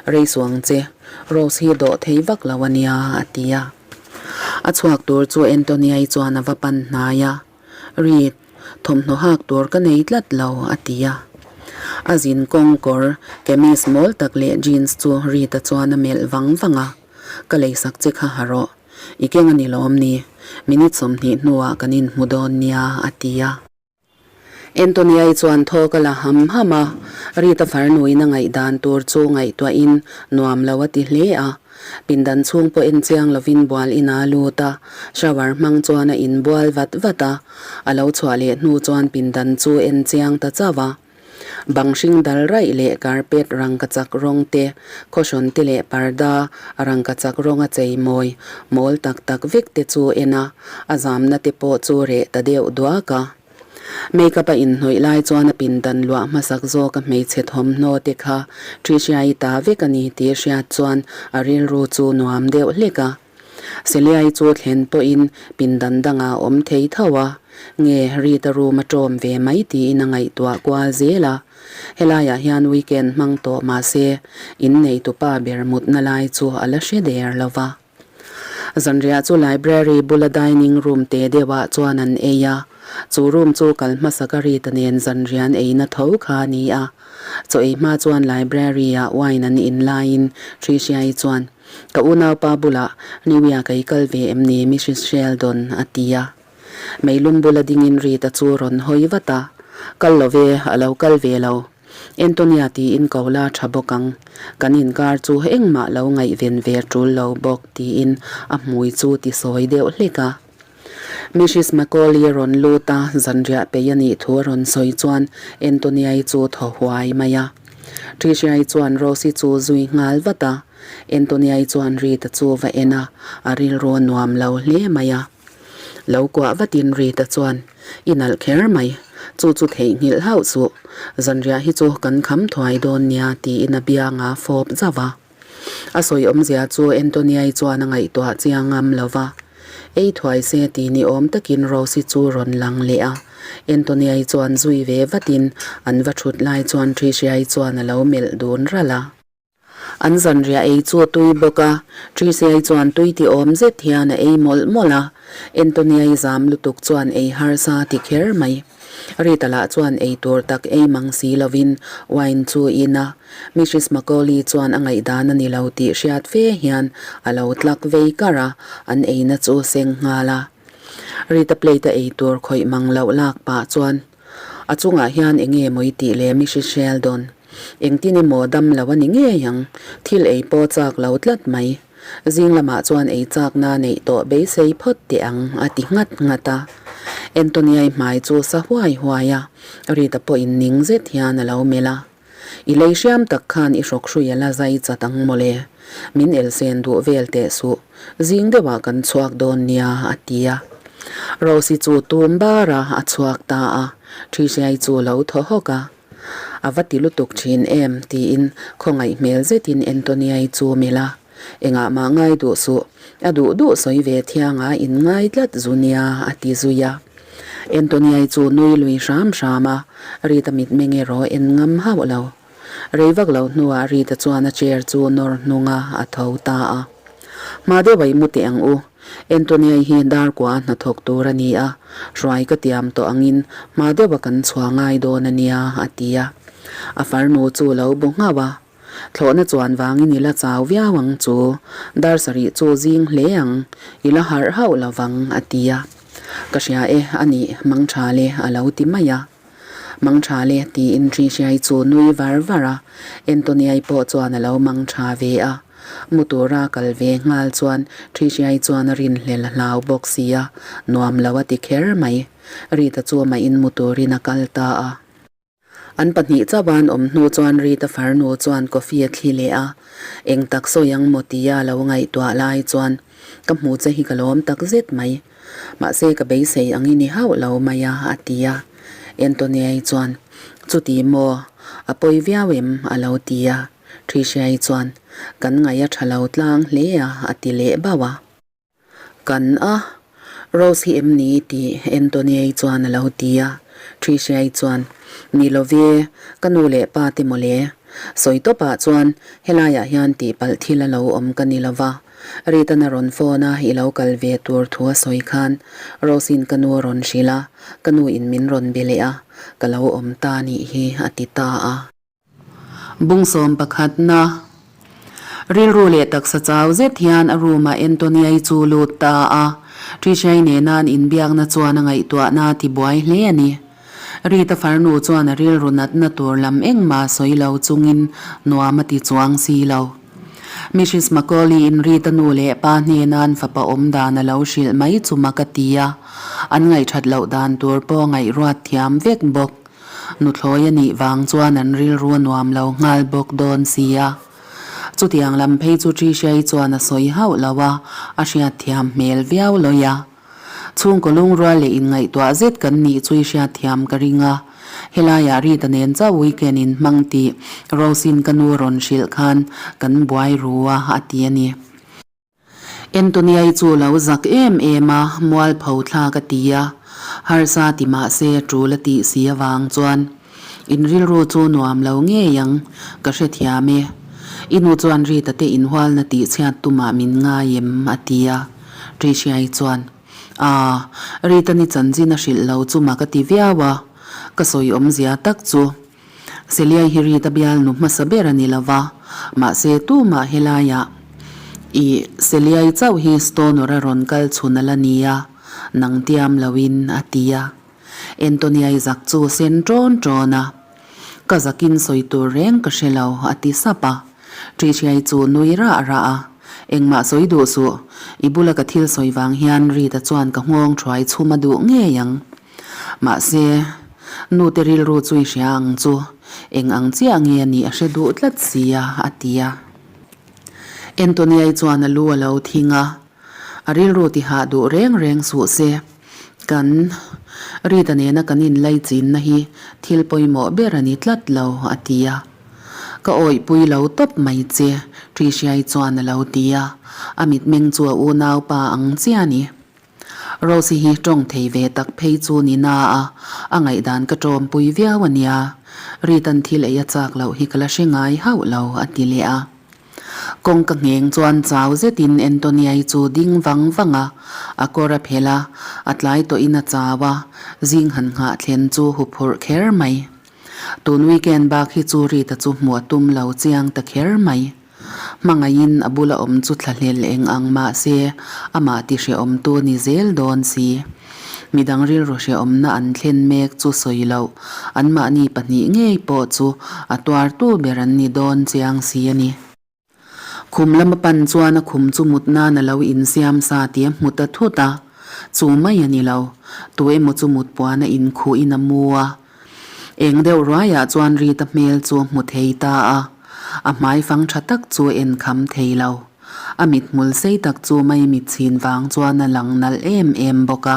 Rei suh ang che, Rose hi dawh thei vak lo a nia, a ti a. A chhuak tur chu Antonia-i chuan a va pan hnai a. Reed, thawmhnaw hak tur ka nei tlat lo, a ti a. A zin kawng kawr, kamis mawl tak leh jeans chu Reed-a chuan a melh vang vang a. Ka leisak che kha ha rawh. I keng a ni lawm ni? Minute 20 hnuah kan inhmu dawn nia, a ti a. Antonia-i chuan thawk a la ham ham a, Rita farnuin a ngaihdan tur chu ngaihtuahin nuam lo a ti hle a. Pindan chhung pawh en chiang lovin bual in a lut a, shower hmang chuan a inbual vat vat a. A lo chhuah leh hnu chuan pindan chu en chiang ta chauh a. Bang hring dal raih leh carpet rangkachak rawng te, khawhrawn te leh parda rangkachak rawnga chei mawi mawl tak tak vek te chu en a, a zamna te pawh chu reh ta deuh duak a. Makeup a inhnawih lai chuan a pindan luah hmasak zawk a hmeichhe thawmhnaw te kha Tricia-i ta vek a ni tih hriat chuan a rilru chu nuam deuh hlek a. Seliai chu thlen pawhin pindan dangah awm thei tho a, nge Rita room a ṭawm ve mai tiin a ngaihtuah kual zel a. Helaiah hian weekend hmang tawh mah se inneitupa ber mutna lai chu a la hre der lo va. Zanriah chu library bula dining room te deuhah chuan an ei a, chu room chu kal hmasaka Rita nen zanriah an eina tho kha a ni a. Chaw ei hma chuan library-ah wine an in laiin Tricia-i chuan, Ka unaupa bulah New York a i kal ve em ni Mrs Sheldon? a ti a. Meilum bula dingin Rita chu rawn hawi vat a, Kal lo ve, a lo kal ve lo. Antonia tiin ko la tha bawk ang. Kan inkar chu engmah lo ngaihven ve tul lo bawk tiin a hmui chu ti sawi deuh hlek a. Mrs Macaulay rawn lut a, zanriah pei a nih thu a rawn sawi chuan Antonia-i chu thaw huai mai a. Tricia-i chuan Rose-i chu zui nghal vat a. Antonia-i chuan Rita chu va en a, a rilru a nuam lo hle mai a. Lo kuah vatin Rita chuan, I nalh kher mai, chu chu theihnghilh hauh suh. Zanriah hi chu kan kham thuai dawn nia tiin a bianga fawp zauh a. A sawi awmzia chu Antonia-i chuan a ngaihtuah chiang ngam lo va. Ei thuai se ti ni awm takin Rose-i chu rawn lang leh a. Antonia-i chuan zui ve vatin an va thut lai chuan Tricia-i chuan a lo melh dun ralh a. An zanriah ei chu a tui bawk a, Tricia-i chuan tui ti awm zet hian a ei mawlh mawlh a. Antonia-i zam lutuk chuan ei harsa ti kher mai. Rita lah chuan ei tur tak ei mang si lovin wine chu in a, Mrs Macaulay chuan a ngaihdan a ni lo tih hriat fe hian a lo tlak vei kar a, an eina chu seng nghal a. Rita plate a ei tur khawih mang loh lak pah chuan a chungah hian eng nge maw i tih le Mrs Sheldon? Engtin emaw dam lo a ni ngei ang, thil ei pawh chak lo tlat mai. Zing lamah chuan ei chakna neih tawh beisei phawt teh ang a ti nghat nghat a. Antonia-i hmai chu sa huai huai a, Rita pawhin ning zet hian a lo melh a. I lei hriam tak khan i hrawk hrui a la zai chat ang mawle. Min elsen duh vel teh suh. Zing deuhah kan chhuak dawn nia a ti a. Rose-i chu tum bar a, a chhuak ta a. Tricia-i chu lo thaw hawk a. A va ti lutuk thin em? tiin khawngaih hmel zetin Antonia-i chu melh a. Engah mah ngai duh suh, a duh duh sawi ve thianga in ngai tlat zu nia, a ti zui a. Antonia-i chu nui lui hram hram a, Rita mitmeng erawh en ngam hauh lo. Rei vak lo hnuah Rita chuan a chair chu nawr hnung a, a tho ta a. Hma deuh a i mu teh ang u. Antonia-i hi darkua a hnathawk tur a ni a, hruai ka tiam tawh angin hma deuh a kan chhuah ngai dawn a nia, a ti a. A farnu chu lo bu nghauh a. Thlawhna chuan vangin i la chau viau ang chu, dar sarih chu zing hle ang, i la harh hauh lo vang, a ti a. Ka hria e, a nih, mangtha le, a lo ti mai a. Mangtha le, tiin Tricia-i chu nui var var a, Antonia-i pawh chuan a lo mangtha ve a. Mu tura kal ve nghal chuan Tricia-i chuan a rinhlel a hlau bawk si a, nuam lo a ti kher mai. Rita chu amah-in mu turin a kal ta a. An pahnih chauhan awm hnu chuan Rita farnu chuan coffee a thli leh a, eng tak sawi ang maw tia lo ngaihtuah lai chuan ka hmu che hi ka lawm tak zet mai. Mahse ka beisei ang i ni hauh lo mai a, a ti a. Antonia-i chuan. Chuti maw? A pawi viau em? a lo ti a. Tricia-i chuan, Kan ngaih a tha lo tlang hle a, a ti leh bauh a. Kan a, Rose hi em ni? tih Antonia-i chuan a lo ti a. Tricia-i chuan, Ni lo ve, ka nu leh pa te mawle. Sawi tawpah chuan helaiah hian tihpalh thil a lo awm ka ni lo va. Rita-na rawn phone a i lo kal ve tur thu a sawi khan Rose-in ka nu a rawn hrilh a, ka nu in min rawn be leh a, ka lo awm ta nih hi a ti ta a. Bungsawm pakhatna, Rilru leh taksa chau zet hian a room-ah Antonia-i chu lut ta a, Trisha-i nena an inbiakna chuan a ngaihtuahna a tibuai hle a ni. Rita farnu chuan a rilru natna tur lam engmah sawi lo chungin nuam a ti chuang si lo. Mrs Macaulay-in Rita nu leh pa hnena an fapa awm dan a lo hrilh mai chu mak a ti a, an ngaihthat loh dan tur pawh a ngaihruat thiam vek bawk. Nuthlawi a nih vang chuan an rilru a nuam lo nghal bawk dawn si a. Chutiang lam phei chu Trisha-i chuan a sawi hauh lo a, a hriatthiam hmel viau lawi a. Chhungkaw lungrual leh inngaihtuah zet kan nih chu i hriatthiam ka ring a. Helaiah Rita nen chauh weekend in hmang tih Rose-in ka nu rawn hrilh khan kan buai ru a, a ti a ni. Antonia-i chu lo zak em em a, mualpho thlak a ti a, harsa ti mah se tul a tih si avang chuan in rilru chu nuam lo ngei ang, ka hrethiam e. I nu chuan Rita te inhualna tih chhiat tumah min ngai em? a ti a, Tricia-i chuan, Aa, Rita ni chanchin a hrilh lo chu mak a ti viau a, ka sawi awmzia tak chu. Seliai hi Rita bialnu hmasa ber a ni lo va, mahse tumah helaiah i Seliai chauh hi Stonor a rawn kal chhun a la ni a, nang tiam loin a ti a. Antoniai zak chu sen ṭawn ṭawn a, Ka zakin sawi tur reng ka hre lo, a ti sap a. Tricia-i chu nui rah rah a, Engmah sawi duh suh, i bula ka thil sawi vang hian Rita chuan ka nghawng thuai chhum a duh ngei ang. Mahse, nute rilru chu i hria ang chu, eng ang chiah nge a nih a hre duh tlat si a, a ti a. Antonia-i chuan a lu a lo thing a, a rilru ti hah duh reng reng suh se. Kan Rita nena kan inlaichinna hi thil pawimawh ber a ni tlat lo, a ti a. Ka awihpui lo tawp mai che, Tricia-i chuan a lo ti a, a mitmeng chu a unaupa ang chiah a ni. Rose hi tawng thei ve tak phei chu ni na a, a ngaihdan ka tawmpui viau a nia. Ritan thil ei a chak loh hi ka la hre ngai hauh lo, a ti leh a. Kawng ka ngheng chuan chau zetin Antonia-i chu ding vang vang a, a kawr a phelh a, a tlai tawhin a chau a, zing han nghah thlen chu huphurh kher mai. Tun weekend bak hi chu Rita chu hmuh a tum lo chiang ta kher mai. Hmangaihin a bula awm chu thlahlel eng ang mah se, amah ti hrehawmtu ni zel dawn si. Midang rilru hrehawmna an thlen mek chu sawi loh, anmahni pahnih ngei pawh chu a tuartu ber an ni dawn chiang si a ni. Khum lama pan chuan a khum chu mut nan a lo insiam sa tih a hmu ta thut a, chu mai a ni lo, tu emaw chu mut puan a inkhuhin a mu a. Eng deuh ruaiah chuan Rita hmel chu a hmu thei ta a, a hmai fang tha tak chu a en kham thei lo. A mithmul sei tak chu mai mitchhin vang chuan a lang nalh em em bawk a.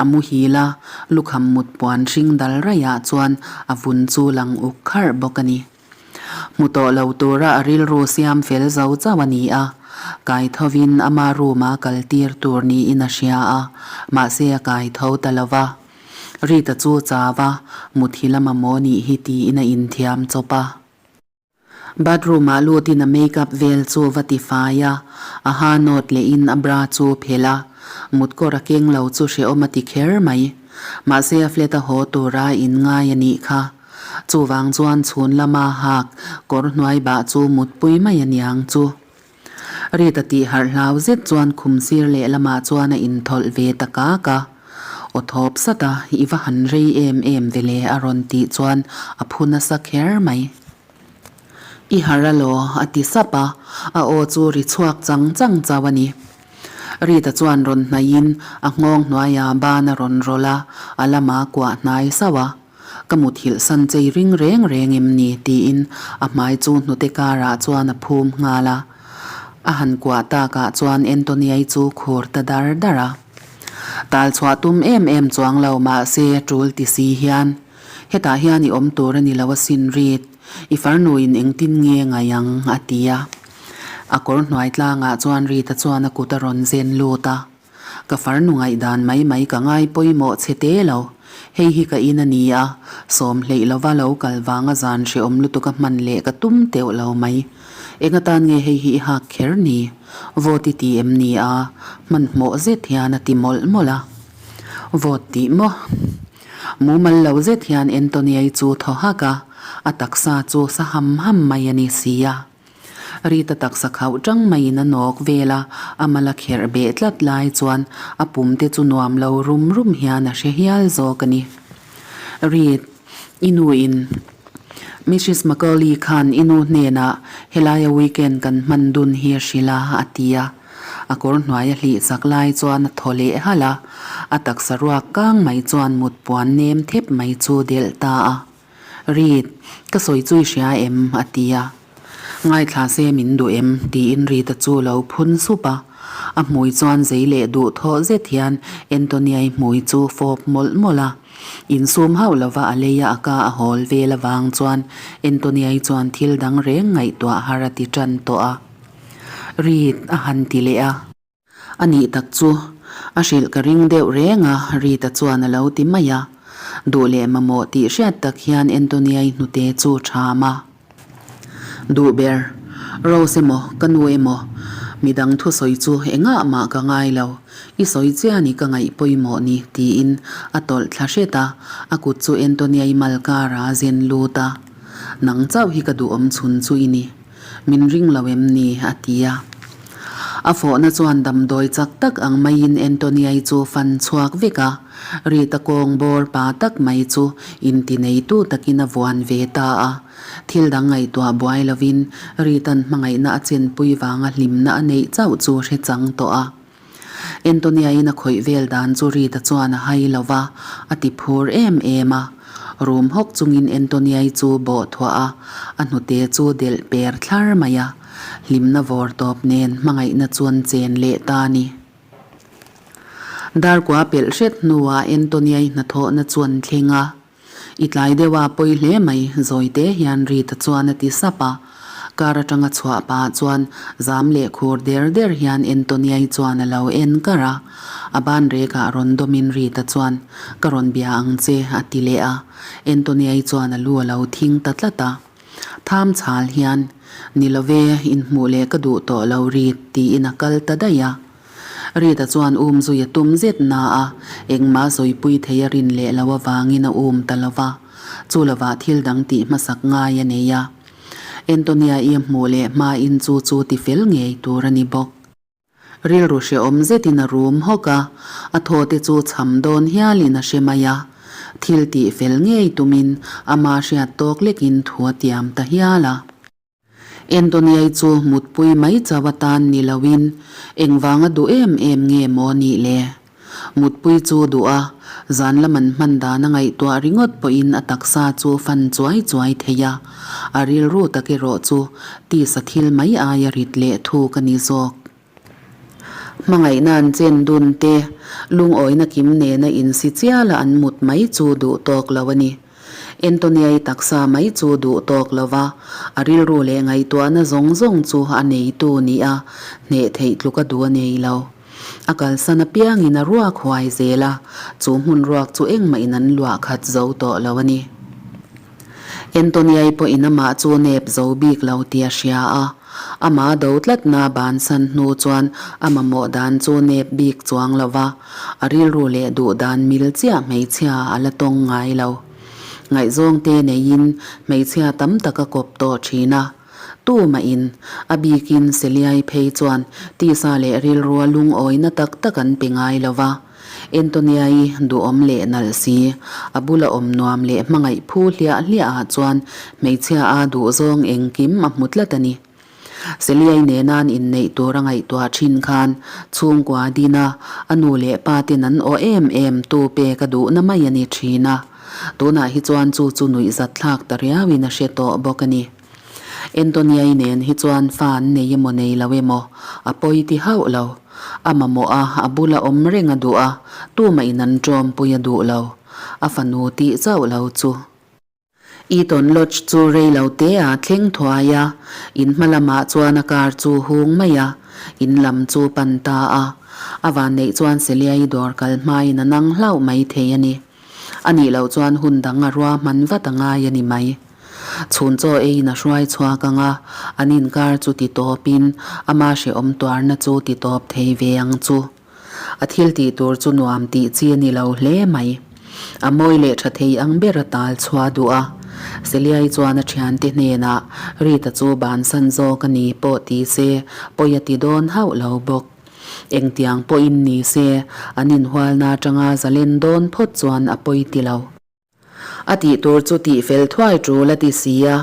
A muhil a, lukham mut puan hring dal raiah chuan a vun chu lang uk kharh bawk a ni. Hmu tawh lo tura a rilru siam fel zo chauh a ni a, kai thovin ama room-a kal tir tur niin a hria a, mahse a kai tho ta lo va. Rita chu chau a, muthi lama maw nih hi tiin a inthiam chawp a. Bathroom-ah lutin a make-up vel chu va ti fai a, a ha nawt lehin a bra chu phelh a, mutkawr a keng lo chu hrehawm a ti kher mai. Mahse a flat a haw tura inngai a nih kha. Chuvang chuan chhun lama hak kawr hnuai bah chu mutpui mai a niang chu. Rita tih harh hlau zet chuan khum sir leh lamah chuan a inthawlh ve ta kak a. Aw thawp sat a, i va han rei em em ve le a rawn tih chuan a phu nasa kher mai. I harh alaw a ti sap a, a aw chu ri chhuak chang chang chauh a ni. Rita chuan rawn hnaihin a nghawng hnuaia ban a rawn rawlh a, a lama kuah hnai sauh a. Ka muthilh san chei ring reng reng em ni? tiin a hmai chu hnute karah chuan a phum nghal a. A han kuah takah chuan Antonia-i chu khur ta dar dar a. Tal chhuah tum em em chuang lo mahse tul ti si hian. Hetah hian i awm tur a ni lo asin Reed, i farnuin engtin nge ngaih ang? a ti a. A kawr hnuai tlangah chuan Reed-a chuan a kut a rawn zen lut a. Ka farnu ngaihdan mai mai ka ngai pawimawh chhe te lo. Hei hi ka in a ni a, sawm hleih lova lo kal vanga zan hrehawm lutuk a hman leh ka tum teuh lo mai. Eng atan nge hei hi i hak kher ni? Vote i ti em ni a? Hmanhmawh zet hian a ti mawlh mawlh a. Vote tih maw? Mumal lo zet hian Antonia-i chu thaw hak a, a taksa chu sa ham ham mai a ni si a. Rita taksa khauh tang maiin a nawk vel a, a mal a kherh beh tlat lai chuan a pum te chu nuam lo rum rum hian a hre hial zawk a ni. Rit, i nu in Missus Macaulay khan i nu hnenah helaia weekend kan hman dun hi a hrilh a, a ti a. A kawr hnuai a hlih chak lai chuan a thaw leh halh a, a taksa ruak kang mai chuan mut puan nem thep mai chu delh ta a. Reed, ka sawi chu i hria em? a ti a. Ngaithla se min duh em? tiin Reed-a chu lo phun sup a. A hmui chuan zei leh duh thawh zet hian Antonia-i hmui chu fawp mawlh mawlh a. Insum hauh lova a leia a ka a hawl vel avang chuan Antonia-i chuan thil dang reng ngaihtuah har a ti tan tawh a. Reed a han ti leh a. A nih tak chu, a hrilh ka ring deuh reng a, Rita chuan a lo ti mai a. Duh leh mamawh tih hriat tak hian Antonia-i hnute chu ṭham a. Duh ber, Rose emaw, ka nu emaw, midang thusawi chu engah mah ka ngai lo, i sawi chiah ni ka ngaih pawimawh ni, tiin a tawlh thla hret a, a kut chu Antonia-i mal karah a zen lut a. Nang chauh hi ka duhawm chhun chu i ni. Min ring lo em ni? a ti a. A fawhna chuan damdawi chak tak ang maiin Antonia-i chu fan chhuak vek a, Rita kawng bawr pa tak mai chu inti neitu takin a vuan ve ta a. Thil dang ngaihtuah buai lovin Rita'n hmangaihna a chenpui vanga hlimna a neih chauh chu hre chang tawh a. Antonia-in a khawih vel dan chu Rita chuan a hai lo va, a ti phur em em a. Rum hawk chungin Antonia-i chu bawh thuah a, a hnute chu delh per thlar mai a. Hlimna vawr tawp nen hmangaihna chuan chen leh ta a ni. Darkua pelh hret hnuah Antonia-i hnathawhna chuan thleng a. I tlai deuh a pawi hle mai, Zawite hian Rita chuan a ti sap a. Car atanga chhuah pah chuan zam leh khur der der hian Antonia-i chuan a lo en kar a. A ban rekah rawn dawmin Rita chuan, Ka rawn bia ang che, a ti leh a. Antonia-i chuan a lu a lo thing ta tlat a. Tham chhal hian, Ni love, inhmuh leh ka duh tawh lo Rit, tiin a kal ta daih a. Rita chuan um zui a tum zet na a, engmah sawipui thei a rin leh lo avangin a um ta lo va, chu lovah thil dang tih hmasak ngai a nei a. Antonia i a hmuh leh hmain chu chu ti fel ngei tur a ni bawk. Rilru hrehawm zetin a rum hawk a, a thaw te chu cham dawn hialin a hre mai a. Thil tih fel ngei tumin ama hriat tawk lekin thu a tiam ta hial a. Antonia-i chu mutpui mai chauh atan ni loin engvanga duh em em nge maw nih le? Mutpui chu duh a, zan lam an hman dan a ngaihtuah ringawt pawhin a taksa chu fan chuai chuai thei a, a rilru tak erawh chu tisa thil mai aia rit leh thuk a ni zawk. Hmangaihna an chen dun te, lungawina kim nena insi chiala an mut mai chu duh tawk lo a ni. Antonia-i taksa mai chu duh tawk lo va, a rilru leh ngaihtuahna zawng zawng chu a neitu nih a hneh theih tluk a duh a nei lo. A kalsan apiangin a ruak huai zel a, chu hmun ruak chu engmahin an luah khat zo tawh lo a ni. Antonia-i pawhin amah chu nep zo bik lo tih a hria a, amah do tlatna bansan hnu chuan a mamawh dan chu nep bik chuang lo va, a rilru leh duh dan mil chiah hmeichhia a la tawng ngai lo. Ngaihzawngte neiin hmeichhia tam tak a kawp tawh thin a, tumahin a bikin Seliai phei chuan tisa leh rilrua lungawina tak tak an pe ngai lo va. Antonia-i duhawm leh nalh si, a bula awm nuam leh hmangaih phu hliah hliah ah chuan hmeichhia a duhzawng engkim a hmu tlat a ni. Seliai nena an inneih tur a ngaihtuah thin khan chhungkua dina a nu leh pa ten an aw em em tu pek a duhna mai a ni thin a. Tunah hi chuan chu chu nuihzat thlak ta riauin a hre tawh bawk a ni. Antonia-i nen hi chuan fa an nei emaw nei lo emaw a pawi ti hauh lo. A mamawh a, a bula awm reng a duh a, tumah in an ṭawmpui a duh lo. A fanu tih chauh lo chu. Eton Lodge chu rei lo te a thleng thuai a, in hma lamah chuan a car chu hung mai a, in lam chu pan ta a. A vanneih chuan Celia-i dawr kal hmain a nang hlauh mai thei a ni. A nih loh chuan hun dang a ruahman vat a ngai a ni mai. Chhun chaw eiin a hruai chhuak ang a, an inkar chu ti tawpin ama hrehawm tuarna chu ti tawp thei ve ang chu. A thil tih tur chu nuam tih chi a ni lo hle mai. A mawi leh tha thei ang ber a tal chhuah duh a. Seliai chuan a thiante hnenah Rita chu bansan zawk a ni pawh ti se pawi a ti dawn hauh lo bawk. Engtiang pawhin ni se an inhualna atanga zalen dawn phawt chuan a pawi ti lo. A tih tur chu tih fel thuai tul a ti si a,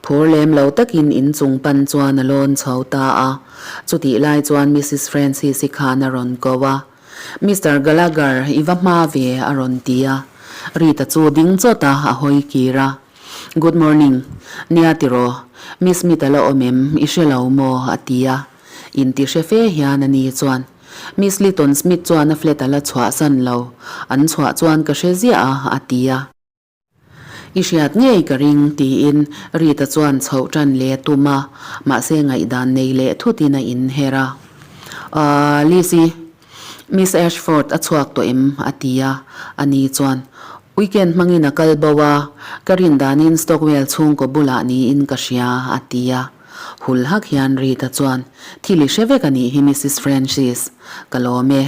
phur lem lo takin inchung pan chuan a lawn chho ta a. Chutih lai chuan Missus Francis-i khan a rawn ko a, Mister Gallagher, i va hma ve, a rawn ti a. Rita chu ding chawt a, a hawi kir a. Good morning. Nia tiraw, Miss Smith a la awm em, i hre lo maw? a ti a. Inti hre fe hian a ni chuan Miss Lytton Smith chuan a flat a la chhuahsan lo, an chhuah chuan ka hre ziah a, a ti a. I hriat ngei ka ring, tiin Rita chuan chhoh tan leh a tum a, mahse ngaihdan nei leh thutin a inher a. Aaa, Lizzy, Miss Ashford a chhuak tawh em? a ti a, a ni chuan Weekend hmangin a kal bo a, ka rin danin Stockwell chhungkaw bulah niin ka hria, a ti a. Hul hak hian Rita chuan, Thil i hre vek a nih hi Missus Francis, ka lawm e.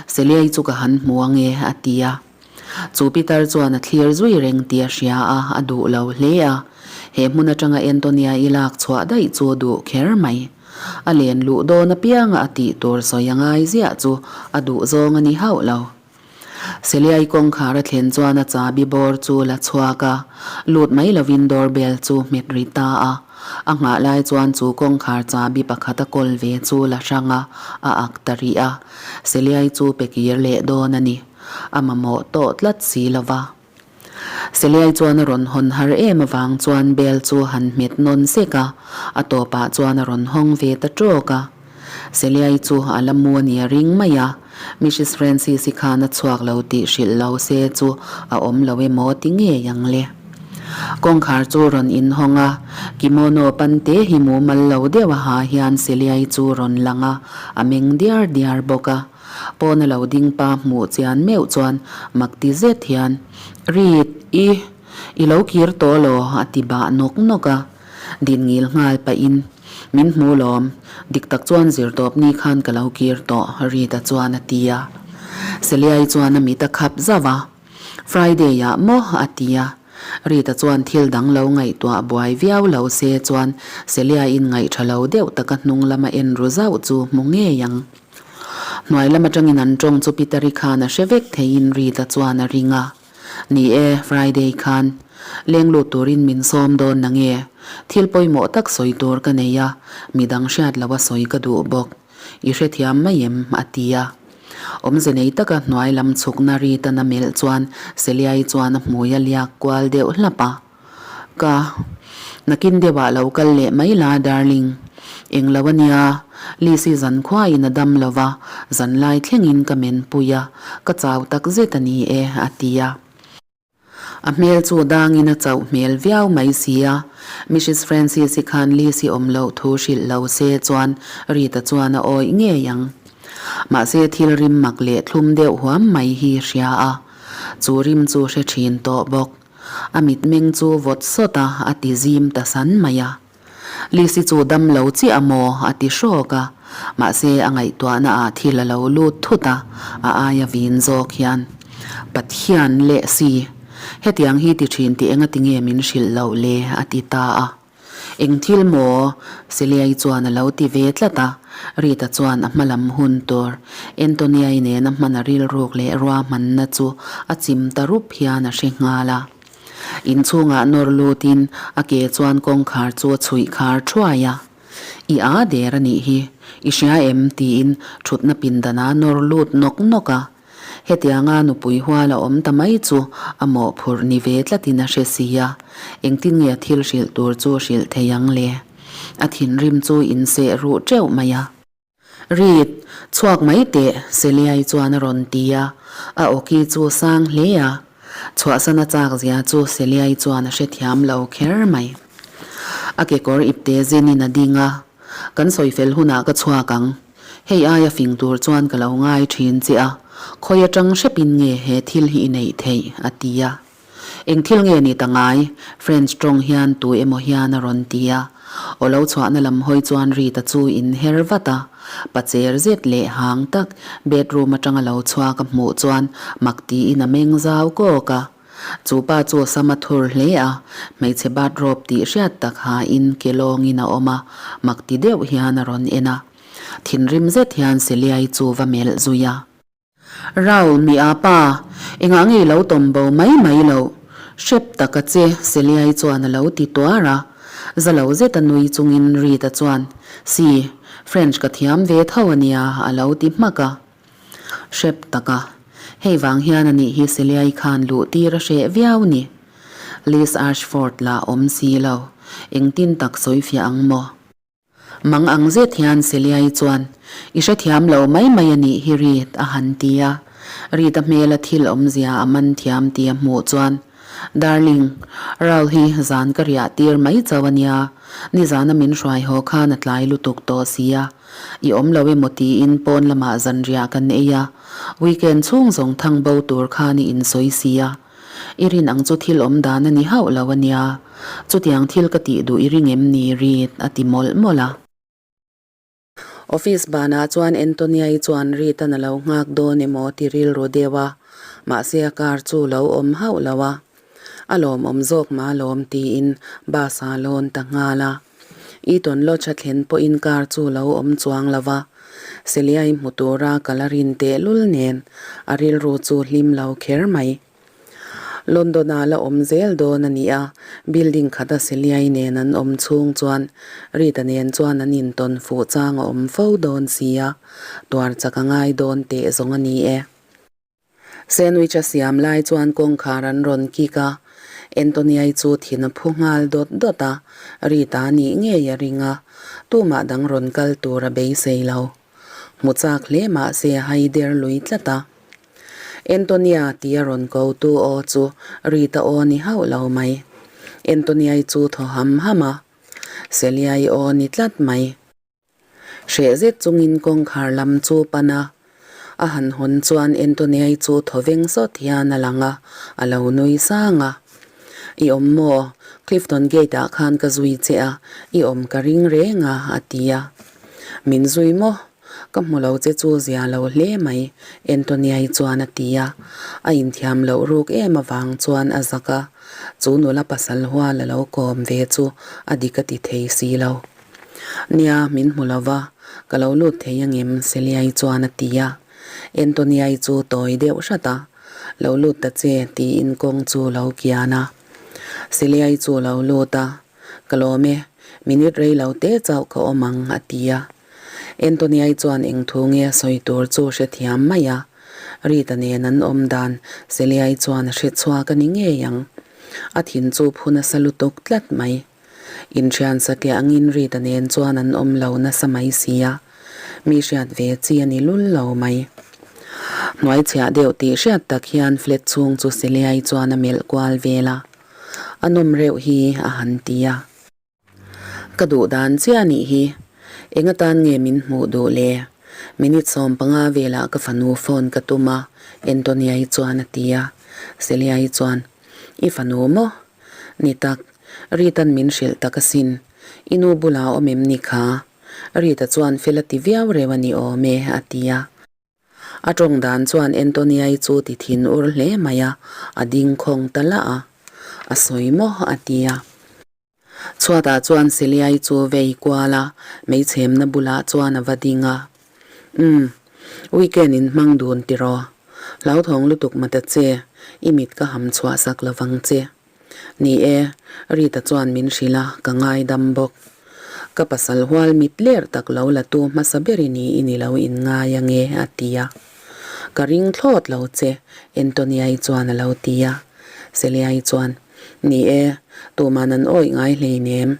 Celia-i chu ka han hmu ang e, a ti a. Chu Peter chuan a thlir zui reng tih a hria a, a duh lo hle a. He hmun atanga Antonia-i lak chhuah daih chu a duh kher mai. A len luh dawn apianga a tih tur sawi a ngai ziah chu a duh zawng a ni hauh lo. Seliai kawngkhar a thlen chuan a chabi bawr chu la chhuak a, lut mai lovin doorbell chu hmet ri ta a. A nghah lai chuan chu kawngkhar chabi pakhat a kawl ve chu la hrang a, a ak ta rih a. Seliai chu pe kir leh dawn a ni. A mamawh tawh tlat si lo va. Seliai chuan a rawn hawn har em avang chuan bell chu han hmet nawn sek a, a tawpah chuan a rawn hawng ve ta tawk a. Seliai chu a la mu a ni a ring mai a, Mrs Francis-i khan a chhuak lo tih hrilh lo se chu a awm lo emaw ti ngei ang le. Kawngkhar chu rawn inhawng a, kimono pante hi mumal lo deuh a ha hian Seliai chu rawn lang a, a meng diar diar bawk a. Pawna lo ding pa hmuh chian meuh chuan mak ti zet hian, Rit, i, i lo kir tawh law? a ti bah nawk nawk a. Din ngil nghal pahin, Min hmu lawm, dik tak chuan zirtawp ni khan ka lo kir tawh, Rita chuan a ti a. Seliai chuan a mit a khap zauh a. Friday ah maw? a ti a. Rita chuan thil dang lo ngaihtuah buai viau lo se chuan Celia-in ngaihṭha lo deuh taka hnung lama en ru zauh chu hmu ngei ang. Hnuai lam aṭangin an ṭawng chu Peter-i khan a hre vek theiin Rita chuan a ring a. Ni e, Friday khan leng lut turin min sawm dawn na nge? Thil pawimawh tak sawi tur ka nei a, midang hriat loha sawi ka duh bawk. I hrethiam mai em? a ti a. Awmze nei taka hnuai lam chhukna Rita-na melh chuan Celia-i chuan a hmui a liak kual deuh hlap a. Ka nakin deuhah lo kal leh mai la darling. Eng lo a nia, Lizzy zan khuain a dam lo va, zan lai thlengin ka men pui a, ka chau tak zet a ni e, a ti a. A hmel chu dangin a chauh hmel viau mai si a, Mrs Francis-i khan Lizzy awm loh thu hrilh lo se chuan Rita chuan a awih ngei ang. Mahse thil rim mak leh thlum deuh huam mai hi hria a, chu rim chu hre thin tawh bawk. A mitmeng chu vawt sawt a, a ti zim ta san mai a. Lizzy chu dam lo chiah a maw? a ti hrawk a, mahse a ngaihtuahna ah thil a lo lut thut a, a aia vin zawk hian, Pathian leh si, hetiang hi ti thin tih enga tinge min hrilh loh le? a ti ta a. Eng thil maw? Seliai chuan a lo ti ve tlat a, Rita chuan a hma lam hun tur Antonia-i nena hman a rilruk leh ruahmanna chu a chim ta rup hian a hre nghal a. Inchhungah nawr lutin a ke chuan kawngkhar chu a chhuih khar thuai a. I a der a nih hi, i hria em? tiin thutna pindanah nawr lut nawk nawk a. Hetianga nupui hual a awm ta mai chu a mawhphurh ni ve tlatin a hre si a, engtin nge thil hrilh tur chu hrilh thei ang le? A thinrim chu inseh ruh teuh mai a. Reed, chhuak mai teh, Seliai chuan a rawn ti a, a awki chu sang hle a. Chhuahsan a chak zia chu Seliai chuan a hrethiam lo kher mai. A kekawr ipte zenin a ding a, Kan sawi fel hunah ka chhuak ang. Hei aia fing tur chuan ka lo ngai thin che a, khawi atang hrepin nge he thil hi i neih theih? a ti a. Eng thil nge ni ta ngai? French tawng hian tu emaw hian a rawn ti a. Aw lo chhuahna lam hawi chuan Rita chu in her vat a. Pa cher zet leh hang tak bedroom atanga lo chhuak a hmuh chuan mak tiin a meng zau kawk a. Chu pa chu sam a thur hle a, hmeichhe bathrobe tih hriat tak hain ke lawngin a awm a, mak ti deuh hian a rawn en a. Thinrim zet hian Seliai chu va melh zui a. Raul mi a pa, engah nge i lo tawm bo mai mai loh? Hrep tak a che, Seliai chuan a lo ti tuar a. Za lo zet a nui chungin Rita chuan, Si, French ka thiam ve tho a nia, a lo ti hmak a. Hrep tak a, hei vang hian a nih hi Seliai khan luh tir a hreh viau ni. Liz Ashford lah awm si lo, engtin tak sawifiah ang maw? Mang ang zet hian Seliai chuan, I hrethiam lo mai mai a nih hi Reed, a han ti a. Reed-a hmela thil awmzia a man thiam tih a hmuh chuan, Darling, Raul hi zan ka riah tir mai chauh a nia, nizana min hruai haw khan a tlai lutuk tawh si a, i awm lo emaw tiin pawn lamah zan riah kan ei a, weekend chhung zawng thang bo tur khan i insawi si a. I rin ang chu thil awm dan a ni hauh lo a nia. Chutiang thil ka tih duh i ring em ni Reed? a ti mawlh mawlh a. Office banah chuan Antonia-i chuan Reed-an a lo nghak dawn emaw ti rilru deuh a, mahse a car chu lo awm hauh lo a. A lawmawm zawk mah alawm tiin bus a lawn ta nghal a. Eaton Lodge a thlen pawhin car chu lo awm chuang lo va, Celia-i hmu tura kal a rin tehlul nen a rilru chu hlim lo kher mai. London-ah la awm zel dawn a ni a, building khata Celia-i nen an awm chhung chuan Rita nen chuan an intawn fuh chang a awm fo dawn si a, tuar chak a ngai dawn teh zawng a ni e. Sandwich a siam lai chuan kawngkhar an rawn kik a, Antonia-i chu thin a phu nghal dawt dawt a, Rita nih ngei a ring a, tumah dang rawn kal tur a beisei lo. Hmu chak hle mah se a hai der lui tlat a. Antonia tia rawn ko tu aw chu Rita aw ni hauh lo mai. Antonia-i chu thaw ham ham a, Celia-i aw ni tlat mai. Hreh zet chungin kawngkhar lam chu pan a, a han hawn chuan Antonia-i chu thaw veng sawt hian a lang a, a lo nui sang a. I awm maw? Clifton Gate-ah khan ka zui che a, i awm ka ring reng a, a ti a. Min zui maw? Ka hmu lo che chu zia lo hle mai, Antonia-i chuan a ti a. A inthiam loh ruk em avang chuan a zak a, chu nula pasal hual a lo kawm ve chu a dik a ti thei si lo. Nia, min hmu lo va, ka lo lut thei angem? Celia-i chuan a ti a. Antonia-i chu tawi deuh hrat a, Lo lut ta che, tiin kawng chu lo kian a. Celia-i chu lo lut a, Ka lawm e, minute rei lo te chauh ka awm ang, a ti a. Antonia-i chuan eng thu nge a sawi tur chu hrethiam mai a. Rita nen an awm dan Celia-i chuan a hre chhuak a ni ngei ang. A thin chu phu nasa lutuk tlat mai. Inthian satliah angin Rita nen chuan an awm lo nasa mai si a, mi hriat ve chi a ni lul lo mai. Hnuai chhiah deuh tih hriat tak hian flat chhung chu Seliai chuan a melh kual vel a, A nawm reuh hi a han ti a. Ka duh dan chiah nih hi, eng atan nge min hmuh duh le? Minute 15 velah ka fanu phone ka tum a, Antonia-i chuan a ti a. Seliai chuan, I fanu maw? Ni tak, Rita'n min hrilh tak asin. I nu bulah awm em ni kha? Rita chuan fel a ti viau reuh a ni awm e, a ti a. A tawng dan chuan Antonia-i chu ti thin ur hle mai a, a ding khawng ta lah a. A sawi maw? a ti a. Chhuatah chuan Celia-i chu vei kual a, meichhemna bulah chuan a va ding a. Umm, weekend in hmang dun tiraw? Hlauthawng lutuk mata che, i mit ka ham chhuah sak lovang che. Ni e, Rita chuan min hrilh a, ka ngaidam bawk. Ka pasal hual mit ler tak lo la tu hmasa ber i ni i ni lo in ngai ange, a ti a. Ka ring thlawt lo che, Antonia-i chuan a lo ti a. Celia-i chuan, Ni e, tuman an awih ngai hleinem,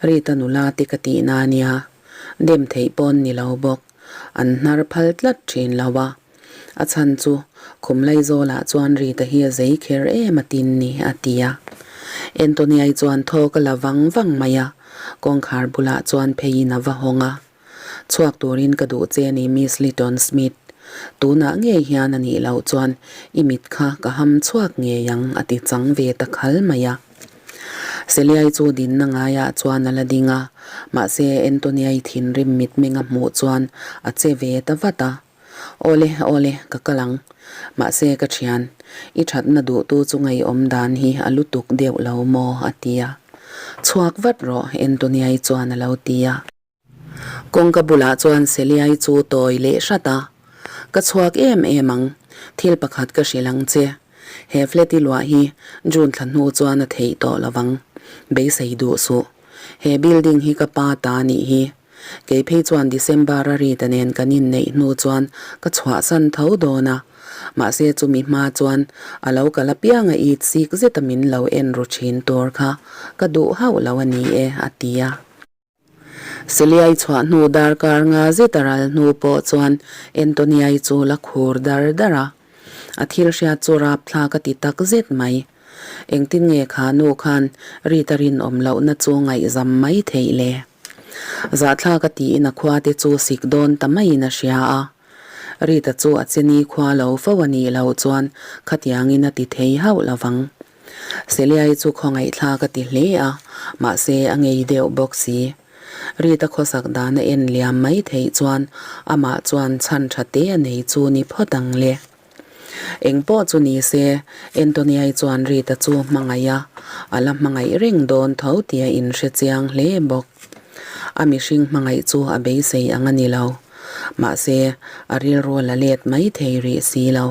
Rita nula te ka tihna a nia. Dem theih pawn ni lo bawk. An hnar phal tlat thin lo a. A chhan chu khum Laizawlah chuan Rita hi a zei kher em a tin ni, a ti a. Antonia-i chuan thawk a la vang vang mai a, kawngkhar bulah chuan pheiin a va hawng a. Chhuak turin ka duh che a ni Miss Lytton Smith. Tunah ngei hian a nih loh chuan i mit kha ka ham chhuak ngei ang a ti chang ve ta khal mai a. Seliai chu dinna ngaiah chuan a la ding a, mahse Antonia-i thinrim mitmeng a hmuh chuan a che ve ta vat a. Awle, awle, ka kal ang. Mahse ka thian, i thatna duhtu chu ngaihawm dan hi a lutuk deuh lo maw? a ti a. Chhuak vat rawh, Antonia-i chuan a lo ti a. Kawngka bulah chuan Seliai chu tawi leh hrat a, Ka chhuak em em ang, thil pakhat ka hrilh ang che. He flat i luah hi June thla hnu chuan a theih tawh lo vang. Beisei duh suh. He building hi ka pa ta nih hi. Kei phei chuan December a Rita nen kan inneih hnu chuan ka chhuahsan tho dawn a. Mahse chumi hma chuan a lo kal apianga it sik zeta min lo en ru thin tur kha ka duh hauh lo a ni e, a ti a. Seliai chhuah hnu darkar nga zet a ral hnu pawh chuan Antoniai chu la khur dar dar a. A thil hriat chu rapthlak a ti tak zet mai. Engtin nge kha nu khan Rita rinawm lohna chu ngaihzam mai theih le? Zahthlak a tiin a khua te chu sik dawn ta maiin a hria a. Rita chu a cheni khua lo fo a nih loh chuan khatiangin a ti thei hauh lovang. Seliai chu khawngaihthlak a ti hle a, mahse a ngei deuh bawk si. Rita khawsak dan a en liam mai theih chuan amah chuan chhan tha te a nei chu ni phawt ang le. Eng pawh chu ni se, Antoniai chuan Rita chu hmangaih a, a la hmangaih reng dawn tho tih a inhre chiang hle bawk. A mihring hmangaih chu a beisei ang a ni lo. Mahse, a rilru la let mai thei rih si lo.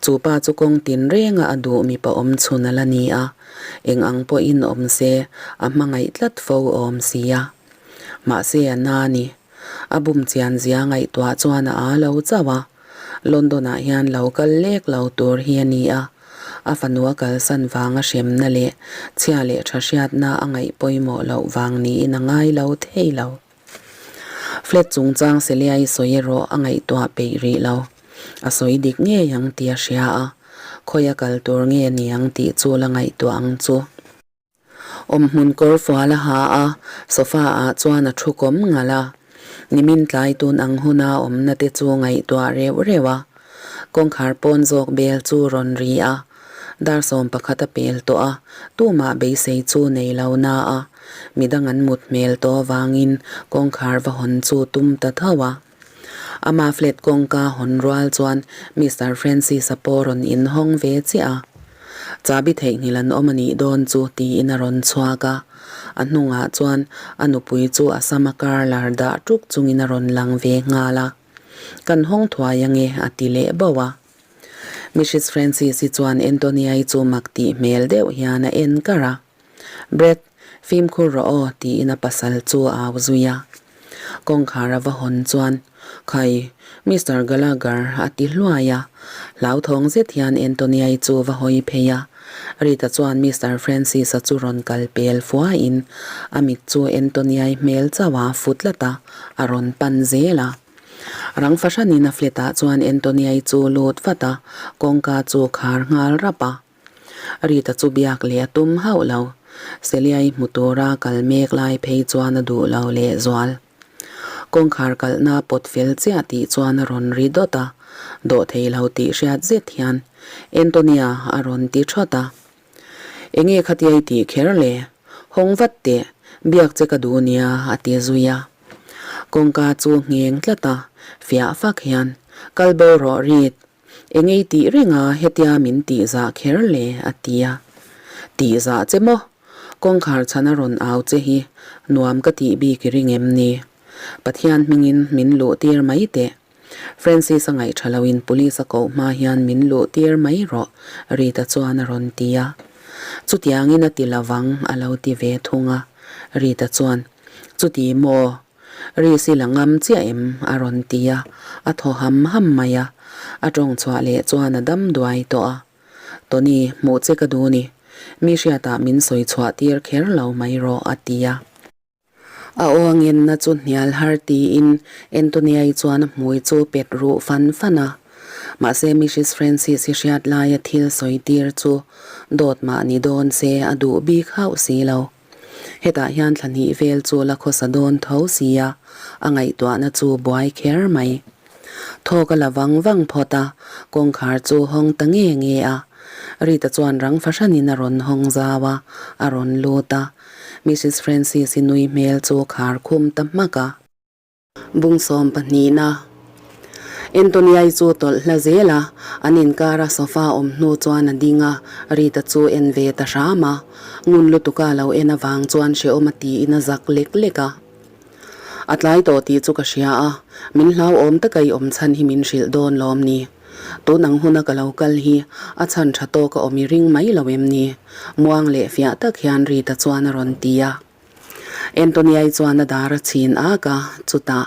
Chu pa chu kawng tin renga a duh mipa awm chhun a la ni a, eng ang pawhin awm se a hmangaih tlat fo awm si a. Mahse a na ni. A bum chian zia ngaihtuah chuan a aa lo chauh a, London ah hian lo kal lek lo tur hi a ni a, a fanu a kalsan vanga hremna leh chhia leh tha hriatna a ngaih pawimawh loh vang niin a ngai lo thei lo. Flat chungchang Seliai sawi erawh a ngaihtuah peih rih lo. A sawi dik ngei ang tih a hria a, khawi a kal tur nge ni ang tih chu la ngaihtuah ang chu. Awmhmun kawr fual a ha a, sofa ah chuan a thu kawm ngalh a. Nimin tlai tun ang huna awmna te chu ngaihtuah reuh reuh a. Kawngkhar pawn zawk bel chu rawn ri a, dar 11 a pel tawh a, tumah beisei chu nei lo na a, midang an mut hmel tawh avangin kawngkhar va hawn chu tum ta tho a. Ama flat kawngka hawn rual chuan Mister Francis-a pawh rawn inhawng ve chiah a. Chabi theihnghilh an awm a nih dawn chu tiin a rawn chhuak a, a hnungah chuan a nupui chu a sama karlar dah tuk chungin a rawn lang ve nghal a. Kan hawng thuai ange a ti leh bauh a. Mrs Francis-i chuan Antonia-i chu mak tih hmel deuh hian a en kar a. Brett, fimkhur rawh aw tiin a pasal chu a au zui a. Kawngkhar a va hawn chuan, Khai, Mister Gallagher a ti hluai a. Hlauthawng zet hian Antonia-i chu va hawi phei a. Rita chuan Mister Francis-a chu rawn kal pel fuaiin a mit chu Antonia-i hmel chauh a fu tlat a, a rawn pan zel a. Rang fahranin a flat ah chuan Antonia-i chu lut vat a, kawngka chu khar nghal rap a. Rita chu biak leh a tum hauh lo. Celia-i hmu tura kal mek lai phei chuan a duh lo leh zual. Kawngkhar kalhna pawt fel chiah tih chuan a rawn ri dawt a, dawh thei lo tih hriat zet hian Antonia a rawn ti thawt a. Enge khatia i tih kher le? Hawng vat teh, biak che ka duh nia a ti zui a. Kawngka chu ngheng tlat a, fiah fak hian, Kal bo rawh Rit, Enge i tih reng a hetia min tih zah kher le? a ti a. Tih zah che maw? Kawngkhar chhan a rawn au che hi nuam ka tih bik i ring em ni? Pathian hmingin min luh tir mai teh. Francis a ngaih tha loin police a koh hma hian min luh tir mai rawh, Rita chuan a rawn ti a. Chutiangin a ti lovang a lo ti ve thung a. Rita chuan, Chuti maw? Risi la ngam chiah em? a rawn ti a, a thaw ham ham mai a. A tawng chhuah leh chuan a dam duai tawh a. Tony, hmuh che ka duh ni. Mi hriatah min sawi chhuah tir kher lo mai rawh, a ti a. A aw a ngenna chu hnial har tiin Antonia-i chuan a hmui chu pet ruh fan fan a. Mahse Mrs Francis i hriat laia thil sawi tir chu dawt mah ni dawn se a duh bik hauh si lo. Hetah hian thla hnih vel chu la khawsa dawn tho sia, a ngaihtuahna chu buai kher mai. Thawk a la vang vang phawt a, kawngkhar chu hawng ta nge nge a. Rita chuan rang fahranin a rawn hawng zau a, a rawn lut a. Mrs Francis-i nui hmel chu khar khum ta hmak a. Bungsawm pahnihna. Antoniai chu tawlh hla zel a, an inkara sofa awm hnu chuan a ding a, Rita chu en ve ta hram a. Ngun lutuka lo en avang chuan hrehawm a tiin a zak lek lek a. A tlai tawh tih chu ka hria a, min hlauhawm taka i awm chhan hi min hrilh dawn lawm ni. Tun ang huna ka lo kal hi a chhan tha tawk a awm i ring mai lo em ni? Muang leh fiah tak hian Rita chuan a rawn ti a. Antoniai chuan a dar a chhin ak a, chutah,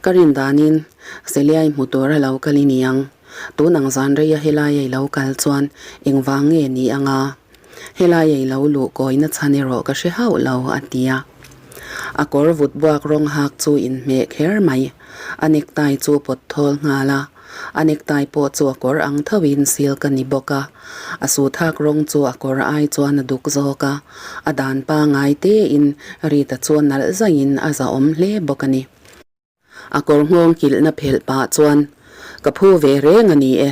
Ka rin danin Seliai hmu tur a lo kal i ni ang. Tun ang zan reia helai a i lo kal chuan engvang nge ni ang a? Helai a i lo luh kawina chhan erawh ka hre hauh lo, a ti a. A kawr vut buak rawng hak chu inhmeh kher mai. A necktie chu pawt thawl nghal a. A necktie pawh chu a kawr ang thoin silk a ni bawk a, a suthak rawng chu a kawr ai chuan a duk zawk a, a dan pangai tein Rita chu a nalh zaiin a zahawm hle bawk a ni. A kawr nghawng kilhna phelh pah chuan, Ka phu ve reng a ni e.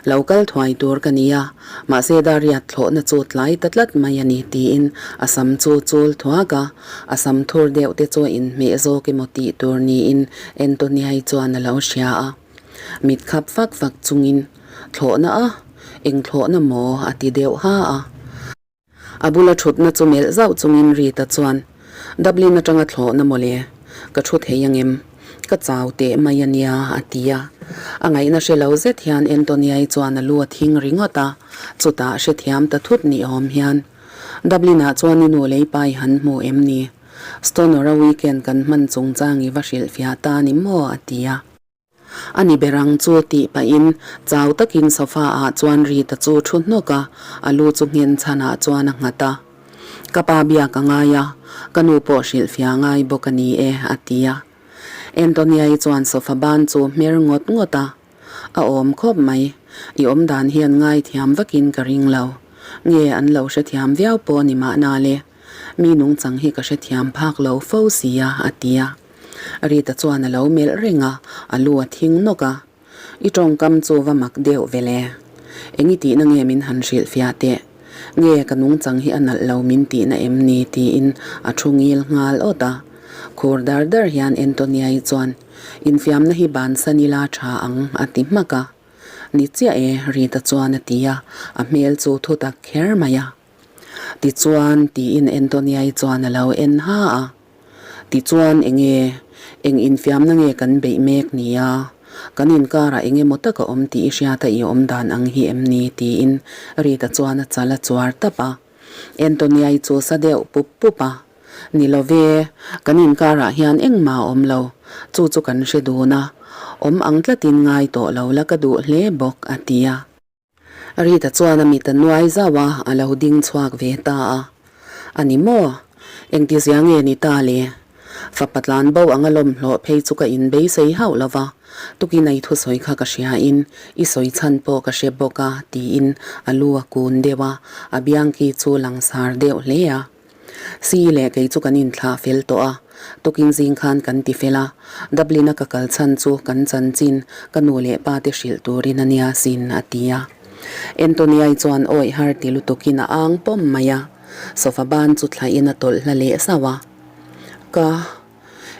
Lo kal thuai tur ka ni a, mahse Dariat thlawhna chu tlai ta tlat mai a ni tiin a sam chu chul thuak a, a sam thur deuh te chu a inhmeh zawk emaw tih tur niin Antoniai chuan a lo hria a. Mit khap fak fak chungin, Thlawhna a? Eng thlawhna maw? a ti deuh ha a. A bula thutna chu melh zauh chungin Rita chuan, Dublin atanga thlawhna mawle, ka thu thei angem? Ka chau teh mai a nia, a ti a. A ngaihna hre lo zet hian Antoniai chuan a lu a thing ringawt a, chutah hrethiam ta thut ni awm hian, Dublin-ah chuan i nu lei pa i han hmu em ni? Stonor-a weekend kan hman chungchang i va hrilhfiah ta ni maw? a ti a. A ni ber ang chu tih pahin chau takin sofa ah chuan Rita chu thu hnawk a, a lu chu nghen chhan ah chuan a nghat a. Ka pa biak a ngai a, ka nu pawh hrilhfiah a ngai bawk a ni e, a ti a. Antonia-i chuan sofa ban chu hmer ngawt ngawt a, A awm khawp mai, i awm dan hian ngaithiam vakin ka ring lo. Nge an lo hrethiam viau pawh ni mahna le, mi nungchang hi ka hrethiam phak lo fo sia, a ti a. Rita chuan a lo melh reng a, a lu a thing nawk a. I tawngkam chu va mak deuh ve le. Eng i tihna nge min han hrilhfiah teh? Nge ka nungchang hi a nalh lo min tihna em ni? tiin a thu ngil nghal awt a. Khur dar dar hian Antonia-i chuan, Infiamna hi bansan ila tha ang, a ti hmak a. Ni chiah e, Rita chuan a ti a, a hmel chu thutak kher mai a. Tichuan, tiin Antonia-i chuan a lo en ha a. Tichuan enge, eng infiamna nge kan beih mek ni a? Kan inkarah eng emaw tak a awm tih i hriat a i awm dan ang hi em ni? tiin Rita chuan a chal a chuar tap a. Antonia-i chu sa deuh pup pup a. Ni lo ve, kan inkarah hian engmah a awm lo. Chu chu kan hre dun a. Awm ang tlatin ngai tawh lo la ka duh hle bawk, a ti a. Rita chuan a mit a nuai zauh a, a lo ding chhuak ve ta a. A ni maw? Engtizia nge ni ta le? Fapa tlan bo anga lawm hlawh phei chu ka inbeisei hauh lo va, tukin a i thusawi kha ka hria in, i sawi chhan pawh ka hre bawk a, tiin a lu a kun deuh a, a biangki chu langsar deuh hle a. Si leh kei chu kan inthlah fel tawh a, tukin zing khan kan ti fel a, Dublin-a ka kal chhan chu kan chanchin ka nu leh pa te hrilh turin a nia sin, a ti a. Antonia-i chuan awih har ti lutukin a ang pawm mai a, sofa ban chu thlahin a tawlh hla leh zauh a. Ka.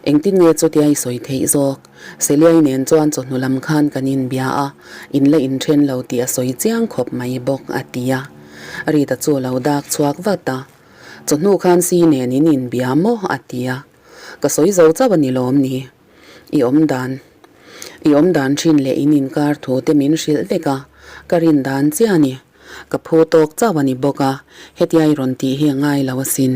Engtin nge chutia i sawi theih zawk? Seliai nen chuan chawhnu lam khan kan inbia a, in la inthen lo tih a sawi chiang khawp mai bawk, a ti a. Rita chu a lo dak chhuak vat a. Chawhnu khan si nen in inbia maw? a ti a. Ka sawi zo chauh a ni lawm ni? I awm dan. I awm dan thin leh in inkar thu te min hrilh vek a, ka rin dan chiah a ni. Ka phu tawk chauh a ni bawk a, hetia i rawn tih hi a ngai lo asin.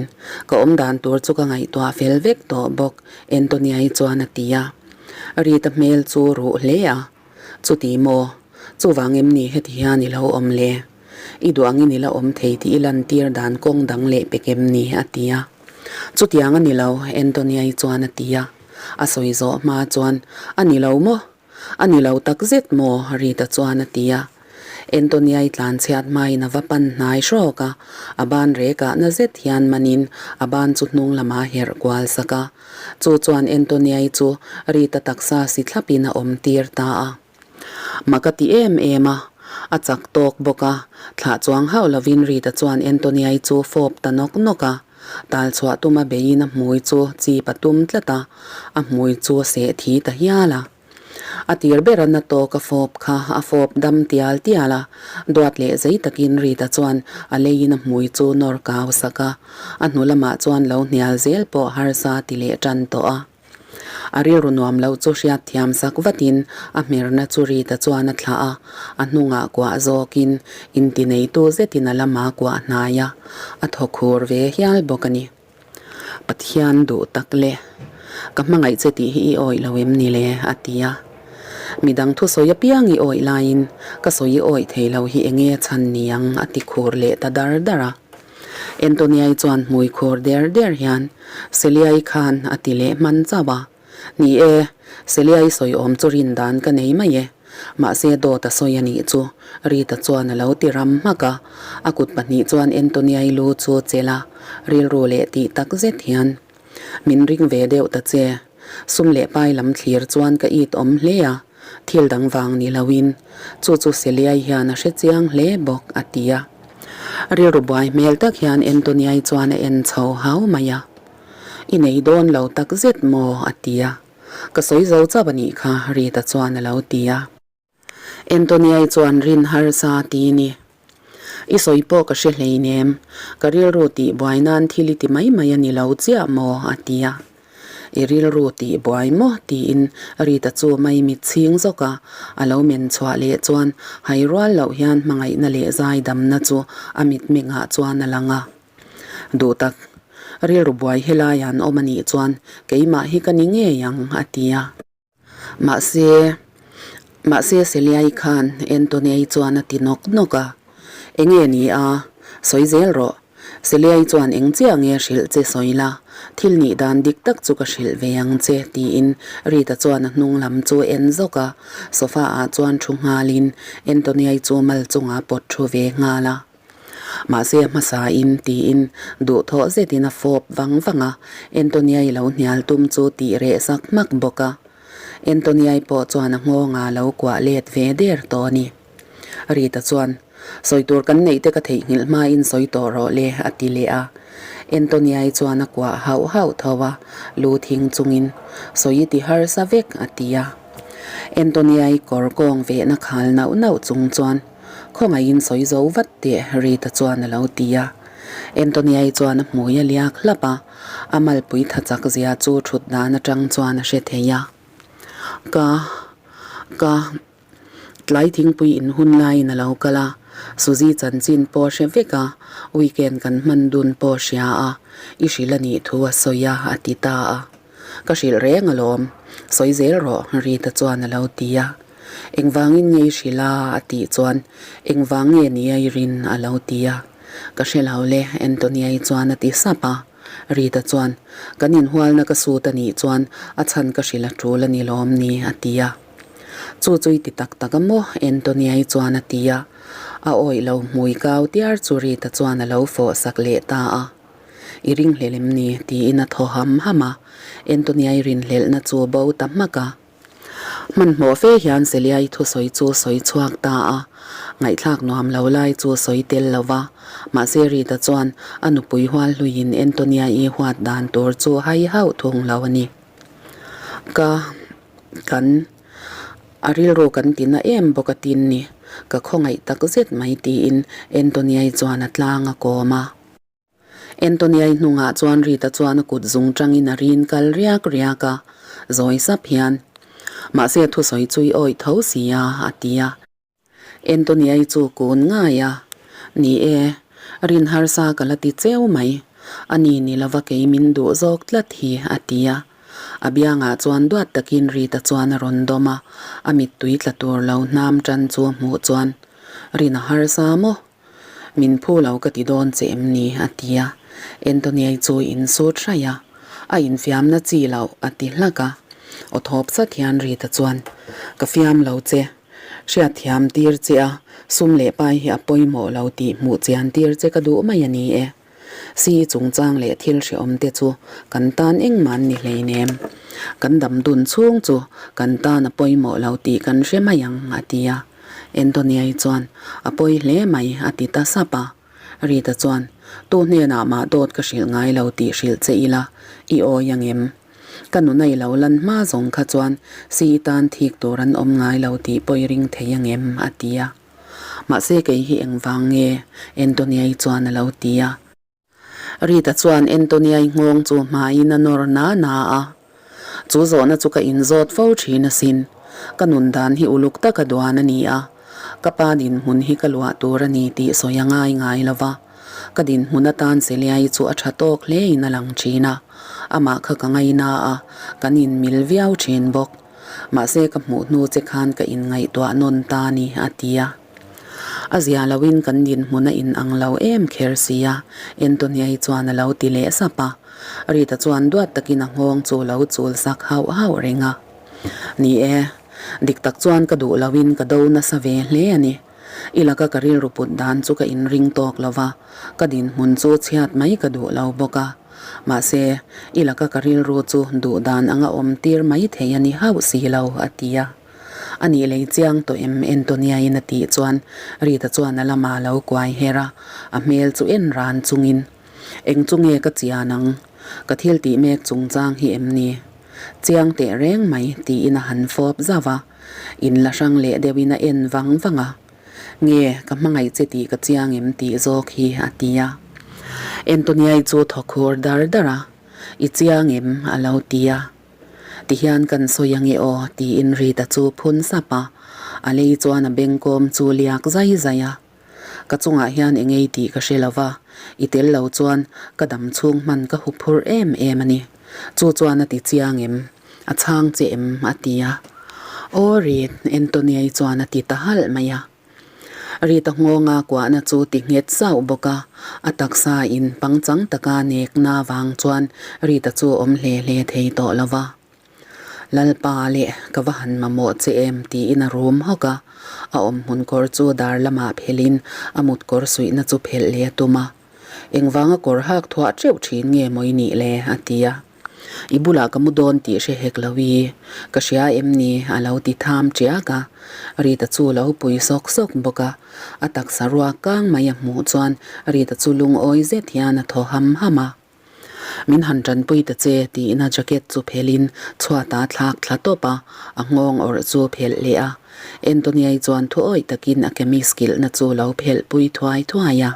Ka awm dan tur chu ka ngaihtuah fel vek tawh bawk, Antonia-i chuan a ti a. Rita hmel chu ruh hle a. Chuti maw? Chuvang em ni heti hian i lo awm le? I duh angin i la awm thei tih i lantir dan kawng dang leh pek em ni? a ti a. Chutiang a ni lo, Antonia-i chuan a ti a. A sawi zawh hma chuan, A ni lo maw? A ni lo tak zet maw? Rita chuan a ti a. Antonia-i tlanchhiat hmain a va pan hnai hrawk a, a ban rekah na zet hian manin a ban chu hnung lamah a herh kual sak a. Chu chuan Antonia-i chu Rita taksa si thlapin a awm tir ta a. Mak a ti em em a, a chak tawk bawk a, thlah chuang hauh lovin Rita chuan Antonia-i chu fawp ta nawk nawk a. Tal chhuah tuma beiin a hmui chu chip a tum tlat a, a hmui chu a seh thi ta hial a. A tir ber a na tawk a fawp kha a fawp dam tial tial a, duat leh zei takin Rita chuan a leiin a hmui chu nawr kau sak a, a hnu lamah chuan lo hnial zel pawh harsa ti leh tan tawh a. A rilru nuam lo chu hriat thiam sak vatin a hmerna chu Rita chuan a thlah a, a hnungah kuah zawkin intineitu zetin a lama kuah hnai a, a thaw khur ve hial bawk a ni. Pathian duh tak le, ka hmangaih che tih hi i awih lo em ni le? a ti a. Midang thusawi apiang i awih laiin ka sawi i awih thei lo hi enge chhan ni ang? a ti khur leh ta dar dar a. Antoniai chuan hmui khur der der hian Seliai khan a ti leh hman chauh a. Ni e, Seliai sawi awm chu rin dan ka nei mai e. Mahse dawt a sawi a nih chu, Rita chuan a lo ti ram hmak a. A kut pahnih chuan Antoniai lu chu chelh a, rilru leh tih tak zet hian min ring ve deuh ta che. Sum leh pai lam thlir chuan ka it awm hle a, thil dang vang ni loin chu chu Seliai hian a hre chiang hle bawk a ti a. Rilru buai hmel tak hian Antoniai chuan a en chho hau mai a. I nei dawn lo tak zet maw? a ti a. Ka sawi zo chauh a nih kha, Rita chuan a lo ti a. Antoniai chuan rin harsa a ti ni. I sawi pawh ka hre hleinem, ka rilru tih buai nan thil i ti mai mai a ni lo chiah maw? a ti a. I rilru tih buai maw? tiin Rita chu mai mit chhing zawk a, a lo men chhuah leh chuan hai rual loh hian hmangaihna leh zaidamna chu a mitmengah chuan a lang a. Duh tak, rilru buai helai an awm a nih chuan keimah hi ka ni ngei ang, a ti a. Mahse, mahse Seliai khan Anthony-i chuan a ti nawk nawk a. Enge ni a, sawi zel rawh. Seliai chuan eng chiah nge hrilh che sawi la, thil nih dan dik tak chu ka hrilh ve ang che, tiin Rita chuan a hnung lam chu en zawk a. Sofa-ah chuan thu nghalin Anthony-i chu mal chungah pawt thu ve nghal a. Mahse a hmasa in tiin duhthawh zetin a fawp vang vang a, Antonia-i lo hnial tum chu tih reh sak hmak bawk a. Antonia-i pawh chuan a nghawngah lo kuah let ve der tawh a ni. Rita chuan, Sawi tur kan neih te ka theihnghilh hmain sawi tawh rawh le, a ti leh a. Antonia-i chuan a kuah hauh hauh tho a, lu thing chungin, Sawi i ti harsa vek, a ti a. Antonia-i kawr kawng vehna khal nauh nauh chung chuan, Khawngaihin sawi zo vat teh Rita chuan a lo ti a. Antonia-i chuan a hmui a liak hlap a, a malpui tha chak zia chu thut dan atang chuan a hre thei a. Ka, ka, tlai thingpui in hun laiin a lo kal a, Suzy chanchin pawh a hre vek a, weekend kan hman dun pawh a hria a, i hrilh a nih thu a sawi a, a ti ta a. Ka hrilh reng alawm, sawi zel rawh, Rita chuan a lo ti a. Engvangin nge i hrilh a? a tih chuan, Engvang nge ni a i rin? a lo ti a. Ka hre lo le, Antonia-i chuan a ti sap a. Rita chuan, Kan inhualna ka sut a nih chuan a chhan ka hrilh a tul a ni lawm ni? a ti a. Chu chu i ti tak tak a maw? Antonia-i chuan a ti a. A awih lo hmui kau tiar chu Rita chuan a lo fawh sak leh ta a. I ringhlel em ni? tiin a thaw ham ham a. Antonia-i rinhlelhna chu bo ta hmak a. Hmanhmawh fe hian Seliai thusawi chu sawi chhuak ta a, ngaihthlak nuam lo lai chu sawi tel lo va, mahse Rita chuan a nupui hual hluiin Antonia-i huat dan tur chu hai hauh thung lo a ni. Ka, kan, a rilru kan ti na em bawk a tin ni, ka khawngaih tak zet mai tiin Antonia-i chuan a tlang a kawm a. Antonia-i hnungah chuan Rita chuan a kut zung tangin a rin kal riak riak a, zawi sap hian, Mahse a thusawi chu i awih tho si a, a ti a. Antonia-i chu kun ngai a, Ni e, rin harsa ka la ti cheu mai, a ni ni lova kei min duh zawk tlat hi, a ti a. A biangah chuan duat takin Rita chuan a rawn dawm a, a mittui tla tur lo hnam tan chu a hmuh chuan, Rin a harsa maw? Min phu lo ka ti dawn che em ni? a ti a. Antonia-i chu in sut hraih a, a infiamna chi loh a ti hlak a. Aw thawp zat hian Rita chuan, Ka fiam lo che. Hriatthiam tir che a, sum leh pai hi a pawimawh lo tih hmuh chian tir che ka duh mai a ni e. Si chungchang leh thil hrehawm te chu kan tan engmah an ni hleinem. Kan dam dun chhung chu kan tan a pawimawh lo tih kan hre mai ang, a ti a. Antonia-i chuan, A pawi hle mai, a ti ta sap a. Rita chuan, Tu hnenah mah dawt ka hrilh ngai lo tih hrilh che ila, i awi ang em? Ka nuna i lo lan hma zawng kha chuan si i tan thik tur an awm ngai lo tih pawh i ring thei ang em? a ti a. Mahse kei hi engvang nge? Antonia-i chuan a lo ti a. Rita chuan Antonia-i nghawng chu hmaiin a nawr na na a. Chu zawhna chu ka inzawt fo thin asin. Ka nun dan hi uluk taka duan a ni a. Ka pa dinhmun hi ka luah tur a ni tih sawi a ngai ngai lo va. Ka dinhmun atan Celia-i chu a tha tawk hlein a lang thin a. Amah kha ka ngaina a, kan inmil viau thin bawk. Mahse ka hmuh hnu che khan ka inngaihtuah nawn ta a ni, a ti a. A zia loin kan dinhmun a inang lo em kher sia, Antonia-i chuan a lo ti leh sap a. Rita chuan duat takin a nghawng chu lo chul sak hauh hauh reng a. Ni e, dik tak chuan ka duh loin ka do nasa ve hle a ni. I laka ka rilru put dan chu ka inring tawk lo va, ka dinhmun chu chhiat mai ka duh lo bawk a. Mahse, i laka ka rilru chu duh dan anga awm tir mai thei a ni hauh si lo, a ti a. A nih lei chiang tawh em? Antonia-in a tih chuan Rita chuan a lamah a lo kuai her a, a hmel chu en ran chungin, Eng chu nge ka chian ang? Ka thil tih mek chungchang hi em ni? Chiang teh reng mai, tiin a han fawp zauh a. In la hrang leh deuhin a en vang vang a. Nge, ka hmangaih che tih ka chiang em tih zawk hi, a ti a. Antonia-i chu thaw khur dar dar a, I chiang em? a lo ti a. Tihian kan sawi ange aw, tiin Rita chu phun sap a. A lei chuan a bengkawm chu liak zai zai a. Ka chungah hian eng ei tih ka hre lo va, i tel lo chuan ka dam chhung hman ka hu phur em em a ni. Chu chuan a ti chiang em? A chhang che em? a ti a. Aw Rit, Antonia-i chuan a ti ta halh mai a. Rita nghawnga kuahna chu ti nghet zauh bawk a, a taksa in pangchang taka nekna vang chuan Rita chu awm hle hle thei tawh lo va. Lalpa leh ka va han mamawh che em tiin a rum hawk a, a awmhmun kawr chu dar lamah phelhin a mut kawr suihna chu phelh leh a tum a. Engvanga kawr hak thuah teuh thin nge maw i nih le? a ti a. I bulah ka mu dawn tih hre hek lo i, ka hria em ni? a lo ti tham tiak a. Rita chu lo pui sawk sawk bawk a, a taksa ruak kang mai a hmuh chuan Rita chu lungawi zet hian a thaw ham ham a. Min han tanpui ta che tiin a jacket chu phelhin chhuatah a thlak thla tawp a, a nghawng awrh chu phelh leh a. Antonia-i chuan thu awih takin a chemist kilhna chu lo phelh pui thuai thuai a.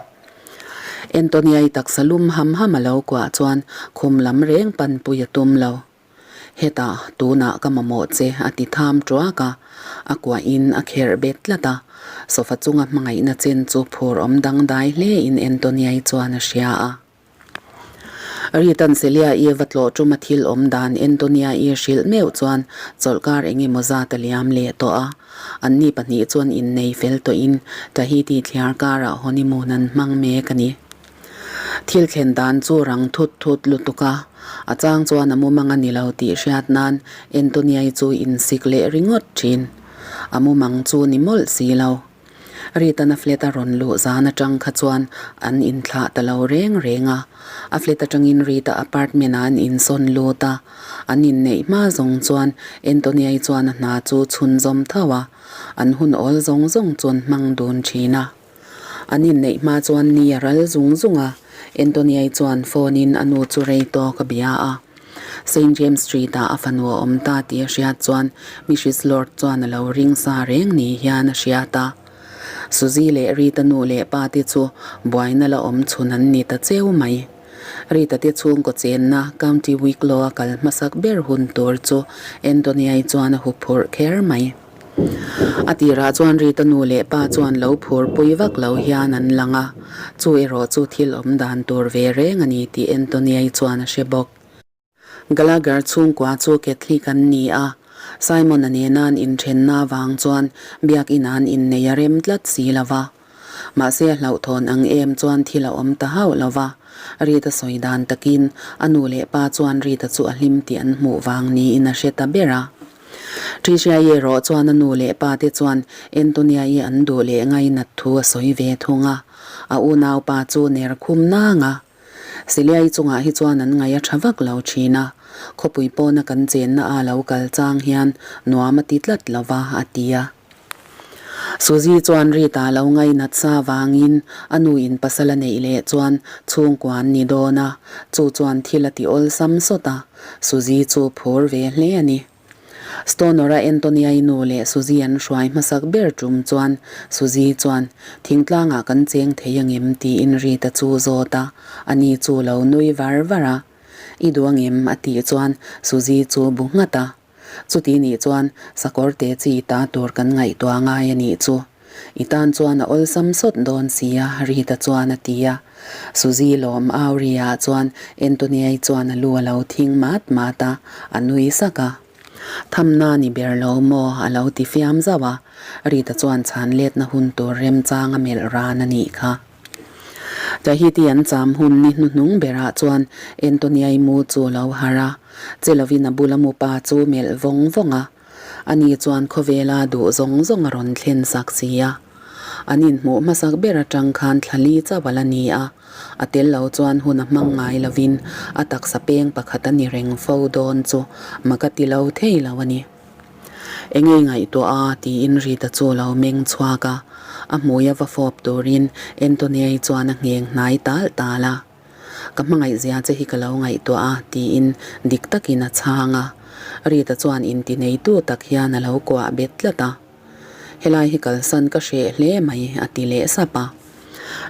Antonia-i taksa lum ham ham a lo kuah chuan khum lam reng panpui a tum lo. Hetah tunah ka mamawh che a ti tham tuak a, a kuahin a kherh bet tlat a, sofa chunga hmangaihna chen chu phur awm dangdai hlein Antonia-i chuan a hria a. Ritan Celia-i va tlawh ṭuma thil awm dan Antonia-i hrilh meuh chuan chawlhkar eng emaw zat a liam leh tawh a. Anni pahnih chuan innei fel tawhin Tahiti thliar karah honeymoon an hmang mek a ni. Thil thlen dan chu rang thut thut lutuk a, a chang chuan a mumang a ni lo tih hriat nan Antonia-i chu insik leh ringawt ṭhin. A mumang chu ni mawlh si lo. Ritan a flat a rawn luh zan atang kha chuan an inthlah ta lo reng reng a. A flat atangin Rita apartment ah an insawn lut a. An inneih hma zawng chuan Antonia-i chuan a hna chu chhunzawm tho a. An hun awl zawng zawng chu an hmang dun thin a. An inneih hma chuan ni a ral zung zung a. Antonia-i chuan phone in a nu chu rei tawk a bia a. Saint James Street ah a fanu a awm ta tih a hriat chuan Mrs Lord chuan a lo ring sa reng ni hian a hriat a. Suzy leh Rita nu leh pa te chu buaina la awm chhun an ni ta cheu mai. Rita te chhungkaw chenna County Wicklow a kal hmasak ber hun tur chu Antonia-i chuan a huphurh kher mai. A tirah chuan Rita nu leh pa chuan lo phur pui vak lo hian an lang a, chu erawh chu thil awm dan tur ve reng a ni tih Antonia-i chuan a hre bawk. Gallagher chhungkua chu Catholic an ni a, Simon-a nena an inthenna avang chuan biakina an innei a rem tlat si lo va. Mahse a hlauhthawn ang em chuan thil a awm ta hauh lo va. Rita sawi dan takin a nu leh pa chuan Rita chu a hlim tih an hmuh vang niin a hre ta ber a. Tricia-i erawh chuan a nu leh pa te chuan Antonia-i an duh leh ngainat thu a sawi ve thung a, a unaupa chu ner khum nang a. Celia-i chungah hi chuan an ngaih a tha vak lo thin a, khawpui pawna kan chenna a lo kal chang hian nuam a ti tlat lo va, a ti a. Suzy chuan Rita lo ngainat sa vangin a nu in pasal a neih leh chuan chhungkua an ni dawn a, chu chuan thil a ti awlsam sawt a, Suzy chu phur ve hle a ni. Stonor-a Antonia-i nu leh Suzy an hruai hmasak ber tum chuan Suzy chuan, Thingtlangah kan cheng thei angem? tiin Rita chu zawt a, ani chu lo nui var var a. I duh angem? a tih chuan Suzy chu bu nghat a. Chuti nih chuan sakawr te chi ta tur kan ngaihtuah ngai a nih chu. I tan chuan a awlsam sawt dawn si a, Rita chuan a ti a. Suzy lawm au ri-ah chuan Antonia-i chuan a lu a lo thing mat mat a, a nui sak a. Thamna ni ber lo maw a lo ti fiam zauh a, Rita chuan chhan letna hun tur remchang a melh ran a nih kha. Tahiti an cham hun ni hnuhnung berah chuan Antonia-i mu chu a lo harh a, che lovin a bula mu pa chu melh vawng vawng a. Ani chuan khawvela duh zawng zawng a rawn thlen sak si a. An inhmuh hmasak ber atang khan thla li chauh a la ni a, a tel lo chuan hun a hmang ngai lovin a taksa peng pakhat a ni reng fo dawn chu mak a ti lo thei lo a ni. Engei ngaihtuah a tiin Rita chu a lo meng chhuak a, a hmui a va fawp turin Antonia-i chuan a ngheng hnai tal tal a. Ka hmangaihzia che hi ka lo ngaihtuah a, tiin dik takin a chhang a. Rita chuan inti neitu tak hian a lo kuah bet tlat a. Helai hi kalsan ka hreh hle mai, a ti leh sap a.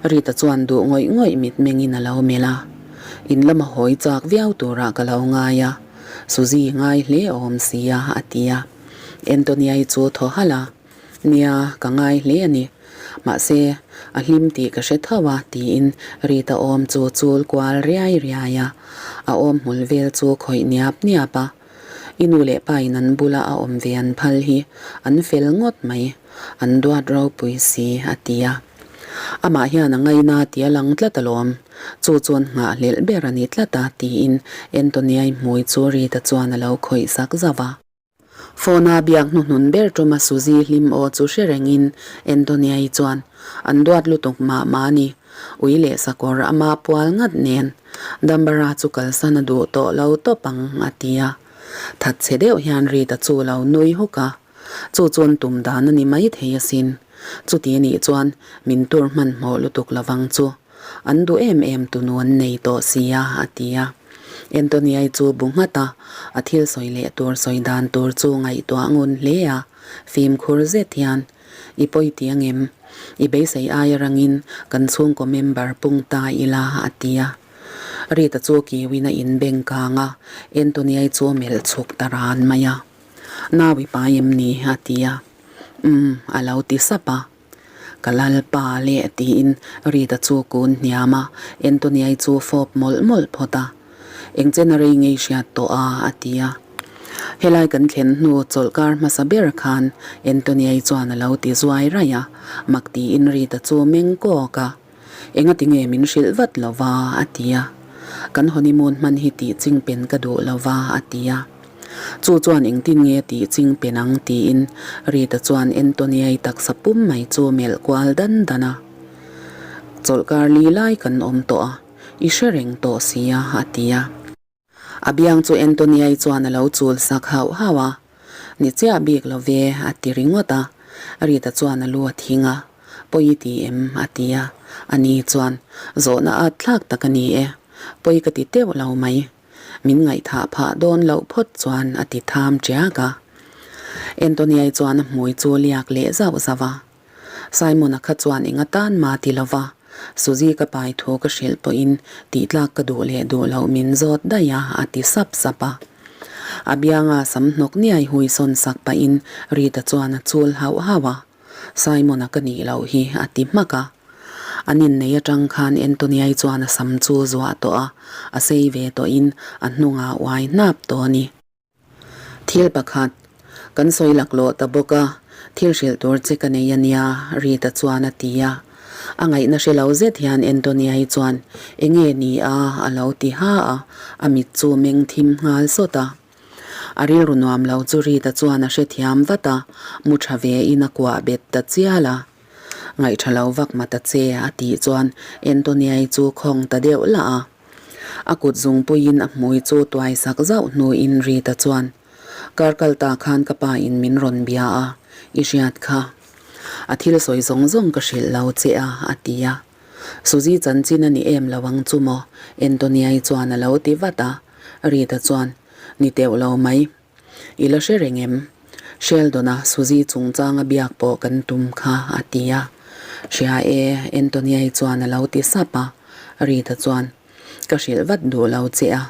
Rita chuan duh ngawih ngawih mitmengin a lo melh a. In lama hawi chak viau turah ka lo ngai a, Suzy ngai hle awm sia, a ti a. Antonia-i chu thaw halh a. Nia, ka ngai hle a ni. Mahse, a hlim tih ka hre tho a, tiin Rita awm chu chul kual riai riai a. A awm hmul vel chu khawih niap niap a. I nu leh pa in an bula a awm ve an phal hi an fel ngawt mai, an duat ropui si, a ti a. Amah hian a ngaina tih a lang tlat alawm, chu chuan nghahhlelh ber a ni tlat a, tiin Antonia-i hmui chu Rita chuan a lo khawih sak zauh a. Phone-a biak hnuhnun ber tuma Suzy hlim aw chu hre rengin Antonia-i chuan, An duat lutuk mah mah a ni. Ui leh sakawr ama pual ngat nen Dambara chu kalsan a duh tawh lo tawp ang, a ti a. Thatchhe deuh hian Rita chu lo nui huk a. Chu chuan tum dan a ni mai thei asin. Chuti a nih chuan min tur hmanhmawh lutuk lovang chu. An duh em em tunu an nei tawh si a, a ti a. Antonia-i chu bu nghat a, a thil sawi leh tur sawi dan tur chu ngaihtuah ngun hle a, fimkhur zet hian, I pawi ti angem? I beisei aia rangin kan chhungkaw member pung ta ila, a ti a. Rita chu kiuin a inbeng kang a, Antonia-i chu a melh chhuk ta ran mai a. Nau i pai em ni? a ti a. Umm, a lo ti sap a. Ka lalpa leh tiin Rita chu kun hniam a, Antonia-i chu fawp mawlh mawlh phawt a. Eng chen a rei ngei hriat tawh a, a ti a. Helai kan thlen hnu chawlhkar hmasa ber khan Antonia-i chuan a lo ti zuai raih a, mak tiin Rita chu meng kawk a. Engati nge min hrilh vat lo va? a ti a. Kan honeymoon hman hi tih ching pen ka duh lo va, a ti a. Chu chuan engtin nge tih ching pen ang? tiin Rita chuan Antonia-i taksa pum mai chu melh kual dan dan a. Chawlhkar li lai kan awm tawh a, i hre reng tawh si a, a ti a. A biang chu Antonia-i chuan a lo chul sak hauh hauh a, Ni chiah bik lo ve, a ti ringawt a. Rita chuan a lu a thing a, Pawi i ti em? a ti a. Ani chuan, Zawhna at thlak tak a ni e, pawi ka ti teuh lo mai. Min ngaihthah phah dawn loh phawt chuan a ti tham tiak a. Antonia-i chuan a hmui chu liak leh zauh zauh a. Simon-a kha chuan eng atan ma ti lova, Suzy ka pai thu ka hrilh pawhin tihtlak ka duh leh duh loh min zawt daih a, a ti sap sap a. A bianga sam hnawk niai hui sawn sak pahin Rita chuan a chul hauh hauh a, Simon-a ka nih loh hi a ti hmak a. An innei atang khan Antonia-i chuan a sam chu zuah tawh a, a sei ve tawhin a hnungah uai hnap tawh a ni. Thil pakhat, kan sawi laklawh ta bawk a, thil hrilh tur che ka nei a nia, Rita chuan a ti a. A ngaihna hre lo zet hian Antonia-i chuan, Enge ni a? a lo ti ha a, a mit chu meng thim nghal sawt a. A rilru nuam lo chu Rita chuan a hrethiam vat a, mu tha ve in a kuah bet ta chial a. Ngaihṭha lo vak ma ta che, a tih chuan Antonia-i chu khawng ta deuh lah a. A kut zungpuiin a hmui chu tuai sak zauh hnuin Rita chuan, Kar kal ta khan ka pa in min rawn bia a, i hriat kha. A thil sawi zawng zawng ka hrilh lo che a, a ti a. Suzy chanchin a ni em lo ang chu maw? Antonia-i chuan a lo ti vat a. Rita chuan, Ni teuh lo mai. I la hre reng em? Sheldon-a Suzy chungchanga biak pawh kan tum kha, a ti a. Hria e, Antonia-i chuan a lo ti sap a. Rita chuan, Ka hrilh vat duh lo che a.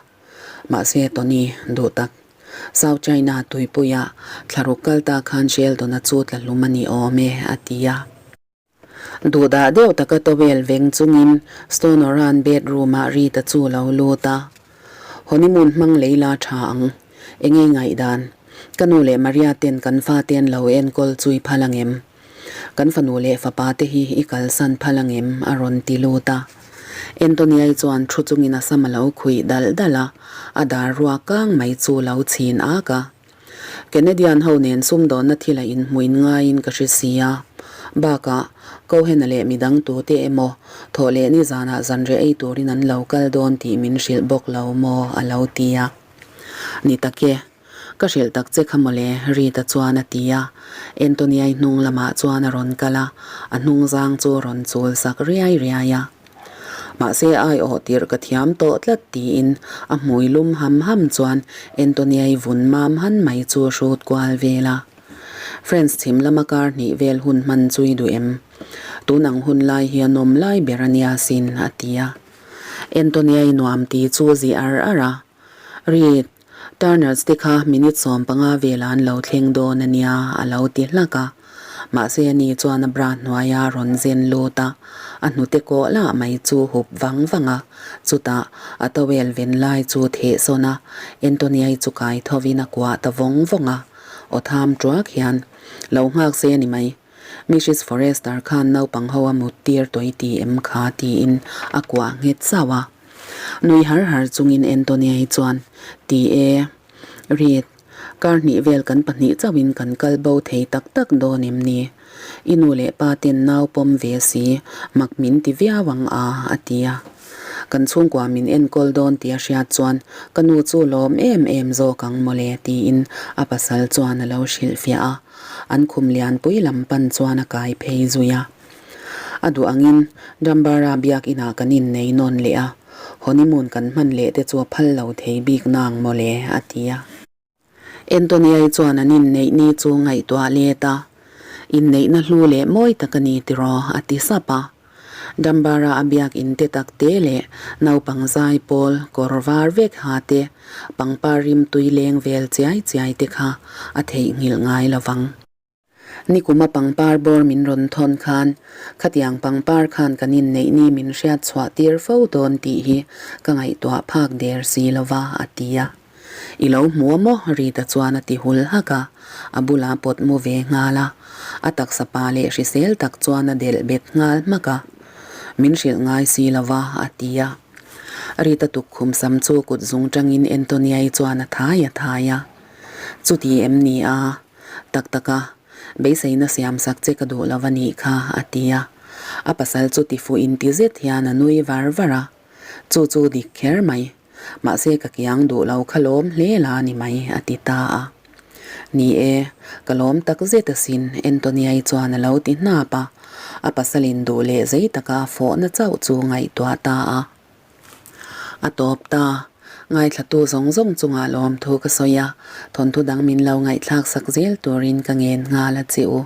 Mahse, Tony, duh tak. South China tuipuia thlaruk kal ta khan Sheldon-a chu tla hlum a ni awm e, a ti a. Duhdah deuh taka towel veng chungin Stoner-a'n bedroom-ah Rita chu lo lut a. Honeymoon hmang lei la tha ang. Enge ngaihdan? Ka nu leh Maria ten kan fate an lo enkawl chui phal angem? Kan fanu leh fapa te hi i kalsan phal angem? a rawn ti lut a. Antonia-i chuan thu chungin a sam a lo khuih dalh dalh a, a dar ruak kang mai chu lo chhin ak a. Canadian ho nen sumdawnna thil a inhmuin ngaiin ka hre si a. Bakah, Cohen-a leh midang tute emaw thawh leh nizanah zanriah ei turin an lo kal dawn tih min hrilh bawk lo maw a lo ti a. Ni tak e, ka hrilh tak che kha mawle, Rita chuan a ti a. Antonia-i hnung lamah chuan a rawn kal a, a hnungzang chu a rawn chul sak riai riai a. Mahse aiawh tirh ka thiam tawh tlat tiin a hmui lum ham ham chuan Antonia-i vun mam han mai chu a hrut kual vel a. Friends chhim lama kar hnih vel hun hman chu i duh em? Tun ang hun lai hi a nawm lai ber a nia sin a ti a. Antonia-i nuam ti chu zi ar ar a. Reed, Turners te kha minute 15 velah an lo thleng dawn a nia a lo ti hlak a. Mahse ani chuan a bra hnuaia rawn zen lut a, a hnute kawh lah mai chu hup vang vang a. Chutah a towel ven lai chu theh sawn a, Antonia-i chu kai thovin a kuah ta vawng vawng a. Aw tham tuak hian, Lo nghak se a ni mai. Mrs Forester khan naupang ho a mut tir tawih ti em kha tiin a kuah nghet zauh a. Nui har har chungin Antonia hi chuan, Ti e, Reed, kar hnih vel kan pahnih chauhin kan kal bo thei tak tak dawn em ni? I nu leh pa ten nau pawm ve si, mak min ti viau ang a, a ti a. Kan chhungkua min enkawl dawn tih a hriat chuan ka nu chu lawm em em zawk ang mawle tiin a pasal chuan a lo hrilhfiah a. An khum lianpui lam pan chuan a kai phei zui a. A duh angin Dambara biak inah kan innei nawn leh a, honeymoon kan hman leh te chu a phal lo thei bik nang mawle, a ti a. Antonia-i chuan an inneih ni chu ngaihtuah let a, Inneihna hlu leh mawi tak a ni tiraw, a ti sap a. Dambara a biak in te tak te leh naupang zai pawl kawr var vek ha te, pangpar rimtui leng vel chiai chiai te kha a theihnghilh ngai lovang. Nikuma pangpar bawr min rawn thawn khan, khatiang pangpar khan kan inneih ni min hriat chhuah tir fo dawn tih hi ka ngaihtuah phak der si lo va, a ti a. I lo hmu a maw? Rita chuan a ti hul hak a, a bulah pawt mu ve nghal a. A taksa pa leh hrisel tak chuan a delh bet nghal hmak a. Min hrilh ngai si lo va, a ti a. Rita tukkhum sam chu kut zung tangin Antonia-i chuan a thai a thai a. Chuti em ni a? Tak tak a, beiseina siam sak che ka duh lo a nih kha, a ti a. A pasal chu tifuh inti zet hian a nui var var a. Chu chu dik kher mai. Mahse ka kiang duh lo kha lawm hle la a ni mai, a ti ta a. Ni e, ka lawm tak zet asin, Antonia-i chuan a lo ti hnap a. A pasalin duh leh zei taka a fawhna chauh chu ngaihtuah ta a. A tawp ta. Ngaithlatu zawng zawng chungah lawmthu ka sawi a, thawnthu dang min lo ngaihthlak sak zel turin ka ngen nghal a che u.